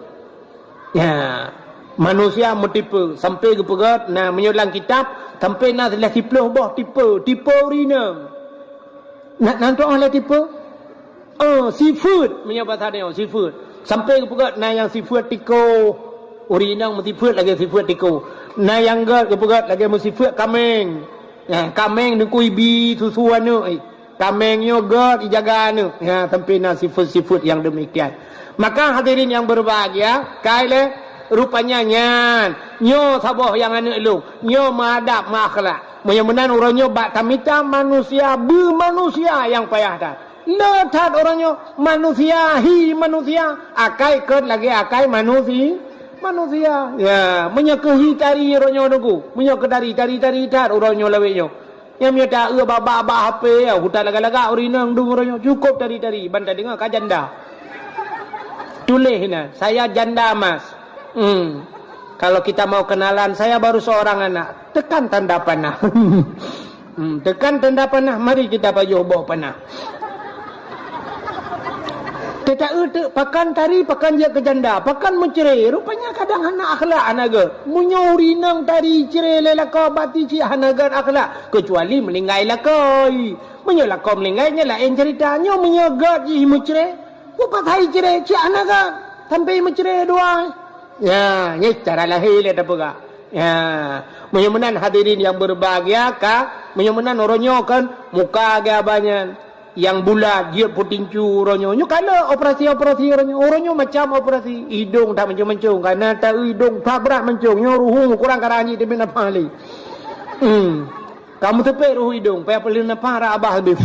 Ya, manusia meutipe sampai geupeugah na meunyoe lam kitab sampai na lhèe siplôh boh tipe, tipe ureueng inong. Na, na tu'oh lhèe tipe? Oh, sifeuet meunyoe basa nyoe sifeuet. Sampai geupeugah na nyang sifeuet tiko. Ureueng inong meusifeuet lagèe sifeuet tiko. Na nyang gèt geupeugah lagèe meusifeuet kaméng. Ya, kaméng neukui bi susu aneuk. Kaméng nyoe gèt ijaga aneuk. Ya, sampai na sifeuet-sifeuet nyang demikian. Maka hadirin yang berbahagia, kai lé rupanya nyan. Nyoe saboh nyang aneuk lôn. Nyoe meuadab, meuakhlak. Meunyoe meunan uroe nyoe bak tamita manusia, beumanusia nyang payah that. Le that uroe nyoe manusia, hi manusia, akai keu lagèe akai manusi-, manusia. Ya, meunyoe keu hi tari uroe nyoe nunggu, meunyoe keu tari, tari-tari that uroe nyoe lawét nyoe. Nyang meunyoe ta-eu bak-bak, bak H P, ya, hutan lagak-lagak ureueng inong dum uroe nyoe, cukôp tari-tari, ban tadeungoe ka janda. Tuléh na, "Saya janda, Mas." Hmm. Kalau kita mau kenalan, "Saya baru seorang anak." Tekan tanda panah. Hmm, tekan tanda panah, mari kita pajoh boh panah. Teuta-eu teuk, pakon tari, pakon jeuet keu janda, pakon meucre. Rupanya kadang hana akhlak, hana gèt. Meunyoe ureueng inong tari cre lé lakoe, bati cit hana gèt akhlak, keucuali meuninggai lakoe. Meunyoe lakoe meuninggai, nyan laén cerita. Nyoe meunyoe gèt jih meucre, peue pasai cre, cit hana gèt. Sampai meucre dua. Ya, nyan cara lahé lé tapeugah. Ya, meunyoe meunan hadirin yang berbahagia ka, meunyoe meunan uroe nyoe kan muka geuh abah nyan yang bulat, jeuet peutincu uroe nyoe. Nyoe ka le operasi-operasi uroe nyoe. Uroe nyoe macam operasi. Idong that mancong-mancong, kana ta idong that brat mancong. Nyoe ruhueng kurang karang jih teubiet nafah lé. Hmm. Ka meuteupék ruhueng idong, payah peuleueh nafah rab abah leubeh.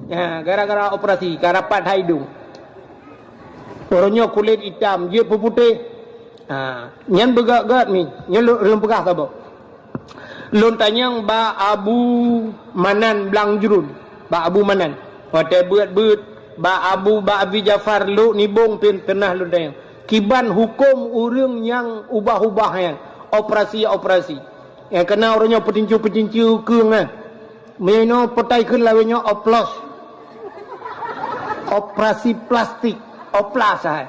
Ya, gara-gara operasi, ka rapat that idong. Uroe nyoe kulét itam, jeuet peuputéh. Ha, nyan beugét-gét mi, nyan lôn, lôn peugah saboh. Lôn tanyong bak Abu Manan Blang Jrun, bak Abu Manan. Watée beuet-beuet bak Abu, bak Abi Jafar Luk Nibong pih peunah lôn tanyong. Kiban huköm ureuëng nyang ubah-ubah nyan, operasi-operasi. Nyang keuna uroe nyoe peutincu-peutincu keueng nyan. Meunyoe inoe peutai kheun lawét nyoe oplos. Operasi plastik. Oplas hai.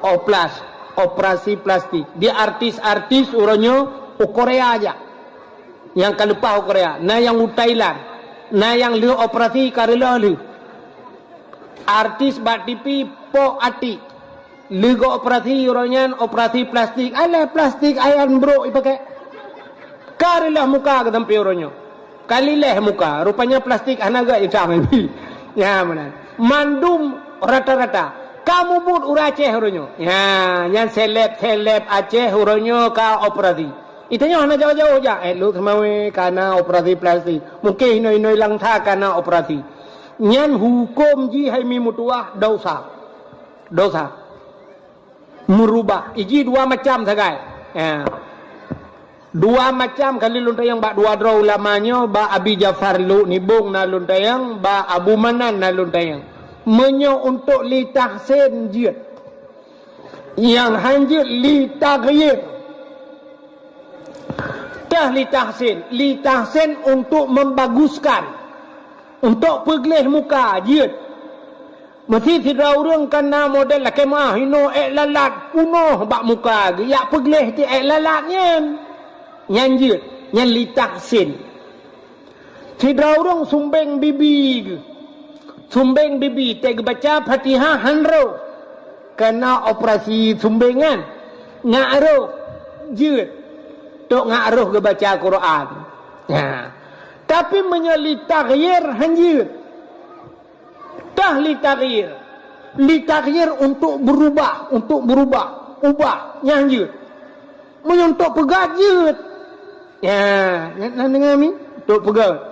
Oplas. Operasi plastik. Di artis-artis uroe nyoe u Korea jak. Nyang ka leupah u Korea. Na nyang u Thailand. Na nyang lheueh operasi ka reuloh lheueh. Artis bak T V pok atik. Lheueh geuoperasi uroe nyan operasi plastik. Alah plastik ayan brok ipakai. Ka reuloh muka geutampi uroe nyoe. Ka lileh muka. Rupanya plastik hana gét itam ibi. Ya, meunan. Mandum rata-rata. Ka mubuet ureuëng Aceh uroe nyoe. Ya, nyan seleb-seleb Aceh uroe nyoe ka operasi. Itanyoe hana jauh-jauh jak. Eh, Luk Seumawe kana operasi plastik. Mungken inoi-inoi Langsa kana operasi. Nyan huköm jih hai mi meutuwah dosa. Dosa. Meurubah. Iji dua macam sagai. Ya. Dua macam kali lôn tanyong bak dua droe ulama nyoe, bak Abi Jafar Luk Nibong na lôn tanyong, bak Abu Manan na lôn tanyong. Meunyoe untuk li tahsin jeuet. Nyang han jeuet li taghyir. Tah li tahsin. Li tahsin untuk membaguskan. Untuk peugleh muka jeuet. Meusi sidroe ureuëng kana model lakée meuah inoe ék lalat punoh bak muka geuh, jak peugleh ti ék lalat nyan. Nyan jeuet, nyan li tahsin. Sidroe ureuëng sumbeng bibi geuh. Sumbeng bibi, tée geubaca Fatihah han roh. Kana operasi sumbengan. Ngak roh, jeuet. Tok ngak roh geubaca Quran. Ha. Tapi meunyoe li taghyir han jeuet. Tah li taghyir. Li taghyir untuk berubah, untuk berubah. Ubah, nyan jeuet. Meunyoe untuk peugét jeuet. Ya, na, na deungoe mi? Untuk peugét.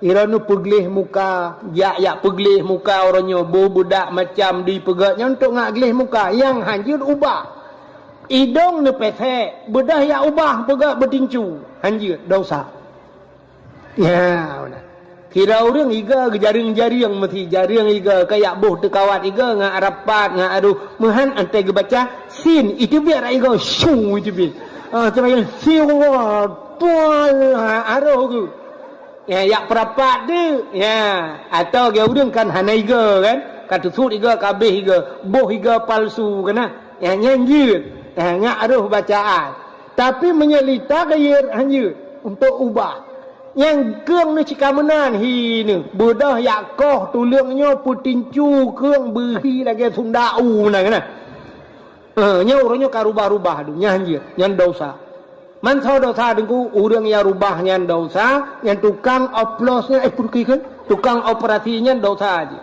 Iroe nyoe peugleh muka, jak-jak peugleh muka uroe nyoe, boh beudak macam di peugét nyan untuk ngak gleh muka. Nyang han jeuet ubah. Idong neupesek, beudôh jak ubah peugét beutincu. Han jeuet, dosa. Ya, beuna. Kira ureuëng iga geujareueng-jareueng meusi jareueng iga kayak boh teukawat iga ngak rapat ngak aduh meuhan antai geubaca sin iteubiet rak iga syung iteubiet. Ah, cuma yang siwa tual ha, aroh tu. Ya, yak perapat tu. Ya, atau dia ureuëng kan hana iga kan? Ka teusut iga, ka abéh iga, boh iga palsu kan? Ya, nyan jeuet. Ya, ngak aroh bacaan. Tapi meunyoe li taghyir han jeuet untuk ubah. Nyang keueng ni cika meunan hi ni. Beudôh yak koh tuleueng nyoe peutincu keueng beuhi lagée sunda u meunan keunan. Eh, nyoe uroe nyoe ka rubah-rubah tu. Nyan jeuet. Nyan dosa. Mansoe dosa deungku, ureuëng nyang rubah nyan dosa, nyang tukang oplos nyan, eh, peuruki kan? Tukang operasi nyan dosa jih.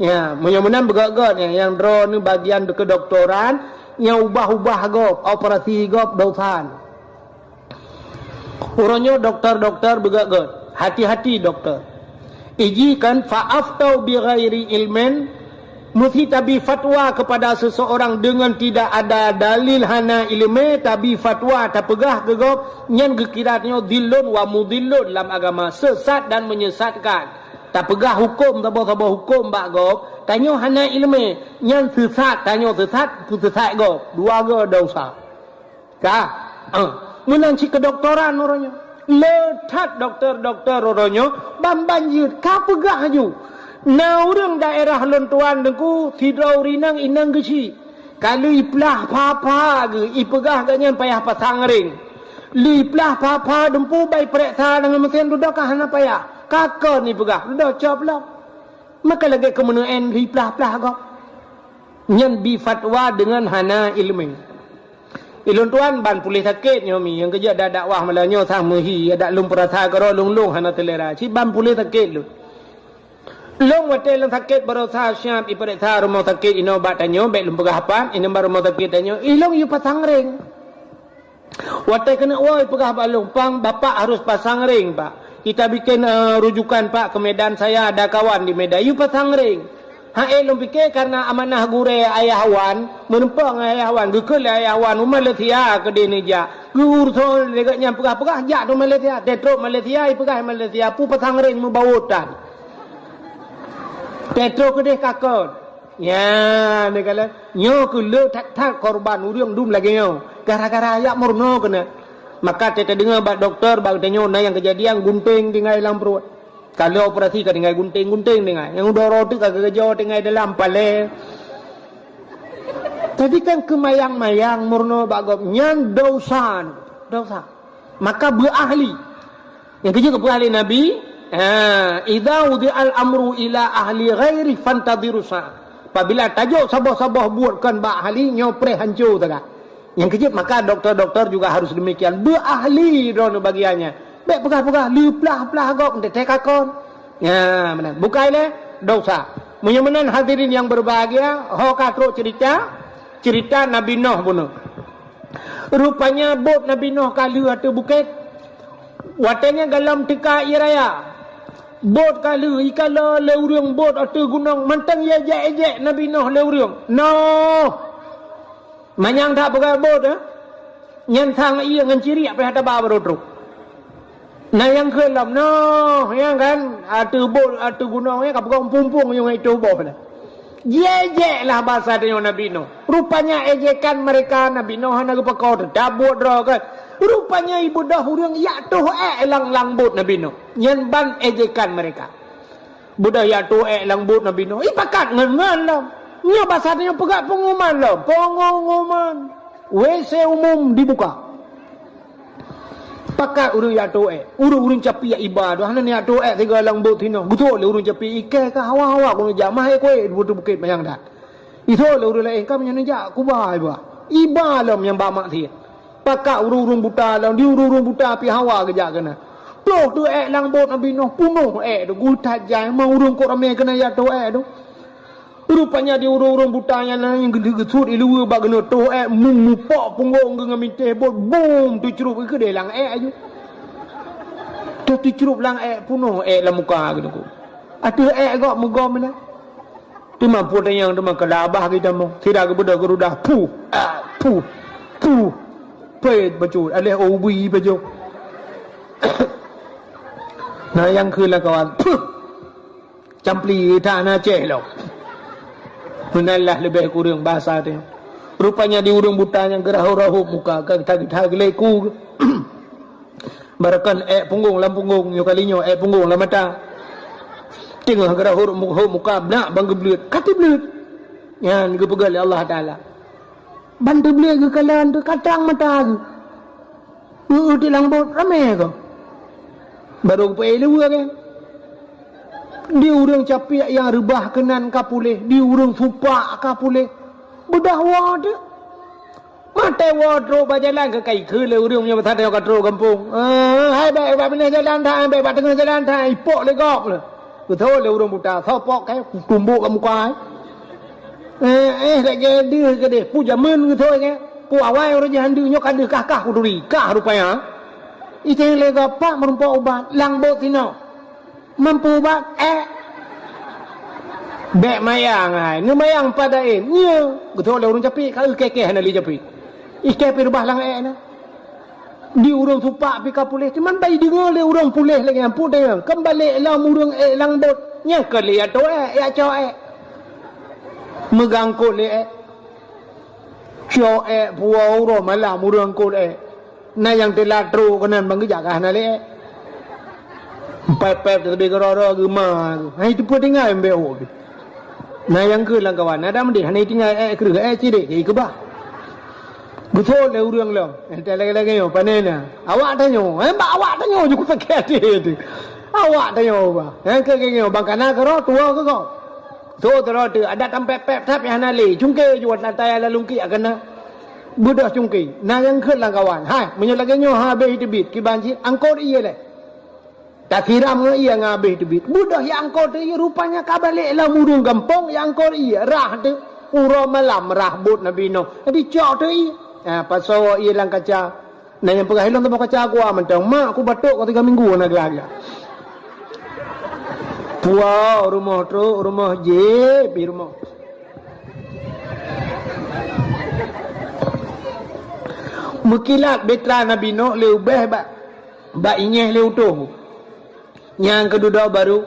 Ya, meunyoe meunan beugét-gét nyan, nyang droe ni bagian kedokteran, nyang ubah-ubah gob, operasi gob dosa. Uroe nyoe doktor-doktor beugét-gét. Hati-hati doktor. Iji kan fa'aftau bi ghairi ilmin, meusi tabi fatwa kepada seseorang dengan tidak ada dalil hana ileumé, tabi fatwa tapeugah keu gob, nyan geukira nyoe dhillun wa mudhillun lam agama, sesat dan menyesatkan. Tapeugah huköm saboh-saboh huköm bak gob, tanyoe hana ileumé, nyan sesat, tanyoe sesat, peusesat gob. Dua goe dosa. Ka? Ah. Meunan cit keudoktoran uroe nyoe. Le that doktor-doktor uroe nyoe ban-ban jeuet ka peugah laju. Na ureuëng daerah lôn tuan deungku sidroe ureuëng inong, inong geuchik. Ka lheueh iplah pha-pha geuh, ipeugah geuh nyan payah pasang ring. Lheueh iplah pha-pha dumpu bai pereksa deungon meusén dudoe ka hana payah. Ka kon ipeugah, dudoe cop lom. Maka lagée keumeuneueng lheueh iplah-plah gob. Nyan bi fatwa deungon hana iéleumé. Ilôn tuan ban puléh sakét nyoe mi, nyang keujeuet dak dakwah malam nyoe sang meuhi, dak lôn peurasa keudroe lôn-lôn hana seulera. Cit ban puléh sakét lôn. Lôn watée lôn sakét baroesa siab ipeuriksa rumoh sakét inoe bak tanyoe, bék lôn peugah pat, inoe bak rumoh sakét tanyoe, ilôn yue pasang ring. Watée keuneuk woe peugah bak lôn, "Pang, bapak harus pasang ring, Pak. Kita bikin, eh, rujukan, Pak, ke Medan, saya ada kawan di Medan." Yue pasang ring. Hai lôn pike karena amanah gurée ayah wan, meureumpok ngon ayah wan, geukheun lé ayah wan u Malaysia keudeh neujak. Geuuroe lé gobnyan peugah-peugah jak u Malaysia, teutrok Malaysia, ipeugah Malaysia, pu pasang ring meubawoe tan. Teutrok keudeh kakon. Nyan, dia kata, nyoe keuh le that-that korban ureuëng dum lagée nyoe. Gara-gara yak meurunoe keunan. Maka teudeungoe bak dokto, bak tanyoe na nyang keujadian gunting tinggai lam pruet. Ka lheueh operasi ka tinggai gunting-gunting tinggai. Nyang udoro teuk ka geujoe tinggai dalam palée. Jadi kan keumayang-mayang meurunoe bak gob nyan dosa, dosa. Maka beuahli. Nyang keujeuet geupeugah lé Nabi, ha, "Idza wudi'al amru ila ahli ghairi fantadhiru sa'ah." Apabila tajok saboh-saboh buet kon bak ahli, nyoe preh hanco sagai. Nyang keujeuet maka doktor-doktor juga harus demikian. Beuahli droeneuh bagian nyan. Bék peugah-peugah, leuplah-plah gob, teutek kakon. Nya, meunan. Bukai lé dosa. Meunyoe meunan hadirin yang berbahagia, ho ka trok cerita, cerita Nabi Noh bunoe. Rupanya bot Nabi Noh ka lheueh ateueh bukét. Watée nyan gohlom teuka ie raya. Bot ka lheueh, ikalon lé ureuëng bot ateueh gunong, mantong ijak-ijak Nabi Noh lé ureuëng. Noh! Manyang that peugah bot, eh? Nyan sang ie ngon ciriek pih haba baru trok. Na nyang kheun lom, noh, nyang kan, ateueh bot, ateueh gunong nyan ka peugah pumpung nyang itu boh dah. Jijak lah basa tanyoe Nabi Nuh. Rupanya ejekan mereka Nabi Nuh hana geupakoe teutab buet droe kan. Rupanya ibeudôh ureuëng jak toh ék lam, lam bot Nabi Nuh. Nyan ban ejekan mereka. Beudôh jak toh ék lam bot Nabi Nuh. Ipakat ngon-ngon lom. Nyoe basa tanyoe peugah pengumuman lom. Pengumuman. W C umum dibuka. Pakat ureuëng jak toh ék. Ureuëng-ureuëng capi jak iba tu. Hana jak toh ék sigoe lam bot sinoe. Geutrok lé ureuëng capi iké ka hawa-hawa keuneuk jak mah ék kuék di bukét manyang that. Itrok lé ureuëng laén ka meunyoe neujak kuba iba. Iba lom nyang ba maksiet. Pakat ureuëng-ureuëng buta lom, di ureuëng-ureuëng buta pih hawa geujak keunan. Toh teuk ék lam bot Nabi Nuh, punoh ék tu, geutat jai, ma ureuëng kok ramé keunan jak toh ék tu. Rupanya di ureuëng-ureuëng buta nyan na nyang geulheueh geusut iluweue bak keuneuk toh ék, mu-, mupok punggong geuh ngon minteh bot, bum, teucrup keudeh lam ék aju. Teucrup lam ék, punoh ék lam muka geuh tu. Ateueh ék gob meugom meunan. Teuma peue tanyong teuma keu labah geutamong. Sira geubeudôh geurudah, puh, ah, puh, puh. Pet bacut, aléh ubui bacut. Na nyang kheun lam kawan, puh. Campli that na céh lom. Meunan lah leubeh kureueng basa teuh. Rupanya di ureuëng buta nyang geurahop-rahop muka, ka geuta-geuta geuleku. Baroekon ék punggong lam punggong, nyoe kali nyoe ék punggong lam mata. Teungoh geurahop mu-, hop muka, beunak ban geubleuet, ka teubleuet. Nyan geupeugah lé Allah Taala. Ban teubleuet geukalon teuh ka trang mata geuh. Eu-eu di lam bot ramé gob. Barô geupeuék luweue kan. Di ureuëng capiek nyang reubah keunan ka puléh, di ureuëng supak ka puléh. Beudôh woe teuh. Watée woe trok bak jalan ka kai kheun lé ureuëng meunyoe masa tanyoe ka trok gampông. "Eh, hai bék bak binéh jalan that, bék bak teungoh jalan that," ipok lé gob lé. Geuthô lé ureuëng buta, soe pok kèe, tumbok lam muka. Eh, eh, lagée deuh keudeh, peue jameun geuthô kèe. Peue awai ureuëng jih han deuh nyoe ka deuh kah-kah kuduri, kah rupanya. Iténg lé gob pat meurumpok ubat, lam bot sinoe. Mampu bak ék. Bék mayang hai, neumayang pada ék. Nyoe, geuthok lé ureuëng capiek, ka eu kèe-kèe hana lé capiek. Iké pih reubah lam ék na. Di ureuëng supak pih ka puléh, cuman bai deungoe lé ureuëng puléh lagée nyan, peue deungoe. Keumbali lom ureuëng ék lam bot. Nyang keu lé jak toh ék, jak cok ék. Meugangkot lé ék. Cok ék, puwoe uroe malam ureuëng kot ék. Na nyang teulat trok keunan ban geujak ka hana lé. Pép-pép teubi keudroe-droe geuma. Hai teupeu tinggai mbek hok. Na nyang keu lam kawan, ada meudeh hana tinggai ék kreueh ék cidek jai keubah. Geuthok lé ureuëng lom. Entah lagée-lagée nyoe pane na. Awak tanyoe, eh, bak awak tanyoe ju kupaké até tu. Awak tanyoe bah. Eh, keu, keu, keu, bang kana keudroe tuwoe keu gob. Tho, tho, tho, adak tampék-pék that nyang hana lé. Cungké ju ata nyang lalungkiek akan na. Beudôh cungké. Na nyang kheun lam kawan. Hai, meunyoe lagée nyoe habéh teubiet, kiban cit, angkot ié lé. Tasiram ngon ié ngon habéh teubiet. Beudôh nyang angkot ié, rupanya ka balek lam ureuëng gampông nyang angkot ié. Rhah teuh, uroe malam rhah bot Nabi Nuh. Jadi cok teuh ié. Ha, pasoe ié lam kaca. Na nyang peugah, "Ilôn teuma kaca gua mantong, mak, ku batuk ka tiga minggu na geulaga." Puwoe, rumoh trok, rumoh jép, di rumoh. Meukilat bahtera Nabi Nuh lé ubéh bak, bak inyéh lé utôh. Nyang keududoe baru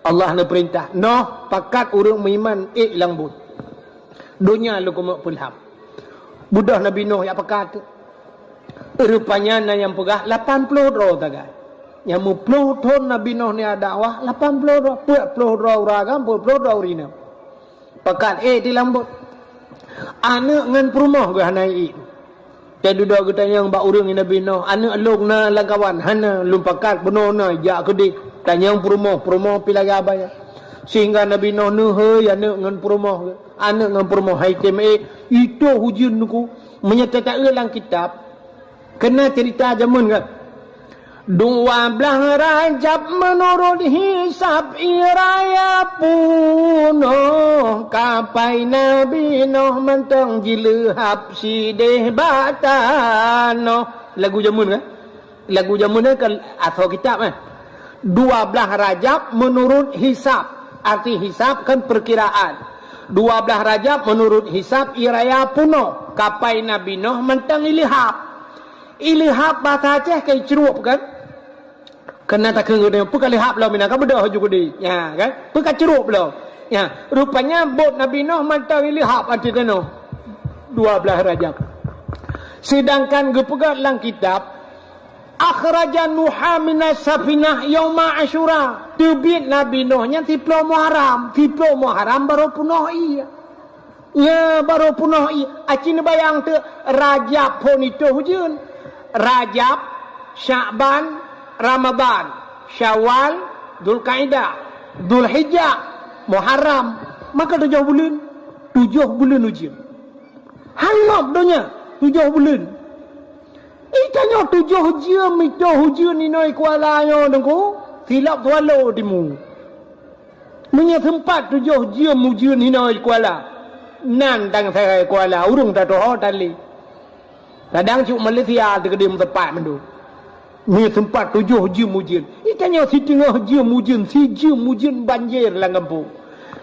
Allah neupeurintah, "Noh, pakat ureuëng meuiman ék lam bot. Donya lôn keumeuk peulham." Beudôh Nabi Nuh jak pakat. Rupanya na nyang peugah lapan ploh droe tagai. Nyang meuploh thon Nabi Nuh nyan dakwah, lapan ploh droe, peuet ploh droe ureuëng agam, peuet ploh droe ureuëng inong. Pakat ék di lam bot. Aneuëk ngon peurumoh geuh hana ék. Teududoe geutanyong bak ureuëng Nabi Nuh, "Aneuëk lôn na lam kawan?" "Hana, lôn pakat bunoe na jak keudeh." Tanyong peurumoh, peurumoh pih lagée abah nyan. Sehingga Nabi Nuh neuhôi aneuëk ngon peurumoh geuh. Aneuëk ngon peurumoh hai tem ék, itôh ujeuen Teungku. Meunyoe tataeu lam kitab, keunan ceurita jameun kan. Dua blaih Rajab meunurot hisab, ie raya punoh, kapai Nabi Nuh mantong jileuhab sideh bak tanoh. Lagu jameun kan? Lagu jameun nyan kan asoe kitab, eh. Dua blaih Rajab meunurot hisab. Arti hisab kan perkiraan. Dua blaih Rajab meunurot hisab ie raya punoh. Kapai Nabi Nuh mantong ileuhab. Ileuhab bahasa Aceh kan icrueb kan? Keunan takheun geutanyoe, "Peu ka leuhab lom inan, ka beudôh ju keudeh." Nya kan? "Peu ka crueb lom." Nya, rupanya bot Nabi Nuh mantong ileuhab ateueh tanoh. Dua blaih Rajab. Sedangkan geupeugah lam kitab, "Akhraja Nuha minas safinah yauma Asyura." Teubiet Nabi Nuh nyan siploh Muharram. Siploh Muharram barô punoh ie. Nya barô punoh ie. Aci neubayang teuk, Rajab phon itôh ujeuen. Rajab, Syakban, Ramadhan, Syawal, Dzulkaidah, Dzulhijjah, Muharram. Maka tujoh buleuen. Tujoh buleuen ujeuen. Hangop donya, tujoh buleuen. Ih, tanyoe tujoh jeuem itôh ujeuen inoe Kuala nyoe Teungku, silop swallow timu. Meunyoe seumpat tujoh jeuem ujeuen inoe Kuala, nan dang sagai Kuala, ureuëng tatoho tali. Kadang cuk Malaysia teukeudi meuteumpat mandum. Meunyoe seumpat tujoh jeuem ujeuen. Ih, tanyoe siteungoh jeuem ujeuen, sijeuem ujeuen banjir lam gampông.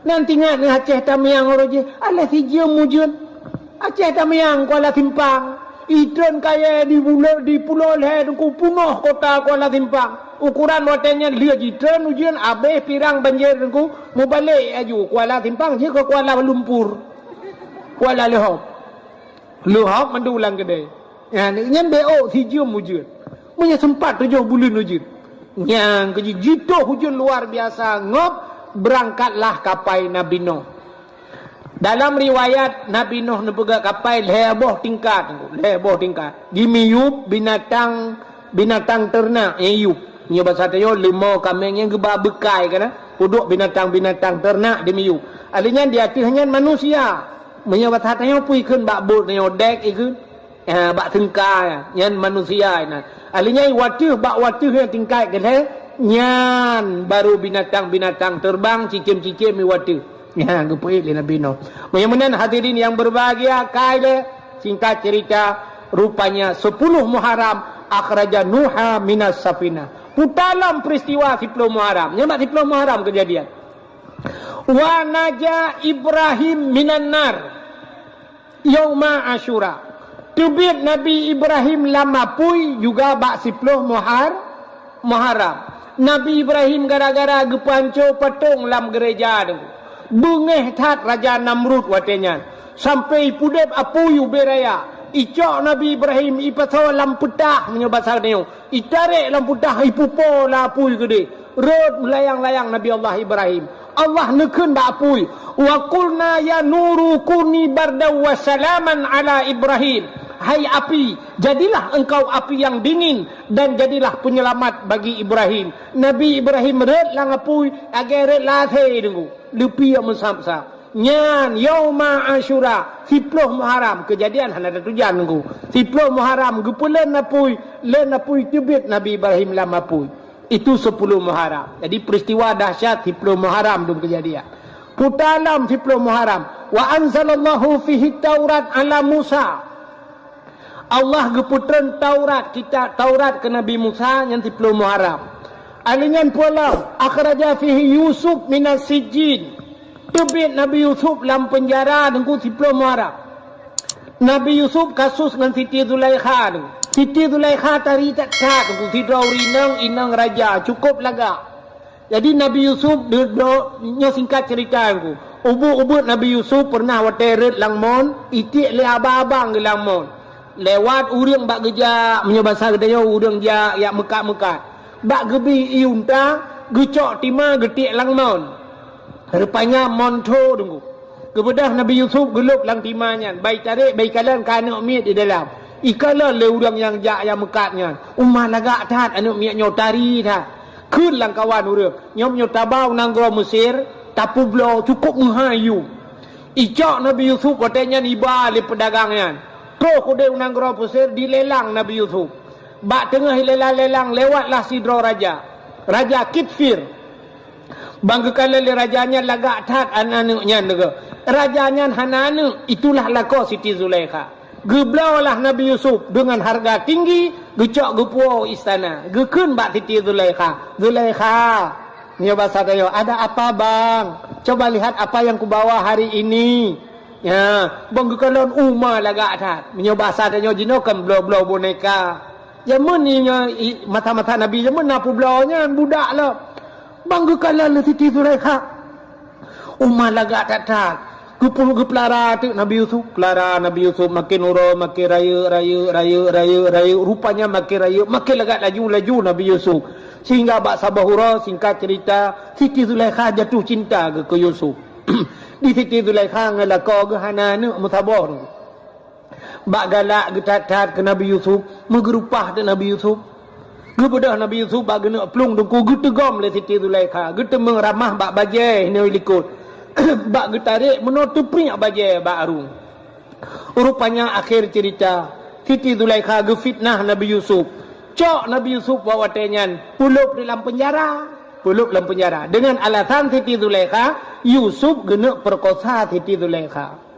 Nan tingat ngon Aceh Tamiang uroe jih, alah sijeuem ujeuen. Aceh Tamiang Kuala Simpang. Itreun kayée di pulo, di pulo lhée Teungku punoh kota Kuala Simpang. Ukoran watée nyan lheueh jitreun ujeuen abéh pirang banjir Teungku, mubalek aju Kuala Simpang jih keu Kuala Lumpur. Kuala Leuhop. Leuhop mandum lam keudée. Nyan, nyan B O sijeuem ujeuen. Meunyoe seumpat tujoh buleuen ujeuen. Nyang keujih jitoh ujeuen luar biasa ngop, beurangkatlah kapai Nabi Nuh. Dalam riwayat Nabi Nuh neupeugah kapai lhée boh tingkat, lhée boh tingkat. Jimiyub binatang, binatang teurenak nyang yub. Nyoe basa tanyoe leumo kaméng nyang geuba beukai kana, peuduek binatang-binatang teurenak dimiyub. Alheuh nyan di ateueh nyan manusia. Meunyoe basa tanyoe peue ikheun bak bot tanyoe dek ikheun. Ha, bak seungka nyan manusia nyan. Alheuh nyan wateuh bak wateuh nyang tingkat keulhée nyan baru binatang-binatang teubang cicém-cicém i wateuh. Nyan geupeuék lé Nabi Nuh. Meunyoe meunan hadirin yang berbahagia, kai lé singkat cerita, rupanya sepuluh Muharram akhraja Nuha minas safinah. Puta lom peristiwa siploh Muharram. Nyan bak siploh Muharram kejadian. Wa naja Ibrahim minan nar. Yauma Asyura. Teubiet Nabi Ibrahim lam apui juga bak siploh Muhar-, Muharram. Nabi Ibrahim gara-gara geupeuhanco patong lam geureja tu. Beungéh that Raja Namrud watée nyan. Sampai ipudeb apui ubé raya. Icok Nabi Ibrahim ipasoe lam peutah meunyoe basa tanyoe. Itarek lam peutah ipupo lam apui keudeh. Rhot meulayang-layang Nabi Allah Ibrahim. Allah neukheun bak apui, "Wa qulna ya nuru kuni bardan wa salaman ala Ibrahim." "Hai api, jadilah engkau api yang dingin, dan jadilah penyelamat bagi Ibrahim." Nabi Ibrahim rhot lam apui, lagèe rhot lam asèe, Teungku. Leupie meusa-sa. Nyan, Yauma Asyura, siplôh Muharram. Keujadian hana tatujan, Teungku. Siplôh Muharram, geupeuleuen apui, leuen apui teubiet Nabi Ibrahim lam apui. Itu sepuluh Muharram. Jadi, peristiwa dahsyat siplôh Muharram dum keujadian. Puta lam siplôh Muharram. "Wa anzalallahu fihi Taurat ala Musa." Allah geupeutreun Taurat, kitab Taurat keu Nabi Musa nyan siplôh Muharram. Alèh nyan peue lom, "Akhraja fihi Yusuf minas sijjin." Teubiet Nabi Yusuf lam peunjara, Teungku, siplôh Muharram. Nabi Yusuf kasus ngon Siti Zulaikha, Teungku. Siti Zulaikha tari that-that, Teungku, sidroe ureueng inong, inong raja, cukup lagak. Jadi, Nabi Yusuf, de-, do-, nyoe singkat cerita, Teungku. Ubit-ubit Nabi Yusuf pernah watèe rhot lam mon, itiek lé abang-abang geuh lam mon. Lewat ureueng bak geujak, meunyoe basa geutanyoe ureueng jak, jak meukat-meukat. Bak geubi ié unta, geucok tima geutiek lam mon. Rupanya mon tho, Teungku. Geubeudôh Nabi Yusuf geulôb lam tima nyan, bai tarek, bai kalon ka aneuk miet di dalam. Ikalon lé ureueng nyang jak nyang meukat nyan. Uma lagak that aneuk miet nyoe, tari that. Kheun lam kawan ureueng, "Nyoe meunyoe taba u nanggroe Mesir, tapeubloe cukup meuhai yum." Icok Nabi Yusuf watèe nyan iba lé peudagang nyan. Troh keudéh u nanggroe Mesir, dilelang Nabi Yusuf. Bak teungoh ilelang-lelang, lewatlah sidroe raja. Raja Kitfir. Ban geukalon lé raja nyan lagak that an-, aneuk nyan, Teungku. Raja nyan hana aneuk, itulah lakoe Siti Zulaikha. Geubloe lah Nabi Yusuf deungon hareuga tinggi, geucok geupuwoe istana. Geukheun bak Siti Zulaikha, "Zulaikha, nyoe basa tanyoe, ada apa, Bang? Coba lihat apa yang kubawa hari ini." Ya, ban geukalon uma lagak that. Meunyoe basa tanyoe jinoe kan bloe-bloe boneka. Jameun nyoe i-, masa-masa Nabi jameun na peubloe nyan budak lom. Ban geukalon lé Siti Zulaikha. Uma lagak that-that. Geupeu-, geupeulara teuk Nabi Yusuf. Peulara Nabi Yusuf makin uroe, makin rayeuk, rayeuk, rayeuk, rayeuk, rayeuk. Rupanya makin rayeuk, makin lagak laju, laju Nabi Yusuf. Sehingga bak saboh uroe, singkat cerita, Siti Zulaikha jatuh cinta keu, keu Yusuf. Di Siti Zulaikha ngon lakoe geuh hana aneuk meusaboh. Bak galak geuthat-that keu Nabi Yusuf, meugeurupah teuk Nabi Yusuf. Geubeudôh Nabi Yusuf bak geuneuk plueng, Teungku, geuteugom lé Siti Zulaikha, geuteumeung ramah bak bajèe hinoe likot. Bak geutarek meunoe teupriek bajèe bak arueng. Rupanya akhé cerita, Siti Zulaikha geufitnah Nabi Yusuf. Cok Nabi Yusuf bak watèe nyan, peulôb di lam peunjara. Peulôb lam peunjara. Deungon alasan Siti Zulaikha, Yusuf geuneuk peukosa Siti Zulaikha.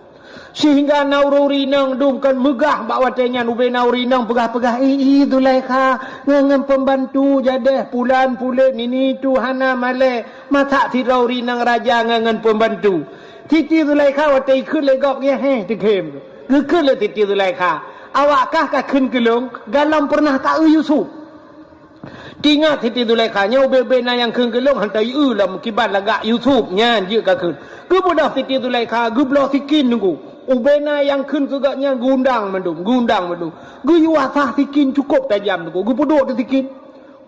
Sehingga na ureueng inong dum kon meugah bak watèe nyan, ubé na ureueng inong peugah-peugah, "Ih, ih, Zulaikha, ngon, ngon pembantu jadeh pulan pulet nini tu hana malèe, masak sidroe ureueng inong raja ngon, ngon pembantu." Siti Zulaikha watèe ikheun lé gob nyan, heh, teukhém. Geukheun lé Siti Zulaikha, "Awak kah ka kheun keu lôn, galom peureunah ka eu Yusuf." Teuingat Siti Zulaikha, nyoe ubé-ubé na nyang kheun keu lôn, han tayue lom kiban lagak Yusuf nyan jeuet ka kheun. Geubeudôh Siti Zulaikha, geubloe sikin Teungku. Ubé na nyang kheun keu gobnyan geuundang mandum, geuundang mandum. Geuyue asah sikin cukôp tajam Teungku, geupeuduek di sikin.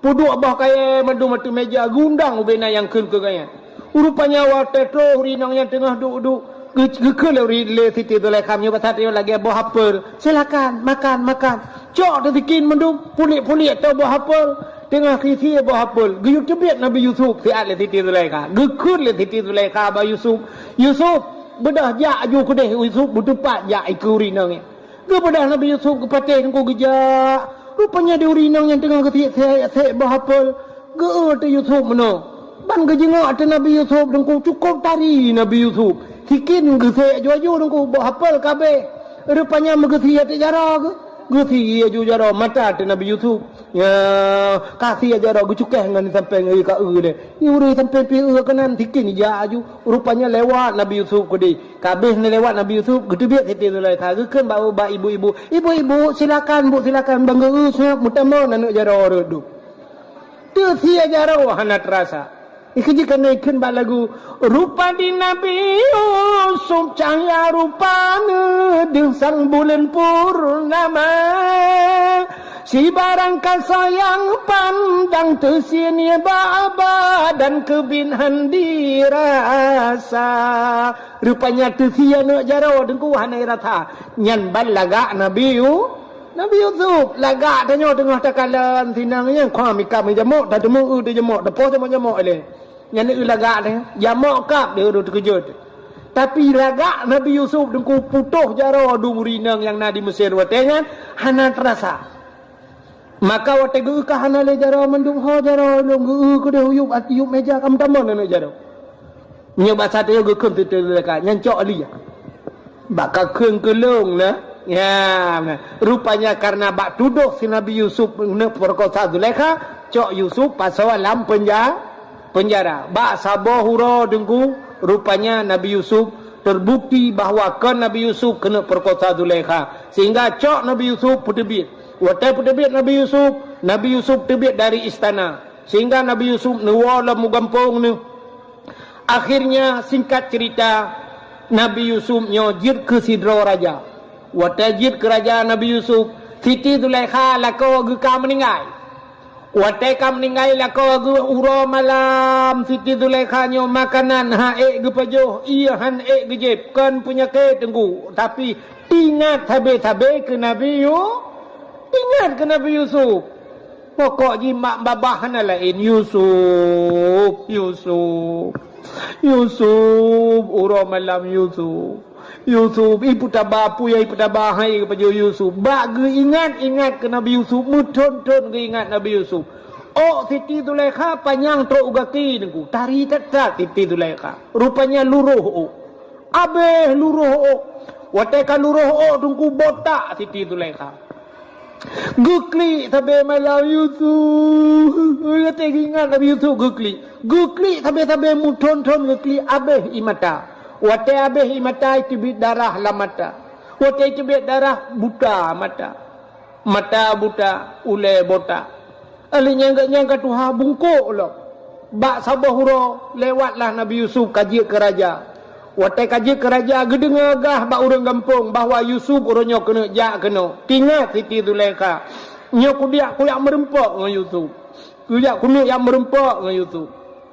Peuduek boh kayèe mandum ateueh mèja, geuundang ubé na nyang kheun keu gobnyan. Rupanya watèe troh ureueng inong nyan teungoh duek-duek, geu-, geukheun lé, lé Siti Zulaikha, meunyoe basa tanyoe lagèe boh apel. "Silakan, makan, makan." Cok teusikin mandum, pulék-pulék ateueh boh apel. Teungoh sie-sie boh apel, geuyue teubiet Nabi Yusuf siat lé Siti Zulaikha. Geukheun lé Siti Zulaikha bak Yusuf, "Yusuf, beudôh jak aju keudéh." Yusuf beuteupat jak ikeue ureueng inong nyan. Geubeudôh Nabi Yusuf geupatéh Teungku geujak. Rupanya di ureueng inong nyan teungoh geusiek-siek boh apel. Geu-eu teuh Yusuf meunoe. Ban geujeungok ateueh Nabi Yusuf Teungku, cukôp tari Nabi Yusuf. Sikin geusiek aju-aju Teungku, boh apel ka abéh. Rupanya meugeusie ateueh jaroe geuh. Geusie aju jaroe mata ateueh Nabi Yusuf. Ya, ka sie jaroe geucukéh ngon sampéng, ka eu lé. Ureueng sampéng pih eu keunan, sikin jak aju. Rupanya lewat Nabi Yusuf keudéh. Ka abéh neulewat Nabi Yusuf, geuteubiet Siti Zulaikha, geukheun bak, bak ibu-ibu, "Ibu-ibu, silakan, Bu, silakan, ban geu-eu seungat meutamong aneuk jaroe rot dum." Teusie jaroe hana teurasa. Ikheun jih keuneuk kheun bak lagu, "Rupa di Nabi Yusuf, cahya rupa neuh deuh sang buleuen purnama." Sibarang kasa nyang pandang teusie nibak badan keubiet han dirasa. Rupanya teusie aneuk jaroe teungku hana rasa. Nyan ban lagak Nabi Yu-, Nabi Yusuf. Lagak tanyoe teungoh takalon sinang nyan, kha mika meujamok, tateumeu eu teujamok, tapoh jamok-jamok ilée. Nyan eu lagak tanyoe, jamok kab di ureuëng teukeujot. Tapi lagak Nabi Yusuf teungku putôh jaroe dum ureuëng inong nyang na di Mesir watée nyan hana teurasa. Maka watée geu-, ka hana lé jaroe mandum, ho jaroe lôn geu-, keudeh uyueb ati yueb meja ka meutamong aneuk jaroe. Nyoe basa teuh geukheun teuh lé ka, nyan cok li. Bak ka kheun keulong na. Ya, na. Rupanya karena bak tudoh si Nabi Yusuf neupeurkosa Zulaikha, cok Yusuf pasoe lam penja-, penjara. Bak saboh uroe teungku, rupanya Nabi Yusuf terbukti bahwa kon Nabi Yusuf keuneuk peurkosa Zulaikha. Sehingga cok Nabi Yusuf peuteubiet. Watée peuteubiet Nabi Yusuf, Nabi Yusuf teubiet dari istana. Sehingga Nabi Yusuf neuwoe lam gampông neuh. Akhirnya, singkat cerita, Nabi Yusuf nyoe jeuet keu sidroe raja. Watée jeuet keu raja Nabi Yusuf, Siti Zulaikha lakoe geuh ka meuninggai. Watée ka meuninggai lakoe geuh uroe malam, Siti Zulaikha nyoe makanan han ék geupajoh, ié han ék geujieb, kon peunyakét teungku, tapi teuingat sabe-sabe keu Nabi Yu-, teuingat keu Nabi Yusuf. Pokok jih mak babah hana laén, Yusuf, Yusuf, Yusuf, uroe malam Yusuf, Yusuf, ipeutaba, peue nyang ipeutaba hai geupajoh Yusuf. Bak geuingat-ingat keu Nabi Yusuf, meuthon-thon geuingat Nabi Yusuf. Ôk Siti Zulaikha panyang trok u gaki teungku, tari that-that Siti Zulaikha. Rupanya luroh ôk. Abéh luroh ôk. Watée ka luroh ôk teungku botak Siti Zulaikha. Geuklik sabe malam Yusuf. Watée geuingat Nabi Yusuf geuklik. Geuklik sabe-sabe meuthon-thon geuklik abéh ie mata. Watée abéh ie mata iteubiet darah lam mata. Watée iteubiet darah buta mata. Mata buta, ulée botak. Lheueh nyan geuh nyan ka tuha bungkôk lom. Bak saboh uroe lewatlah Nabi Yusuf ka jeuet keu raja. Watée ka jeuet keu raja geudeungoe gah bak ureuëng gampông bahwa Yusuf uroe nyoe keuneuk jak keunoe. Teuingat Siti Zulaikha. Nyoe kudiak kuyak meurumpok ngon Yusuf. Kuyak keuneuk jak meurumpok ngon Yusuf.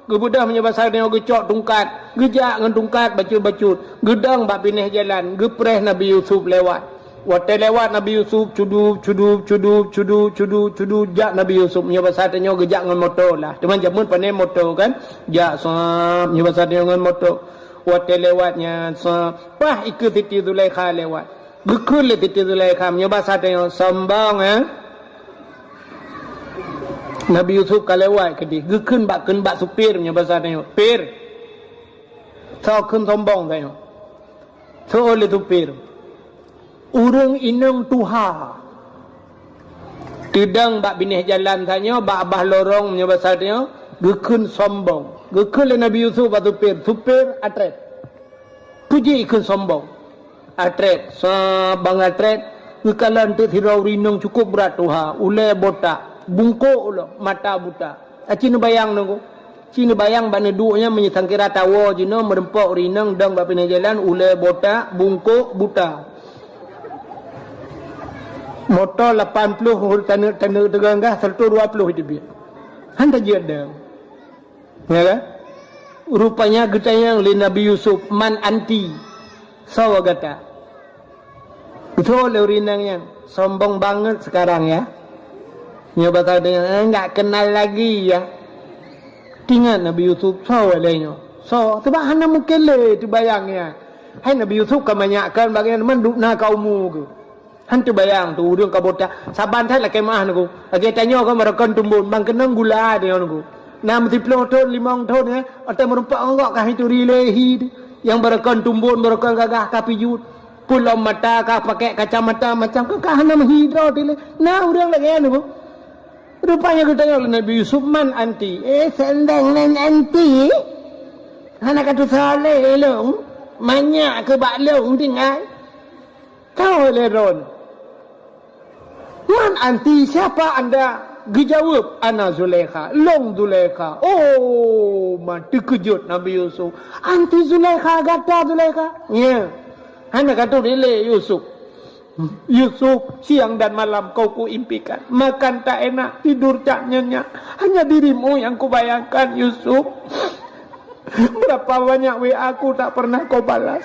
Geubeudôh meunyoe basa tanyoe geucok tungkat, geujak ngon tungkat bacut-bacut, geudong bak binéh jalan, geupreh Nabi Yusuf lewat. Watée lewat Nabi Yusuf, cudub, cudub, cudub, cudub, cudub, cudub, jak Nabi Yusuf. Meunyoe basa tanyoe geujak ngon moto lah. Teuma jameun pane moto kan? Jak sab, meunyoe basa tanyoe ngon moto. Watée lewat nyan sab, paih ikeue Siti Zulaikha lewat. Geukheun lé Siti Zulaikha, meunyoe basa tanyoe sombong, eh? Nabi Yusuf ka lewat keudeh, geukheun bak, kheun bak supir, meunyoe basa tanyoe, "Pir, soe kheun sombong tanyoe?" Soe lé supir, "Ureuëng inong tuha teudong bak binéh jalan tanyoe, bak babah lorong, meunyoe basa tanyoe, geukheun sombong." Geukheun lé Nabi Yusuf bak supir, "Supir, atrét." Peue jih ikheun sombong. Atrét, sab ban atrét, geukalon teuk sidroe ureuëng inong cukôp brat tuha, ulée botak, bungkôk lom, mata buta. Aci neubayang nyoe, ci neubayang bak neuduek nyan meunyoe sangkira tawoe jinoe meurumpok ureuëng inong dong bak binéh jalan, ulée botak, bungkôk, buta. Moto lapan ploh taneuk-taneuk teuganggah, seratus dua ploh iteubiet. Han tajeuet dong. Ya kan? Rupanya geutanyong lé Nabi Yusuf, "Man anti?" Soe gata? Geutanyong lé ureuëng inong nyan, "Sombong banget sekarang ya." Nyoe basa tanyoe, "Eh, nggak kenal lagi ya." Teuingat Nabi Yusuf, soe lé nyoe? Soe? Sabab hana mungken lé teubayang ya. Hai Nabi Yusuf ka manyak kan bagian mandum na ka umu geuh. Han teubayang tu ureuëng ka botak. Saban that lakée meuah nyoe. Lagée tanyoe kan barokon tumbon, ban keunong gula tanyoe nyoe. Na meusiplôh thon, limong thon ya, watée meurumpok ngon gok ka hituri lé hi. Nyang barokon tumbon, barokon gagah ka pijuet. Peulom mata ka pakai kacamata macam ka, ka hana meuhi droe dilée. Na ureuëng lagée nyoe. Rupanya geutanyong lé Nabi Yusuf, "Man anti?" Eh, sendeng nan anti? Hana ka tusoe lé lôn. Manyak keu bak lôn tinggai. Ka lheueh lôn, "Man anti, siapa anda?" Geujaweueb, "Ana Zulaikha, lôn Zulaikha." Oh, ma teukeujot Nabi Yusuf. "Anti Zulaikha, gata Zulaikha?" "Nya." Hana ka turi lé Yusuf. Yusuf, siang dan malam kau kuimpikan. Makan tak enak, tidur tak nyenyak. Hanya dirimu yang kubayangkan, Yusuf. Berapa banyak W A ku tak pernah kau balas.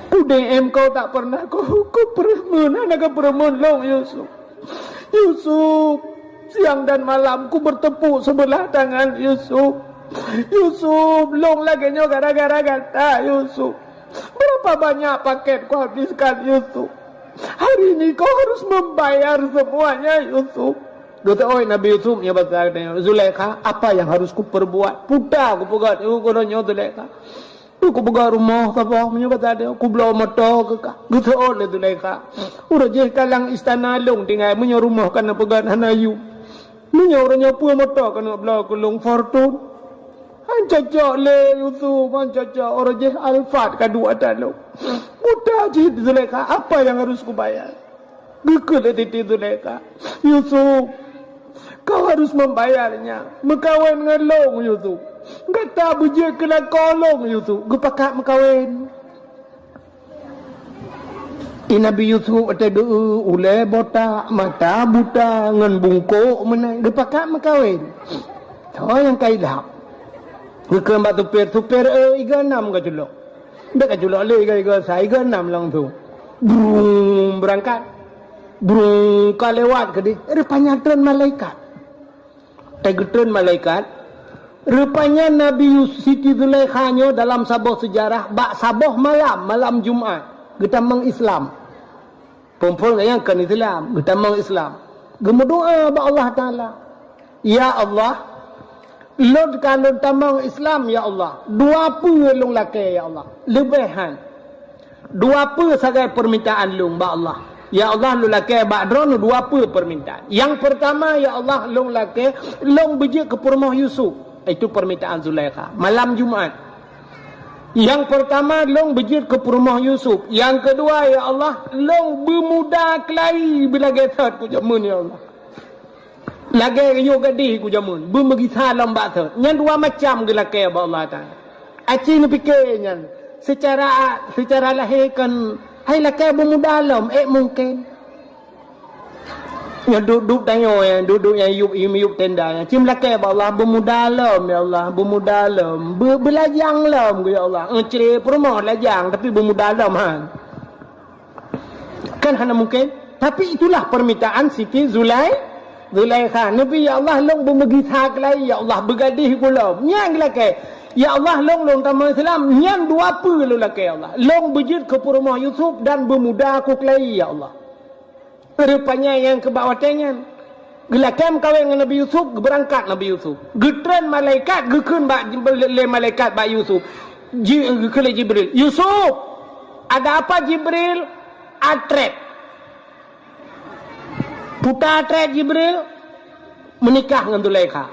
Ku D M kau tak pernah kau, kau peureumeun, hana kau peureumeun lôn, Yusuf. Yusuf, siang dan malam ku bertepuk sebelah tangan, Yusuf. Yusuf, lôn lagèe nyoe gara-gara gata, Yusuf. Berapa banyak paket ku habiskan, Yusuf. Hari ini kau harus membayar semuanya, Yusuf. Geuteuôt Nabi Yusuf nyoe basa, "Zulaikha, apa yang harus kuperbuat? Puta kupeugöt, uroe nyoe Zulaikha. Kupeugöt rumoh saboh, meunyoe basa, kubloe moto keu kah." Geuteuôt lé Zulaikha. Uroe jih ka lam istana lôn tinggai, meunyoe rumoh ka neupeugöt hana yum. Meunyoe uroe nyoe peue moto ka neubloe keu lôn, Fortuner. Han cocok lé Yusuf, han cocok, uroe jih Alphard ka duek ata lôn. Buta cit Zulaikha, apa yang harus kubayar? Geukheun lé Siti Zulaikha, "Yusuf, kau harus membayarnya. Meukawen ngon lôn, Yusuf. Gata beujeuet keu lakoe lôn, Yusuf." Geupakat meukawen. Di Nabi Yusuf watèe geu-eu ulèe botak, mata buta, ngon bungkôk meunan, geupakat meukawen. Soe nyang ka ilap? Geukheun bak supir, "Supir, eh, iga nam ka culok." Bèk ka culok lé iga-iga sa, iga nam langsung. Brung, beurangkat. Brung, ka lewat keudéh. Rupanya treun malaikat. Watèe geutreun malaikat, rupanya Nabi Yus-, Siti Zulaikha nyoe dalam saboh seujarah, bak saboh malam, malam Jumat, geutamong Islam. Phôn-phôn nyang kon Islam, geutamong Islam. Geumeudoa bak Allah Taala, "Ya Allah, lôn ka lôn tamong Islam, ya Allah. Dua peue lôn lakèe, ya Allah. Leubeh han. Dua peue sagai peurmintaan lôn bak Allah. Ya Allah, lôn lakèe bak Droeneuh dua peue peurmintaan. Nyang peurtama, ya Allah, lôn lakèe lôn beujeuet keu peurumoh Yusuf." Itu peurmintaan Zulaikha. Malam Jumat. "Nyang peurtama, lôn beujeuet keu peurumoh Yusuf. Nyang keudua, ya Allah, lôn beumuda keulayi beulagèe thot keu jameun, ya Allah. Lagèe yôh gadih keu jameun, beumeugisa lom bak thot." Nyan dua macam geulakèe bak Allah Taala. Aci neupike nyan, seucara, seucara lahé kon hai lakèe beumuda lom, ék mungken. Nyoe duek-duek tanyoe, nyan duek-duek nyang yup, yup tenda nyan. Ci meulakèe bak Allah, "Beumuda lom, ya Allah, beumuda lom. Be-, beulajang lom, ya Allah." Eh, cre peurumoh lajang, tapi beumuda lom, han. Kan hana mungken. Tapi itulah permintaan Siti Zulai-, Zulaikha. Nabi, "Ya Allah, lôn beumeugisa keulayi, ya Allah, beugadih keu lôn." Nyan geulakèe. "Ya Allah, lôn, lôn tamong Islam." Nyan dua peue lôn lakèe, ya Allah. "Lôn beujeuet keu peurumoh Yusuf dan beumuda keu keulayi, ya Allah." Rupanya nyang keu bak watèe nyan. Geulakèe meukawen ngon Nabi Yusuf, geubeurangkat Nabi Yusuf. Geutreun malaikat, geukheun bak, lé malaikat bak Yusuf. Ji-, geukheun lé Jibril, "Yusuf!" "Ada apa, Jibril?" "Atrét." "Puta atrét, Jibril?" "Meunikah ngon Zulaikha."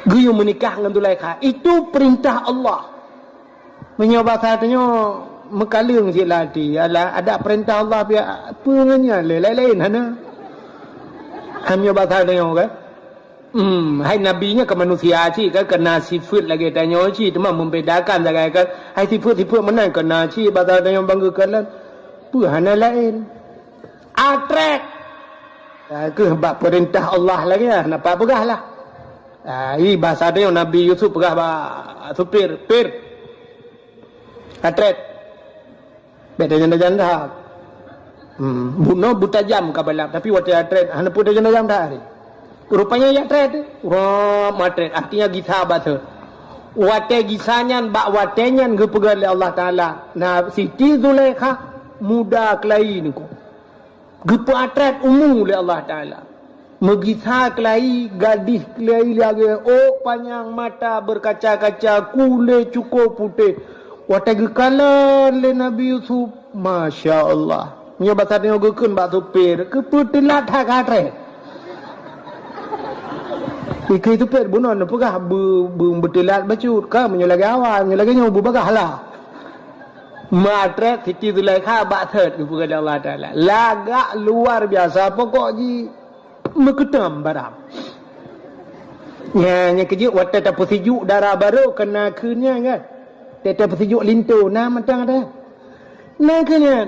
Geuyue meunikah ngon Zulaikha. Itu peurintah Allah. Meunyoe basa tanyoe meukaleueng cit lam até, alah, adak peurintah Allah piah peue ngon nyan lé, laén-laén hana. Hai meunyoe basa tanyoe kan? Hmm, hai nabi nyan keu manusia cit kan, keu na sifeuet lagèe tanyoe cit, teuma membedakan sagai kan. Hai sifeuet-sifeuet meunan keu na cit basa tanyoe bangga keu Allah. Peue hana laén. Atrét. Ah, keuh bak peurintah Allah lagèe nyan, napa peugah lah. Ah, i basa tanyoe Nabi Yusuf peugah bak supir, "Pir, atrét. Bèk tajam-tajam that." Hmm, bunoe beutajam ka balap, tapi watèe atrét, hana peue tajam-tajam that. Rupanya ya atrét, ram atrét, artinya gisa basa. Watèe gisa nyan, bak watèe nyan geupeugah lé Allah Taala, nah, Siti Zulaikha muda keulayi niko. Geupeuatrét umu lé Allah Taala. Meugisa keulayi, gadih keulayi lagèe ôk panyang, mata beukaca-kaca, kulét cukôp putéh. Watèe geukalon lé Nabi Yusuf, masya Allah. Meunyoe basa tanyoe geukheun bak supir, keupeue teulat that ka atrét. Ikeu supir bunoe neupeugah beu-, beu-, beuteulat bacut. Ka meunyoe lagèe awai, meunyoe lagèe nyoe beubagaih lah. Meuatrét Siti Zulaikha bak thot geupeugah lé Allah Taala. Lagak luar biasa, pokok jih meukeutom barang. Nyan, nyan keujeuet watèe tapeusijuek dara barô keu nakeuh nyan kan. Watèe tapeusijuek linto na mantong ada. Nah, keu nyan.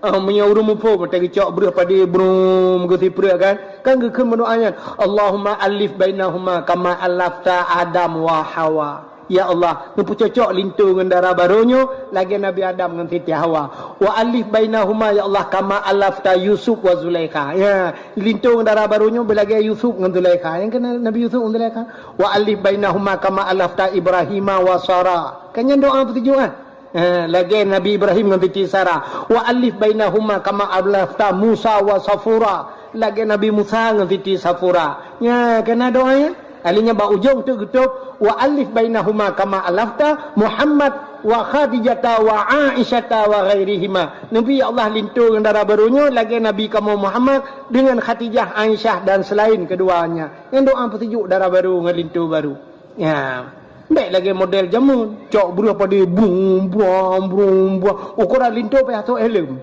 Ah, meunyoe ureuëng muphom, watée geucok breueh padé brum geusipreuk kan, kan geukheun meudoá nyan, "Allahumma alif bainahuma kama alafta Adam wa Hawa." Ya Allah, neupeucocok linto ngon dara barô nyoe lagée Nabi Adam ngon Siti Hawa. "Wa alif bainahuma ya Allah kama alafta Yusuf wa Zulaikha." Ya, linto ngon dara barô nyoe beulagée Yusuf ngon Zulaikha. Nyang keunan Nabi Yusuf ngon Zulaikha. "Wa alif bainahuma kama alafta Ibrahima wa Sara." Kan nyan doá peutujuh kan? Eh, lagée Nabi Ibrahim ngon Siti Sara, "Wa alif bainahuma kama alafta Musa wa Safura," lagée Nabi Musa ngon Siti Safura. Nya, keunan doá nyan. Akhirnya bak ujong tu geutôb, "Wa alif bainahuma kama alafta Muhammad wa Khadijata wa Aisyata wa ghairihima." Nabi, ya Allah, linto ngon dara barô nyoe lagée Nabi kamoe Muhammad dengan Khadijah, Aisyah dan selain keduanya. Nyang doá peutujuh dara barô ngon linto barô. Ya. Bék lagée model jameun, cok breueh padé brum brum brum brum. Ukoran linto payah sôk helm.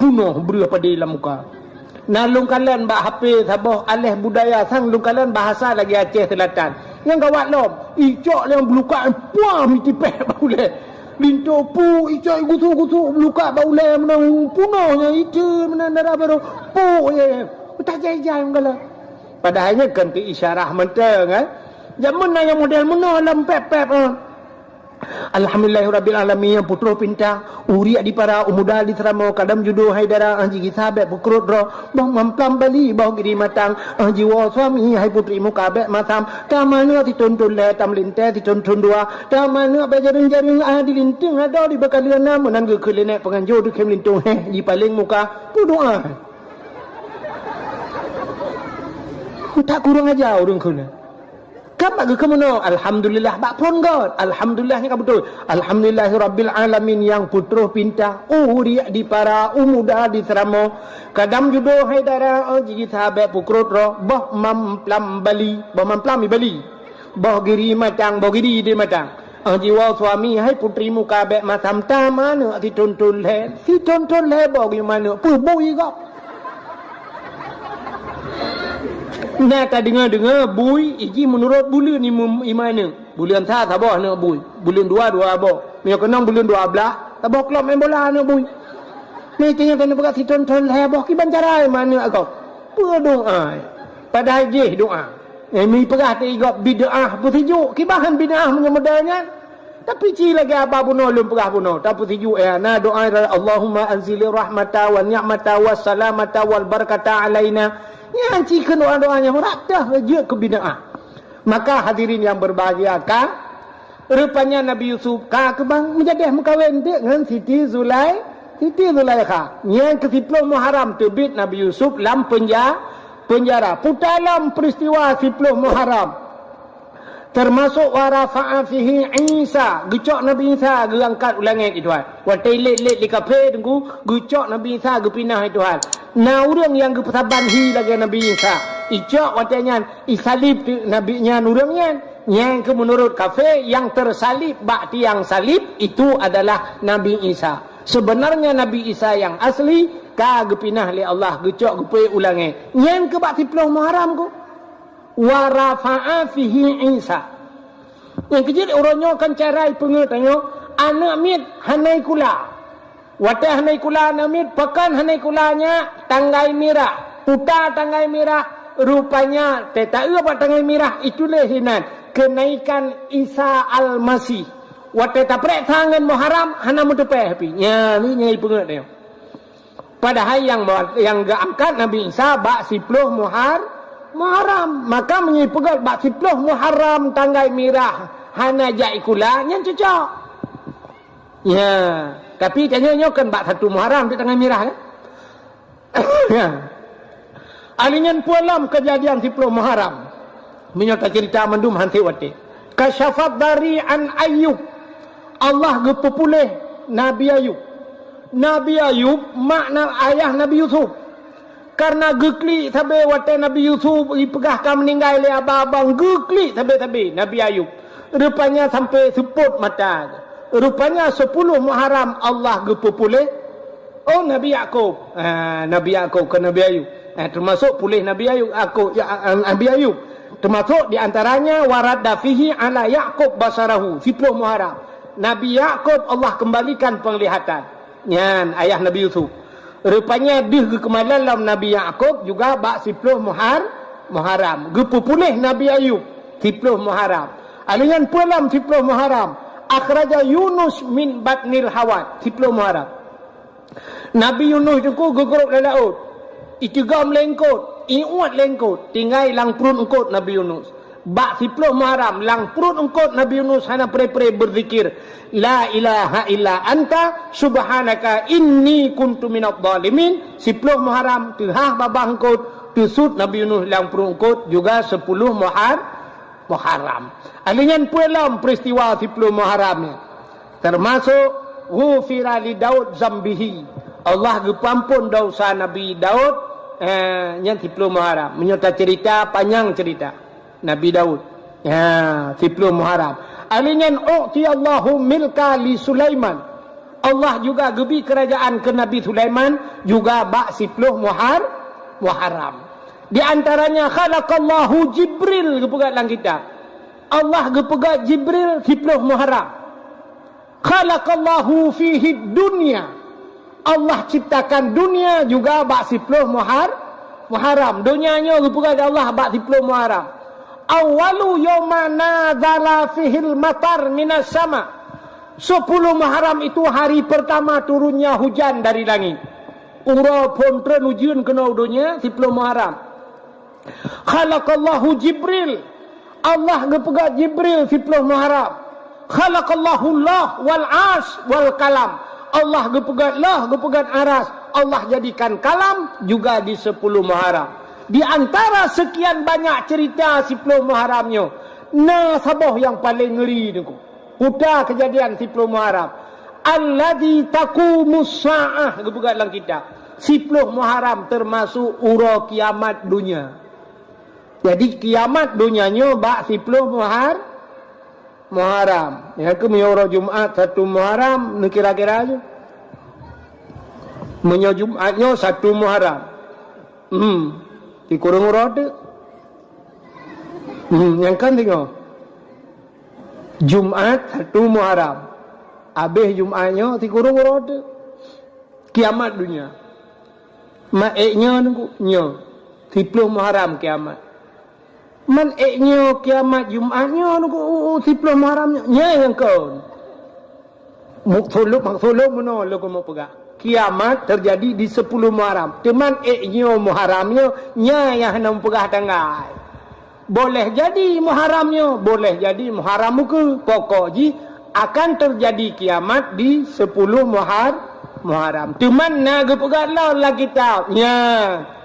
Punoh breueh padé lam muka. Na lôn kalon bak H P saboh aleh budaya sang lôn kalon bahasa lagée Aceh Selatan. Nyang gawat lom, icok nyang beulukat puah mitipéh bak ulée. Linto pu icok gusuk-gusuk beulukat bak ulée meunan punoh nyang ite meunan dara barô. Pu ye. Utak jai-jai meugalak. Padahai nyan kan keu isyarah mantong, eh. Jameun na nyang model meunoe lam pép-pép, eh. Alhamdulillahirabbil alamin, nyang peutroh pinta, uriek di para, u muda di seuramoe, kadam judo hai dara, ah, jigisa bék peukrot droe, boh mamplam bali, boh giri matang, ah, jiwoe suami hai putri muka bék masam, tam aneuk siton-ton lhée, tam lintée siton-ton dua, tam aneuk bék jareueng-jareueng, ah, di linteung adoe di beukaleuna, meunan geukheun lé nèk peunganjo di khem lintong, heh, jipaleng muka, peudoá. Utak kurang aja ureuëng kheun. Kan bak geukheun meunoe, alhamdulillah bak phon göt. Alhamdulillah nyan ka beutôi. Alhamdulillahirabbil alamin nyang peutroh pinta. Uriek di para, u muda di seuramoe. Kadam judo hai dara, oh, jigisa bék peukrot droe. Boh mamplam bali. Boh mamplam i bali. Boh giri matang, boh giri di matang. Ah, jiwoe suami, hai putri muka bék masam tam aneuk siton-ton lhée. Siton-ton lhée boh geuh maneuk, peue bui gob. Na tadeungoe-deungoe bui, iji meunurot buleuen i mum-, i maneuk. Buleuen sa saboh aneuk bui, buleuen dua, dua boh. Meunyoe keunong buleuen dua blaih, saboh klub main bola aneuk bui. Nyan tanyoe taneuk peugah siton-ton lhée boh kiban cara i maneuk gob. Peue doá. Padahai jih doá. Eh, mi peugah teuh i gob bid'ah peusijuek. Kiban bid'ah meunyoe model nyan. Tapi ci lagée haba bunoe lôn peugah bunoe. Tapeusijuek ya. Na doá, "Allahumma anzili rahmata wa ni'mata wa salamata wal barakata alaina." Nyan ci keu doá-doá nyang rab teuh jeuet keu bid'ah. Maka hadirin yang berbahagia, ka Rupanya Nabi Yusuf ka keubang meujadeh meukawen deuk ngon Siti Zulai-, Siti Zulaikha. Nyang keu siploh Muharram teubiet Nabi Yusuf lam peunja-, peunjara. Puta lom peuristiwa siploh Muharram. Teumasok wa rafa'a fihi Isa, geucok Nabi Isa geuangkat u langét, i Tuhan. Watée lét-lét di kafé teungku, geucok Nabi Isa geupinah, i Tuhan. Na ureuëng nyang geupeusaban hi lagée Nabi Isa. Icok watée nyan, isalib teuk Nabi nyan ureuëng nyan. Nyang keu meunurot kafé, nyang teusalib bak tiang salib itu adalah Nabi Isa. Seubeunarnya Nabi Isa nyang asli ka geupinah lé Allah, geucok geupeuék u langét. Nyan keu bak siploh Muharram ku. Wa rafa'a fihi Isa. Nyang keujeuet uroe nyoe kan cara ipeungeut tanyoe, aneuk miet hana ikula. Watée hana ikula aneuk miet, pakon hana ikula nyak tanggai mirah. Puta tanggai mirah, rupanya teuta-eu bak tanggai mirah itulah hinan kenaikan Isa Almasih. Watée taprek tangan Muharram hana meuteupée pi. Nya, ni nyang ipeungeut nyoe. Padahai nyang, nyang geuangkat Nabi Isa bak siploh Muhar-, Muharram. Maka meunyoe ipeugét bak siploh Muharram tanggai mirah hana jak ikula, nyan cocok. Ya, tapi tanyoe nyoe kan bak satu Muharram tu tanggai mirah kan? Ya. Ahli nyan pulang kejadian siploh Muharram. Meunyoe tacerita mandum hansé watée. Kasyafat dari an Ayub. Allah geupeupuléh Nabi Ayub. Nabi Ayub makna ayah Nabi Yusuf. Karena geuklik sabe watée Nabi Yusuf ipeugah ka meuninggai lé abang-abang, geuklik sabe-sabe Nabi Ayub. Rupanya sampai seupôt mata. Rupanya siploh Muharram Allah geupeupuléh Oh, Nabi Yakub. Ah, Nabi Yakub ke Nabi Ayub. Eh, termasuk puléh Nabi Ayub, Yakub, ya, ah, Nabi Ayub. Termasuk di antaranya waradda fihi ala Yakub basarahu, siploh Muharram. Nabi Yakub Allah kembalikan penglihatan. Nyan ayah Nabi Yusuf. Rupanya deuh geukeumalan lom Nabi Yakub juga bak siploh Muhar-, Muharram. Geupeupuléh Nabi Ayub siploh Muharram. Alheuh nyan peue lom siploh Muharram? Akhraja Yunus min batnil hawat, siploh Muharram. Nabi Yunus teungku geugrôp lam laôt. Iteugom lé eungkôt, iuet lé eungkôt, tinggai lam pruet eungkôt Nabi Yunus. Bak siploh Muharram, lam pruet eungkôt Nabi Yunus hana pre-pre beuzikir, "La ilaha illa anta subhanaka inni kuntu minadh dhalimin." Siploh Muharram, teuhah babah eungkôt, teusut Nabi Yunus lam pruet eungkôt juga siploh Muhar-, Muharram. Alheuh nyan peue lom peristiwa siploh Muharram nyan? Teumasok, "Ghufira li Daud zambihi." Allah geupeuamphon desya Nabi Daud, eh, nyan siploh Muharram. Meunyoe taceurita, panyang ceurita Nabi Daud. Ya, siploh Muharram. Alheuh nyan, "U'tiyallahu milka li Sulaiman." Allah juga geubri keurajaan keu Nabi Sulaiman juga bak siploh Muhar-, Muharram. Di antaranya, "Khalaqallahu Jibril," geupeugah lam kitab. Allah geupeugah Jibril siploh Muharram. "Khalaqallahu fihi dunya." Allah ciptakan dunia juga bak siploh Muhar-, Muharram. Dunia nyoe geupeugah lé Allah bak siploh Muharram. "Awwalu yauma nazala fihil matar minas sama." Siploh Muharram itu hari pertama turunnya hujan dari langit. Uroe phon treun ujeuen keunoe u donya, siploh Muharram. "Khalaqallahu Jibril." Allah geupeugah Jibril siploh Muharram. "Khalaqallahu Allah wal Arsh wal Kalam." Allah geupeugah Allah, geupeugah Aras. Allah jadikan kalam juga di siploh Muharram. Di antara sekian banyak cerita siploh Muharram nyoe, na saboh nyang paléng ngeuri teungku. Puta keujadian siploh Muharram. "Alladzi taqumus sa'ah," geupeugah lam kitab. Siploh Muharram teumasok uroe kiamat donya. Jadi, kiamat donya nyoe bak siploh Muhar-, Muharram. Nyang keu meunyoe uroe Jumat satu Muharram, neukira-kira ju. Meunyoe Jumat nyoe satu Muharram. Hmm. Sikureueng uroe teuk. Hmm, nyang kan singoh. Jumat satu Muharram. Abéh Jumat nyoe sikureueng uroe teuk. Kiamat donya. Man ék nyoe nunggu nyoe. Siploh Muharram kiamat. Man ék nyoe kiamat Jumat nyoe nunggu u, u, siploh Muharram nyoe. Nyoe nyang kon. Maksud lôn, maksud lôn meunoe lôn keuneuk peugah. Kiamat teujadi di siploh Muharram. Teuma ék nyoe Muharram nyoe, nyan nyang hana meupeugah tanggai. Boleh jadi Muharram nyoe, boleh jadi Muharram ukeue. Pokok jih akan teujadi kiamat di siploh Muhar-, Muharram. Teuma na geupeugah lom lam kitab. Nyan.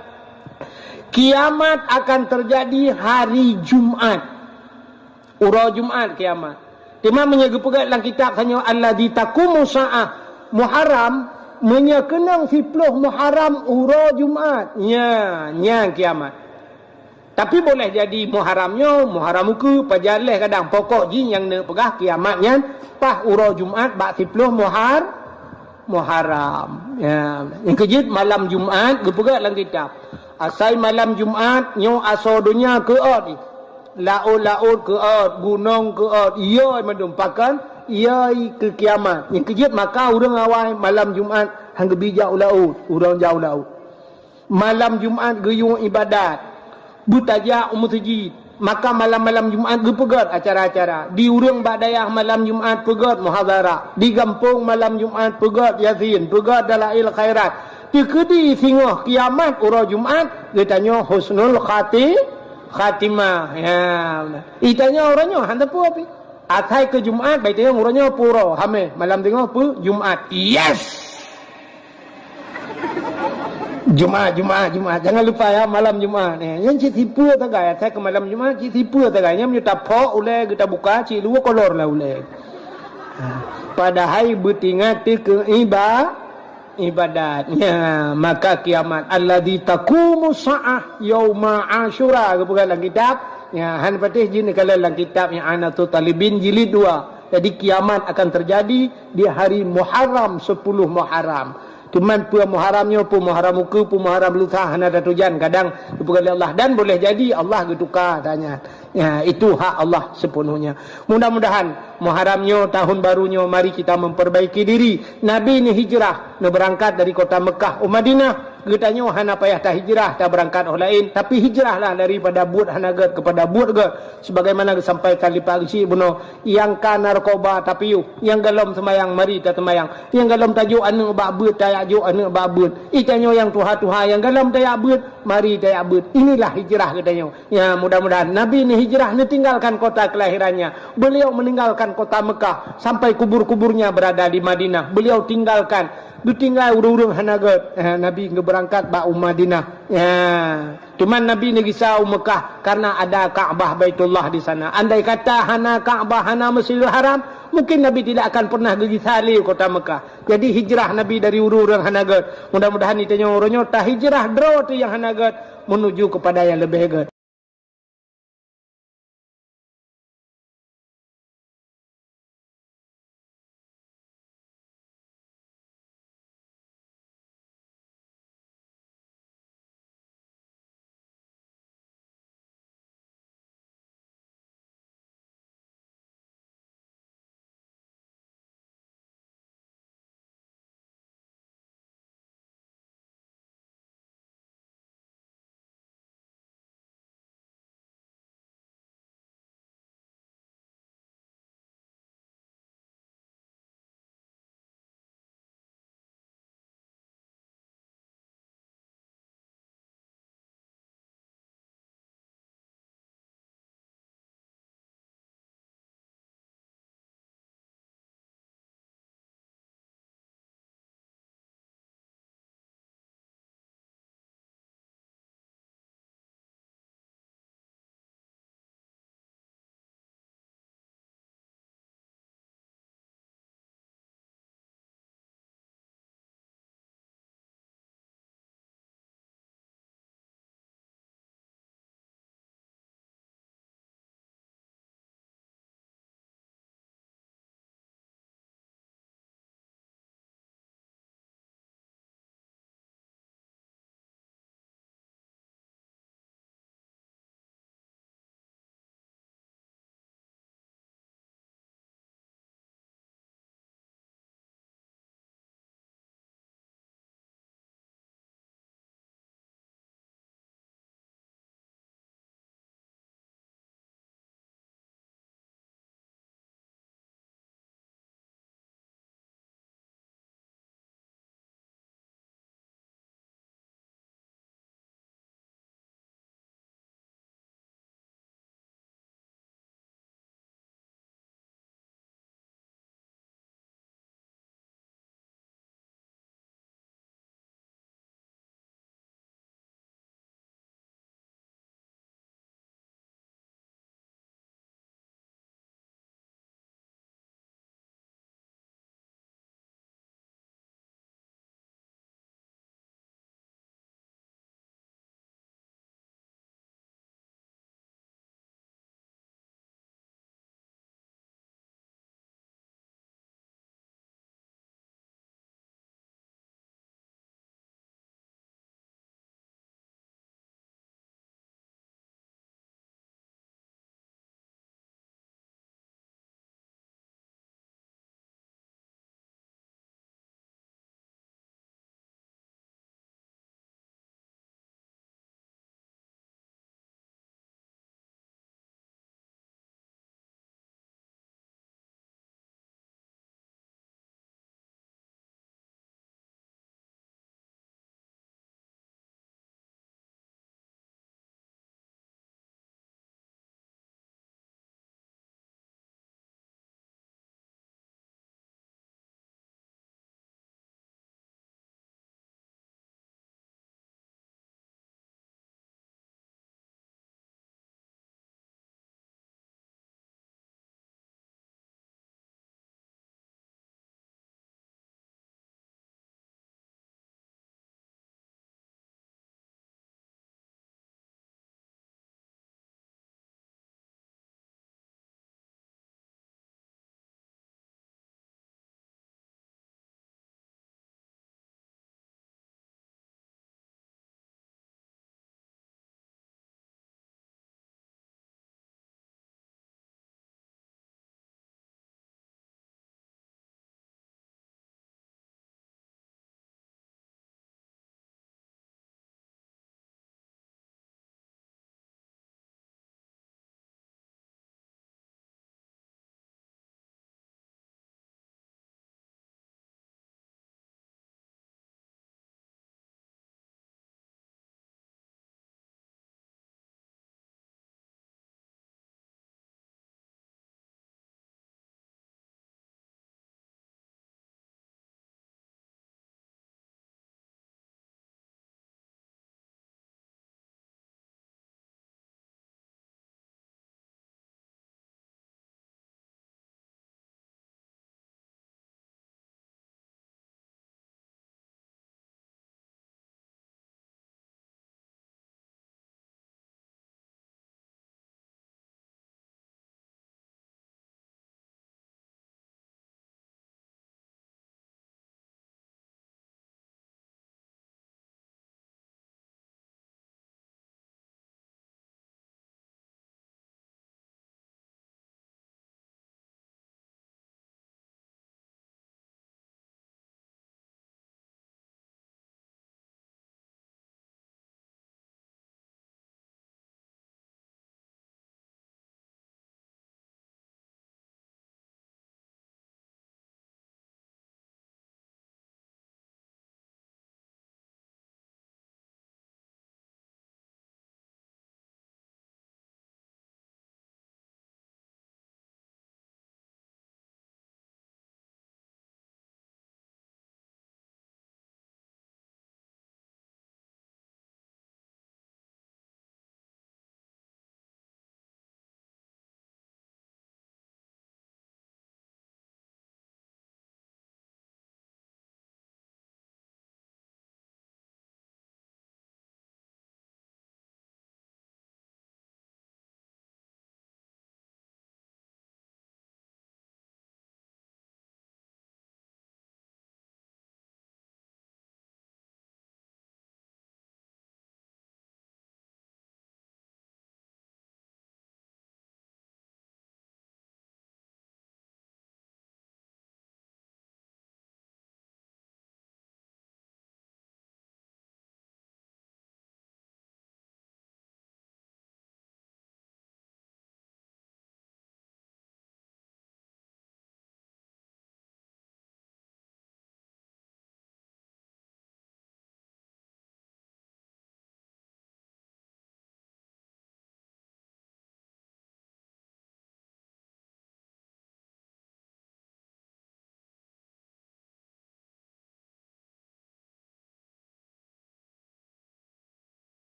Kiamat akan teujadi hari Jumat. Uroe Jumat kiamat. Teuma meunyoe geupeugah lam kitab tanyoe, "Alladzi taqumu sa'ah Muharram," meunyoe keunong siploh Muharram uroe Jumat, nya, nyan kiamat. Tapi boleh jadi Muharram nyoe, Muharram ukeue, pajan lheueh kadang. Pokok jih nyang neupeugah kiamat nyan paih uroe Jumat bak siploh Muhar-, Muharram. Ya. Nyang keujeuet malam Jumat geupeugah lam kitab. Asai malam Jumat nyoe asoe donya keuôt. Laôt-laôt keuôt, gunong keuôt, iyoi mandum pakon, iyoi keu kiamat. Nyang keujeuet maka ureuëng awai malam Jumat han geubi jak u laôt, ureuëng jak u laôt. Malam Jumat geuyue iébadat, beutajak u meuseujid. Maka malam-malam Jumat geupeugét acara-acara. Di ureuëng bak dayah malam Jumat peugét muhadharah. Di gampông malam Jumat peugét Yasin, peugét dalail khairat. Teukeudi singoh kiamat uroe Jumat, geutanyoe husnul khati-, khatimah. Ya, geutanyoe uroe nyoe hana peue pih. Asai keu Jumat, bai teuh uroe nyoe pue uroe, Hamèh, malam teungoh pue Jumat. Yes! Jumat, Jumat, Jumat. Jangan lupa ya, malam Jumat. Eh, nyan cit sipeu sagai, asai keu malam Jumat, cit sipeu sagai. Nyan meunyoe taphok ulèe, geuta buka, cit luwa kolor lah ulèe. Ha. Padahai beutingat teuh keu iba-, ibadat. Ya, maka kiamat. Alladzi taqumu sa'ah yauma Asyura. Geupeugah lam kitab. Ya, han patéh jih neukalon lam kitab I'anatul Talibin jilid dua. Jadi, kiamat akan terjadi di hari Muharram, sepuluh Muharram. Cuman peue Muharram nyoe, peue Muharram ukeue, peue Muharram lusa, hana tatujan. Kadang geupeugah lé Allah. Dan boleh jadi Allah geutuka tanya. Ya, itu hak Allah sepenuhnya. Mudah-mudahan Muharram nyoe, tahun baru nyoe, mari kita memperbaiki diri. Nabi neuhijrah, neubeurangkat dari kota Mekah u Madinah. Geutanyoe hana payah tahijrah, tabeurangkat óh laén, tapi hijrahlah daripada buet hana gét kepada buet gét. Sebagaimana geusampaikan lé Pak Geuchik bunoe, nyang ka narkoba tapiôh, nyang golom seumayang mari taseumayang, nyang golom tajok aneuëk bak beuet tajak jok aneuëk bak beuet. Geutanyoe nyang tuha-tuha, nyang golom tajak beuet, mari tajak beuet. Inilah hijrah geutanyoe. Ya, mudah-mudahan Nabi neuhijrah, neutinggalkan kota kelahirannya. Beliau meninggalkan kota Mekah sampai kubur-kuburnya berada di Madinah. Beliau tinggalkan, geutinggai ureuëng-ureuëng hana gét. Eh, Nabi geubeurangkat bak u Madinah. Ya. Cuman Nabi neugisa u Mekah karena ada Ka'bah Baitullah di sana. Andai kata hana Ka'bah, hana Masjidil Haram, mungkin Nabi tidak akan pernah geugisa lé kota Mekah. Jadi hijrah Nabi dari ureuëng-ureuëng hana gét. Mudah-mudahan geutanyoe uroe nyoe tahijrah droe teuh nyang hana gét menuju kepada yang lebih gét.